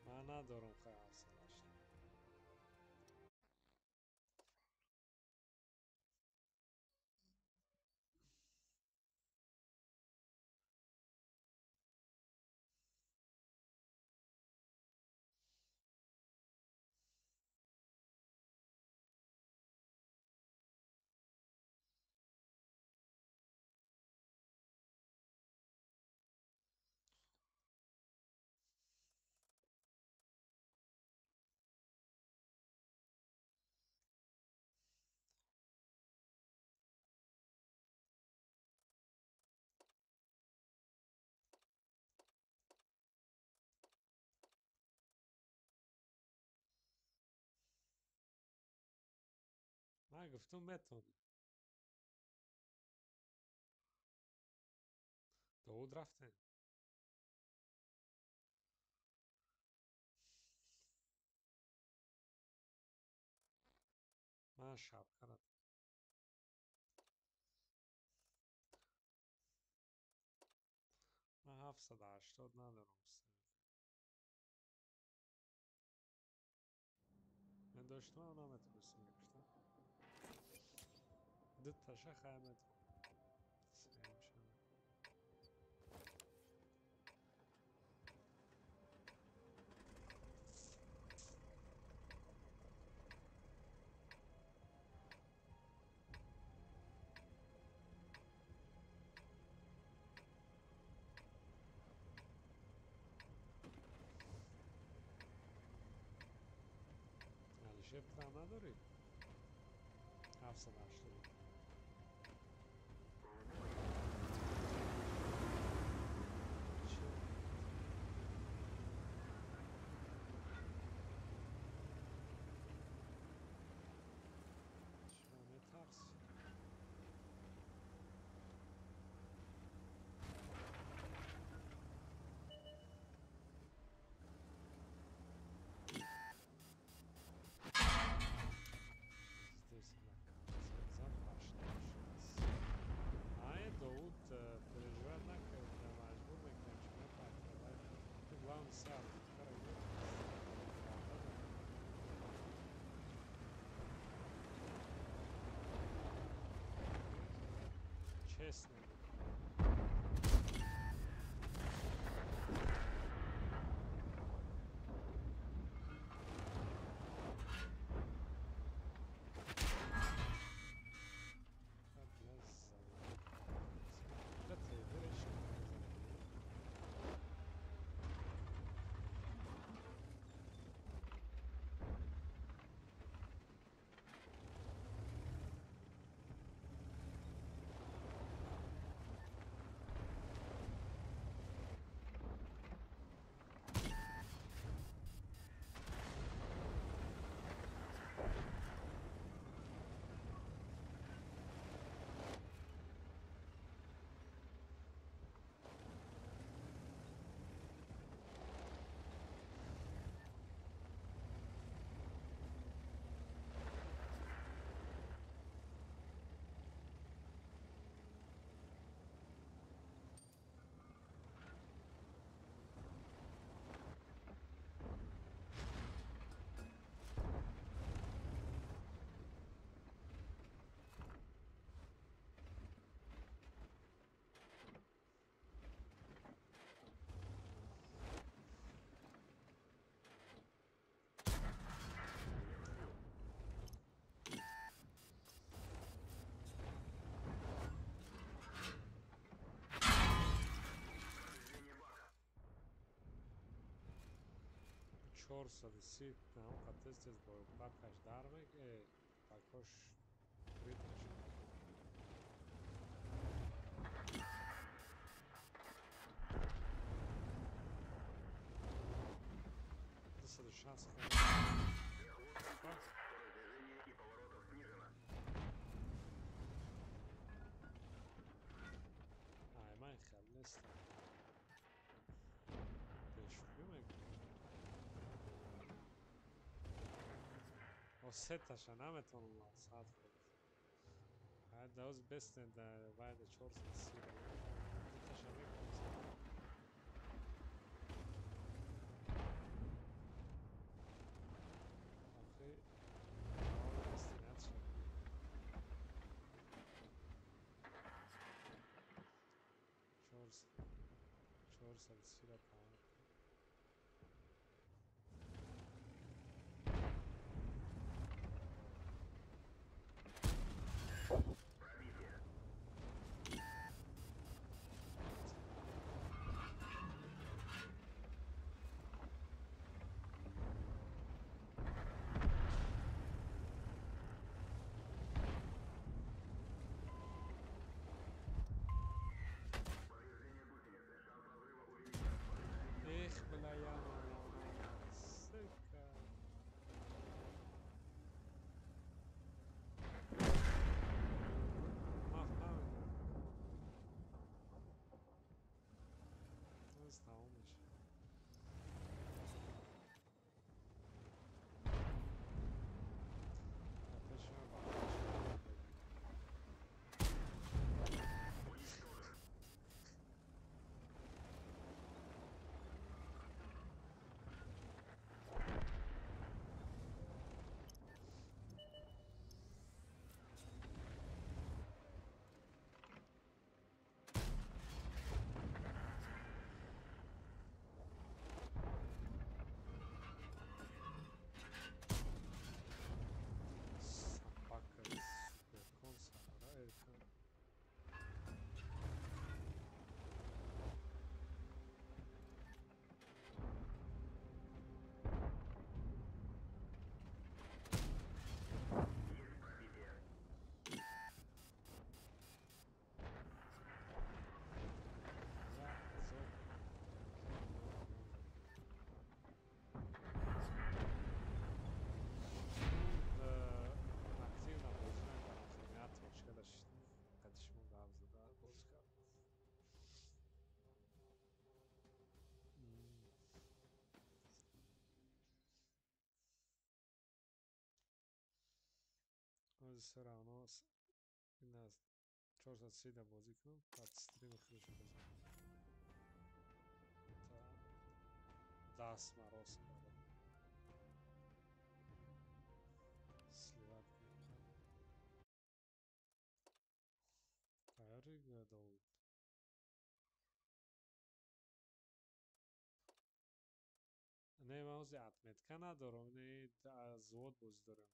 Ман надорам хай 780. Ман гуфтум метавонӣ. Довуд рафтем. Ман шабка надорам. Ман 780 надорам. Ман доштам, наметавонистам гирифтам. Дуташа хай метавонам. Сеюмша. Алишер тра надорӣ? 780. Переживать накарда, маҷбур мекунем, чи мепартовай. Ту главный сар духтара честно. 430 нам тез бо пакаш дар пакош крит мешавад. 260. Ай, ман хел нестам. Бешӯхӣ мекунам. Сеташа наметавонам сад хӯрд. Ҳайда оз бестен да вайда 430. Дуташа мекунам. Охи бестен шуд. 430 тамом. Эх, бля, я сука. Маф намедонам. Оз тамом мешавад. Пеши ман бардошт. Собака суперкон сара. Активно бозӣ накардам, хеле точкада қадишмо гап зада бозӣ кардам. Ози всё равно ина 430 да бозӣ кунам, баъд стрими худашо бозӣ кунам. Даст марост кардам. Сливать кунам. Тайёрӣ Довуд. Не, ман ози отметка надорам, не аз завод бозӣ дорам.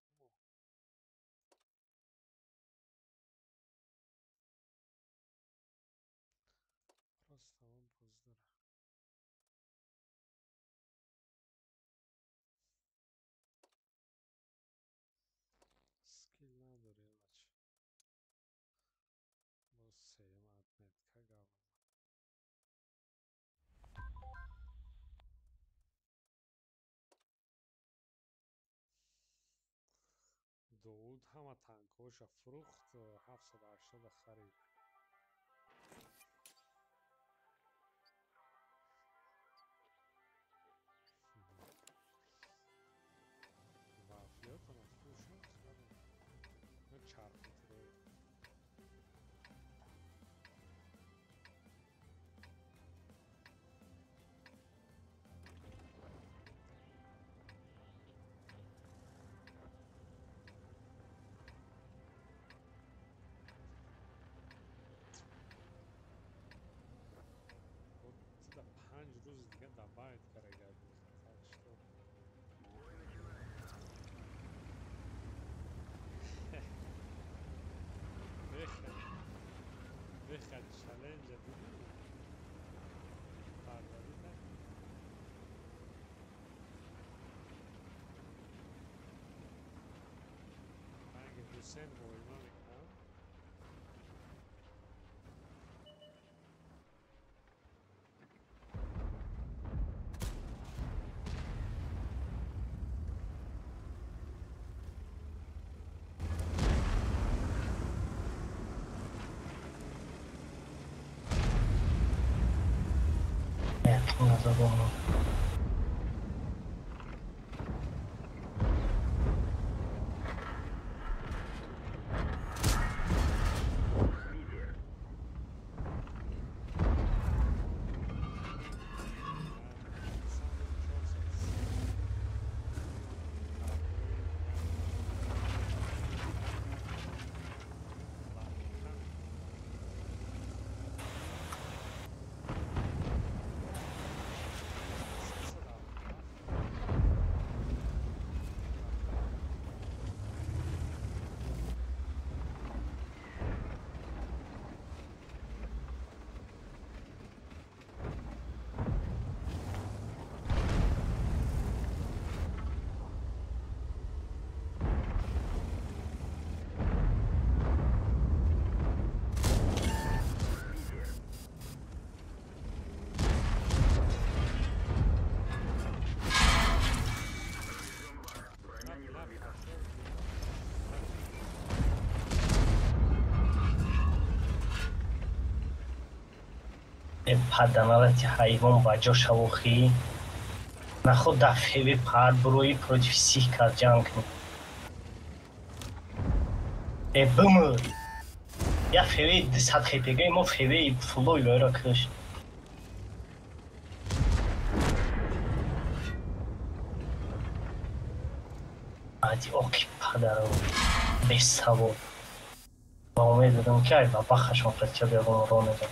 Просто он бозӣ дорам. Скилл надорем бача. Боз сеюм отметка гап зад. Довуд ҳама танкҳоша фурӯхт, 780 харид. Вафлиётона фурӯшад, чархметрои. 5 рӯзи дига добавить карда так что бехад бехад челленджа дидӣ, бардорӣ накун. Забавно. Паданалати ҳайвон ба ҷо шавохӣ. Наход дафъеви пар бурои против всех кар ҷанг кунӣ. Э бимир. Я феви 200 хпг мо феви фулой вайра киш. Ади оқи падаро бесавод. Ба умед додам ки ай ба бахашон хотя бы ягон ро медам.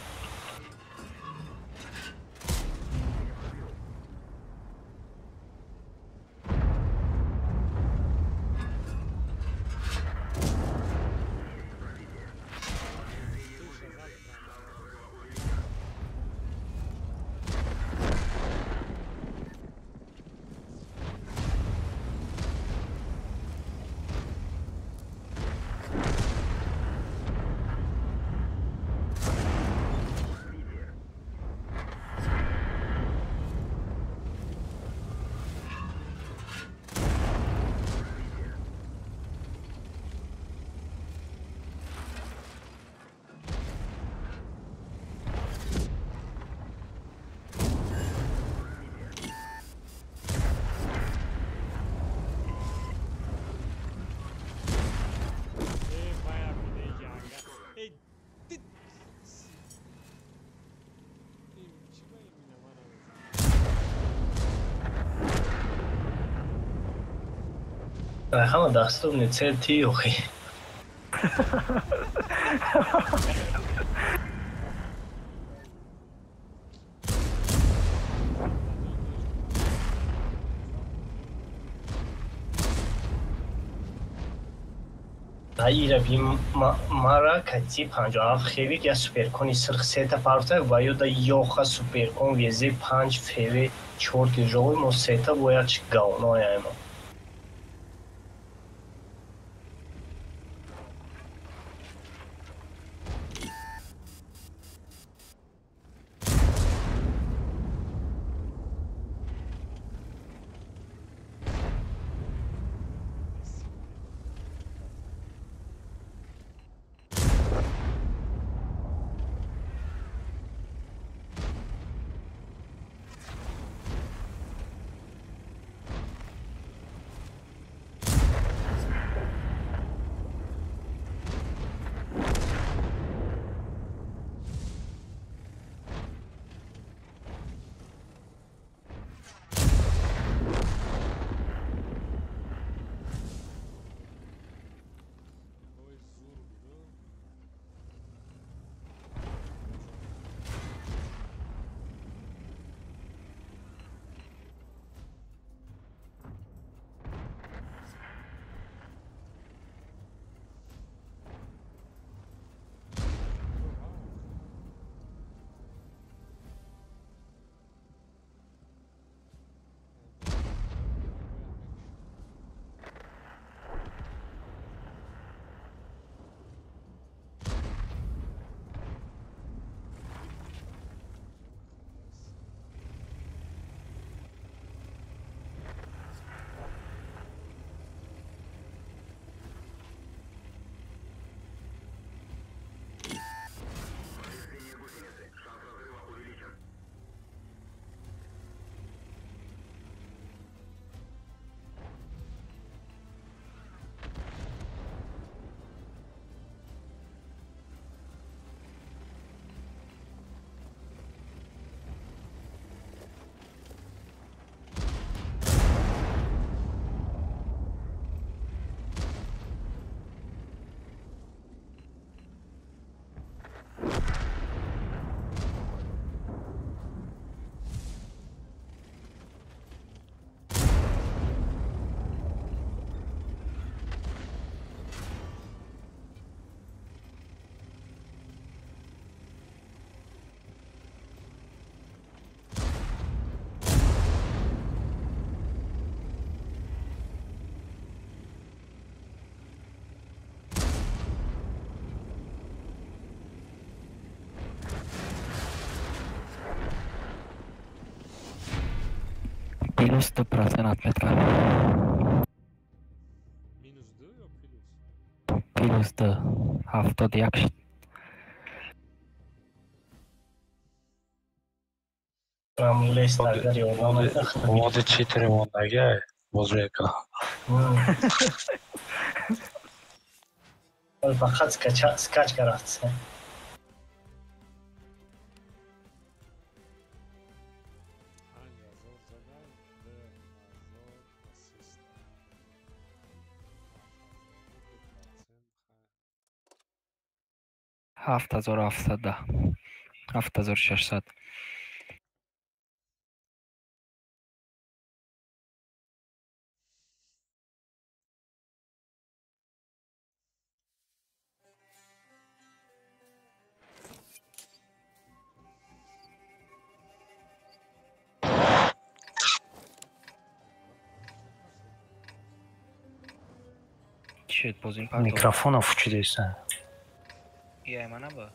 Ҳама доступный цель ти охи. Ира би мара кати 57 хевик я суперкони сирх сета парта ва ё да ёха суперкон везе 5 феве 4 тижовой мо сета бояд чи говно ямо. Плюс 2% отметка. Минус 2 ё плюс? Плюс 2. 71 шуд. Овози читери мондагиай бозрека. Фақат скачка рафт. 7710, 7600. Микрофона фучидеса. Я манаба.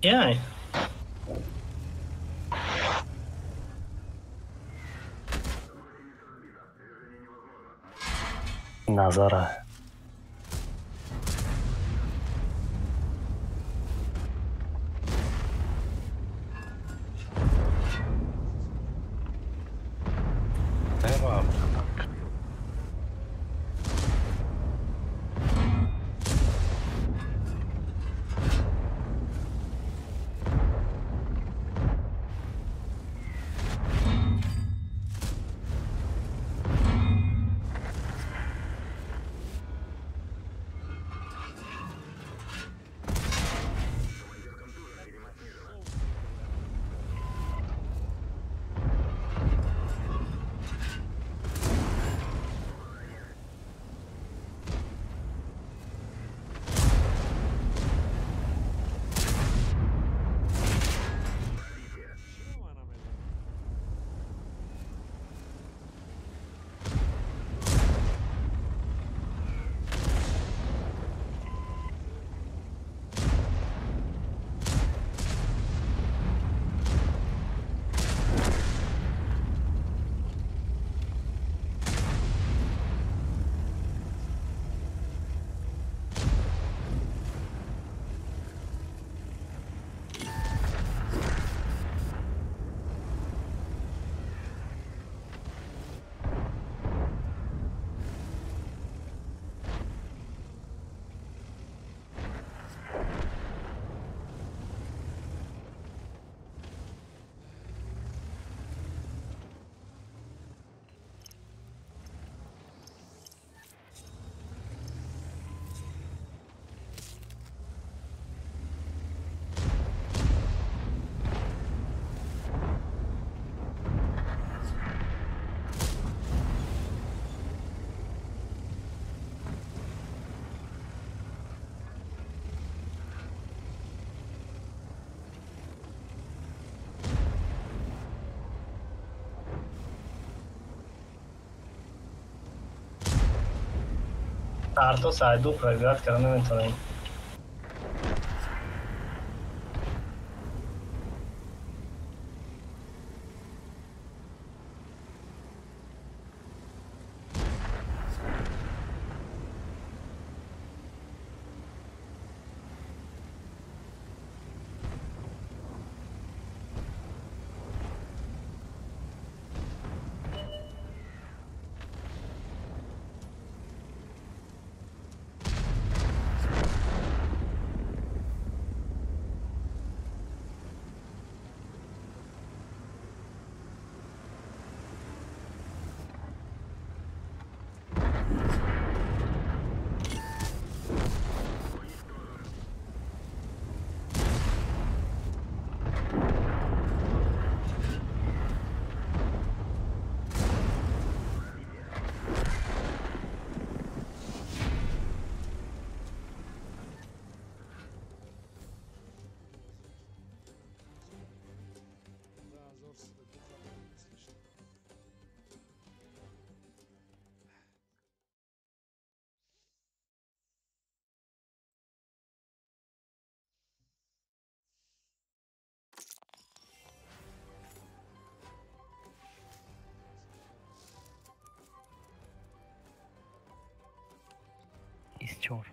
Yeah. Назара. Арто сайду проиграть карда наметавонем. Чор.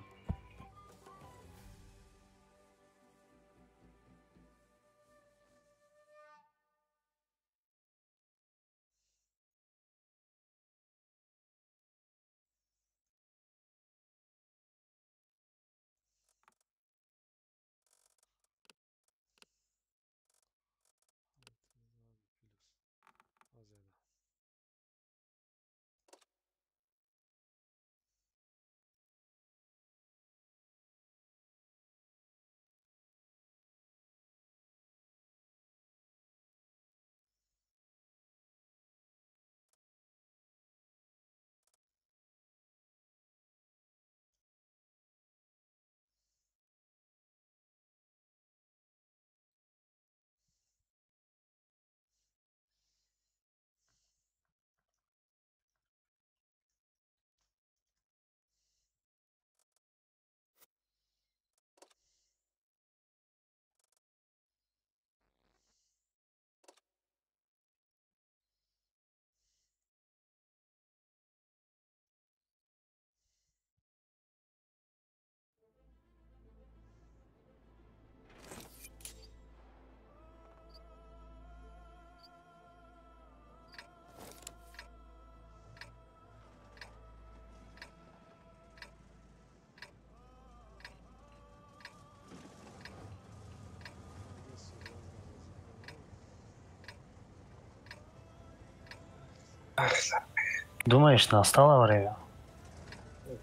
Думаешь, настало время?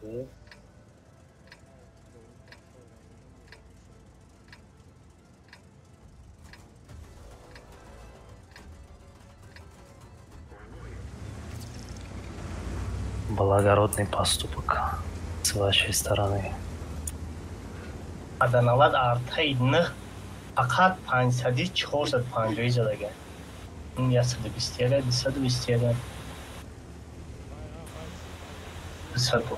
Угу. Благородный поступок с вашей стороны. Аданавад артаи 9 фақат 500 450 задага. 121, 221. 209.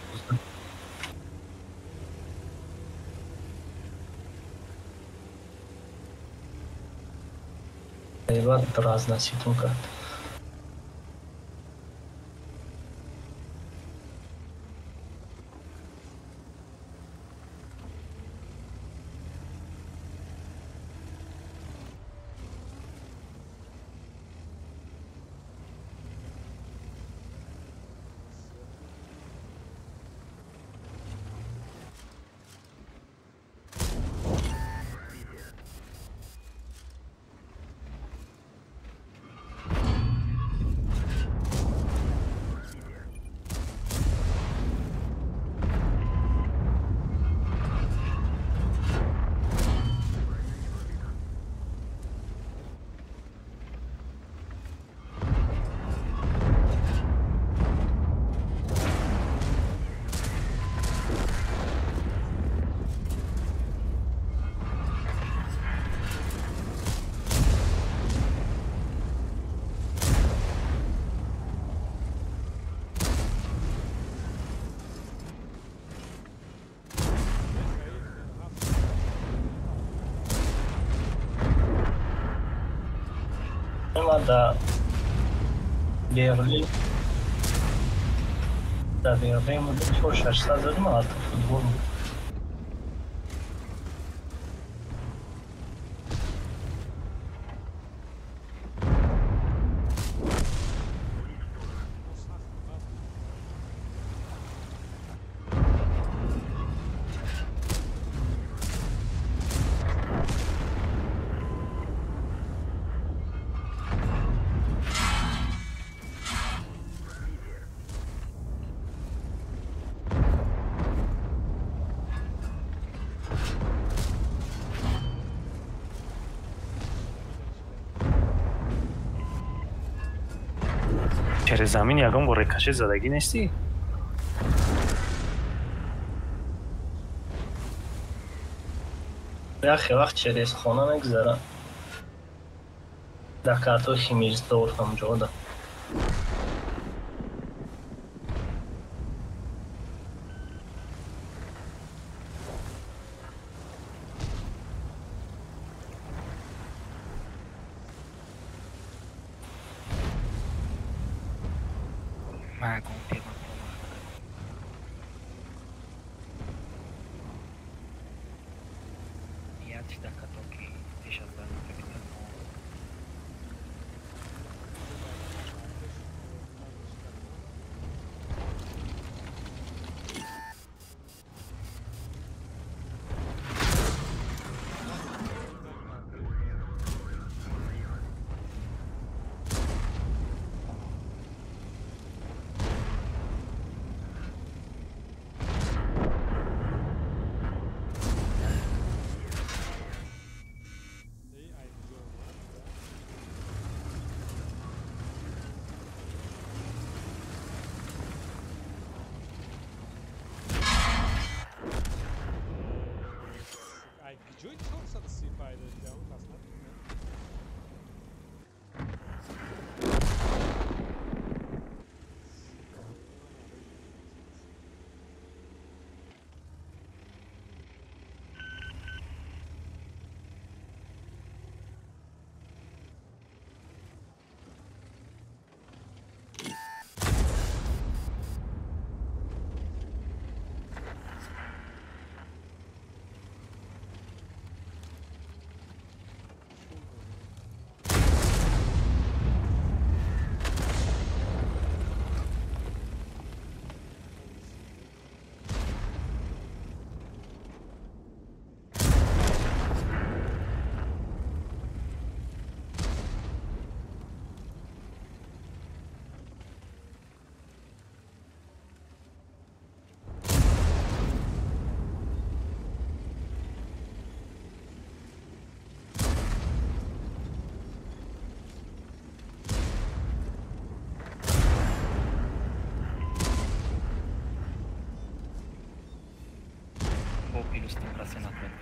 Баъд разноситон кард. Ман дар Берлин дар Берлин будем, 4600 задем, арта футбол. Через замин ягон бор рикошет задагӣ нестӣ? Яхе вақт через хона мегузарам. Дар картои Химирсдорф ҳамҷода.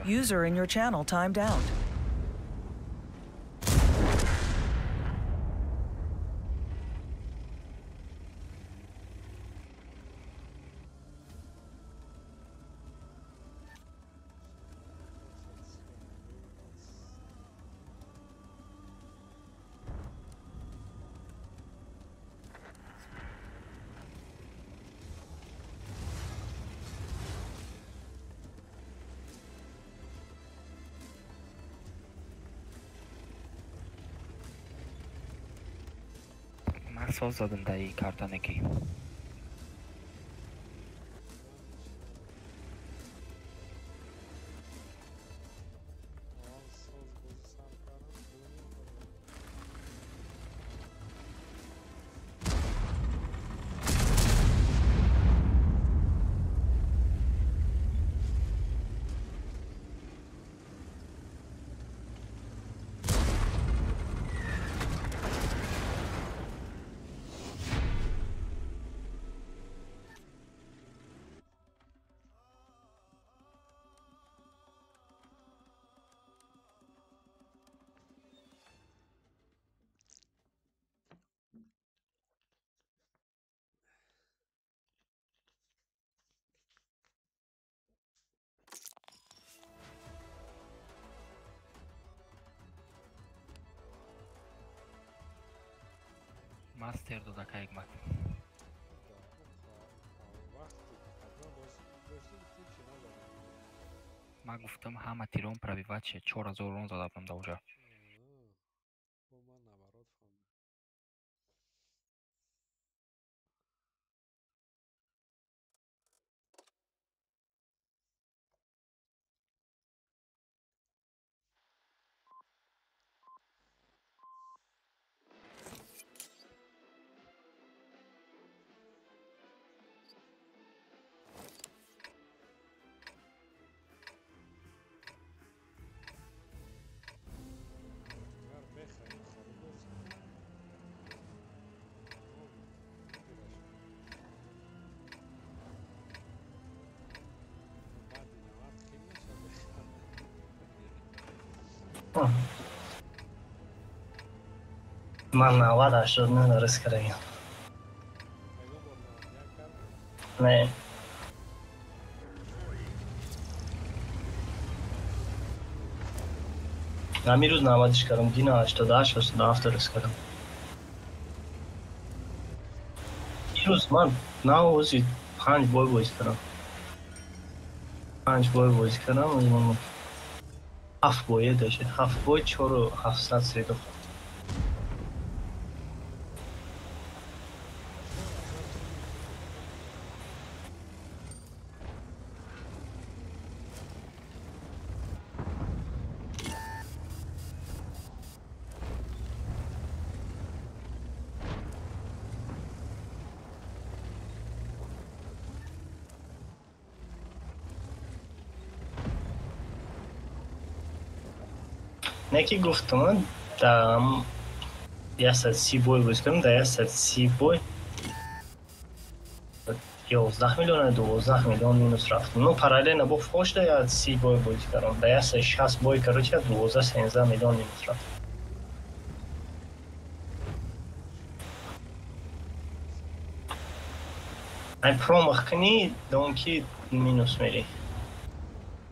User in your channel timed out. Соз задам дар ин картане ки. Мастер дода кайгмат. Ман гуфтам ҳама тирон пробивать шед, 4000 урон зада будам да уҷа. Ман 90-89 дарс кардагиам. Не. Ҳамин рӯз 90-ш кардам, дина 88, 87 дарс кардам. Ирӯз ман навози 5 бой бозӣ кардам. 5 бой бозӣ кардам, ман 7 бое дошт. 7 бой 4700 средо. Не ки гуфтам, да 130 бой бозӣ кардам, да 130 бой 11 миллион, 12 миллион минус рафтам. Ну, параллельно бо фош да 130 бой бозӣ кардам, да 160 бой, короче, 12-13 миллион минус рафтам. Ай промах кунӣ, дон ки минус мерӣ.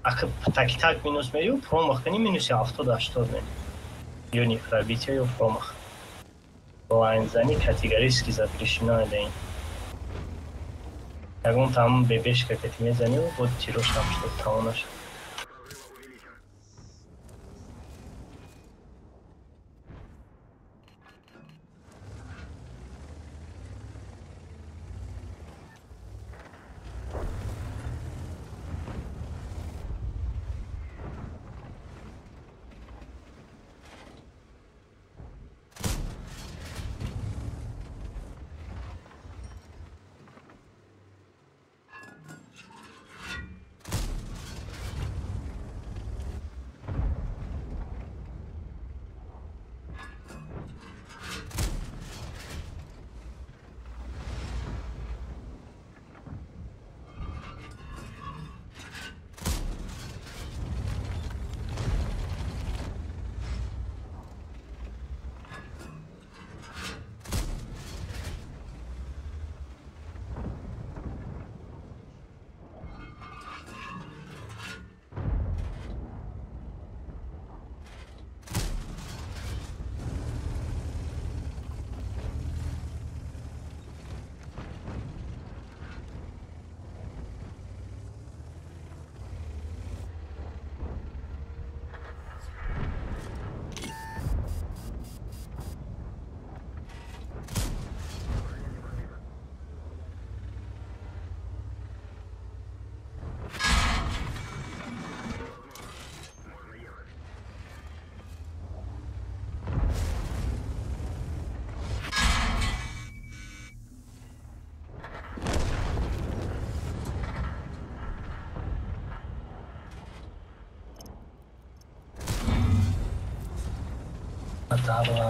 Ака так минус мерӣ, промах кунӣ минуси 70-80 мерӣ. Ё не пробитие, ё промах. Лайнзанӣ категорически запрещено ин. Ягон там бебешка кати мезанӣ, бо тирош там что тамом нашуд.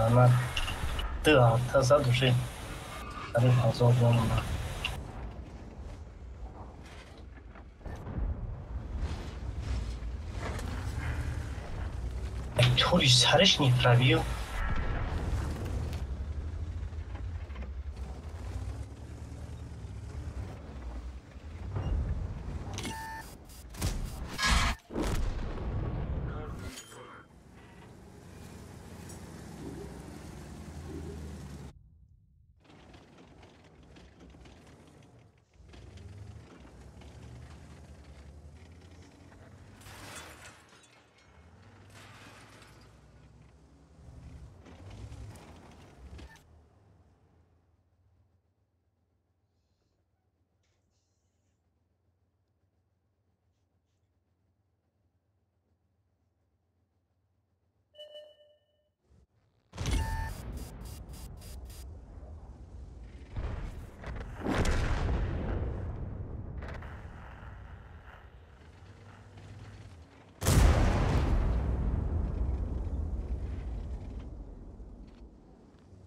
Она ты задуши. Тури сараш не пробил.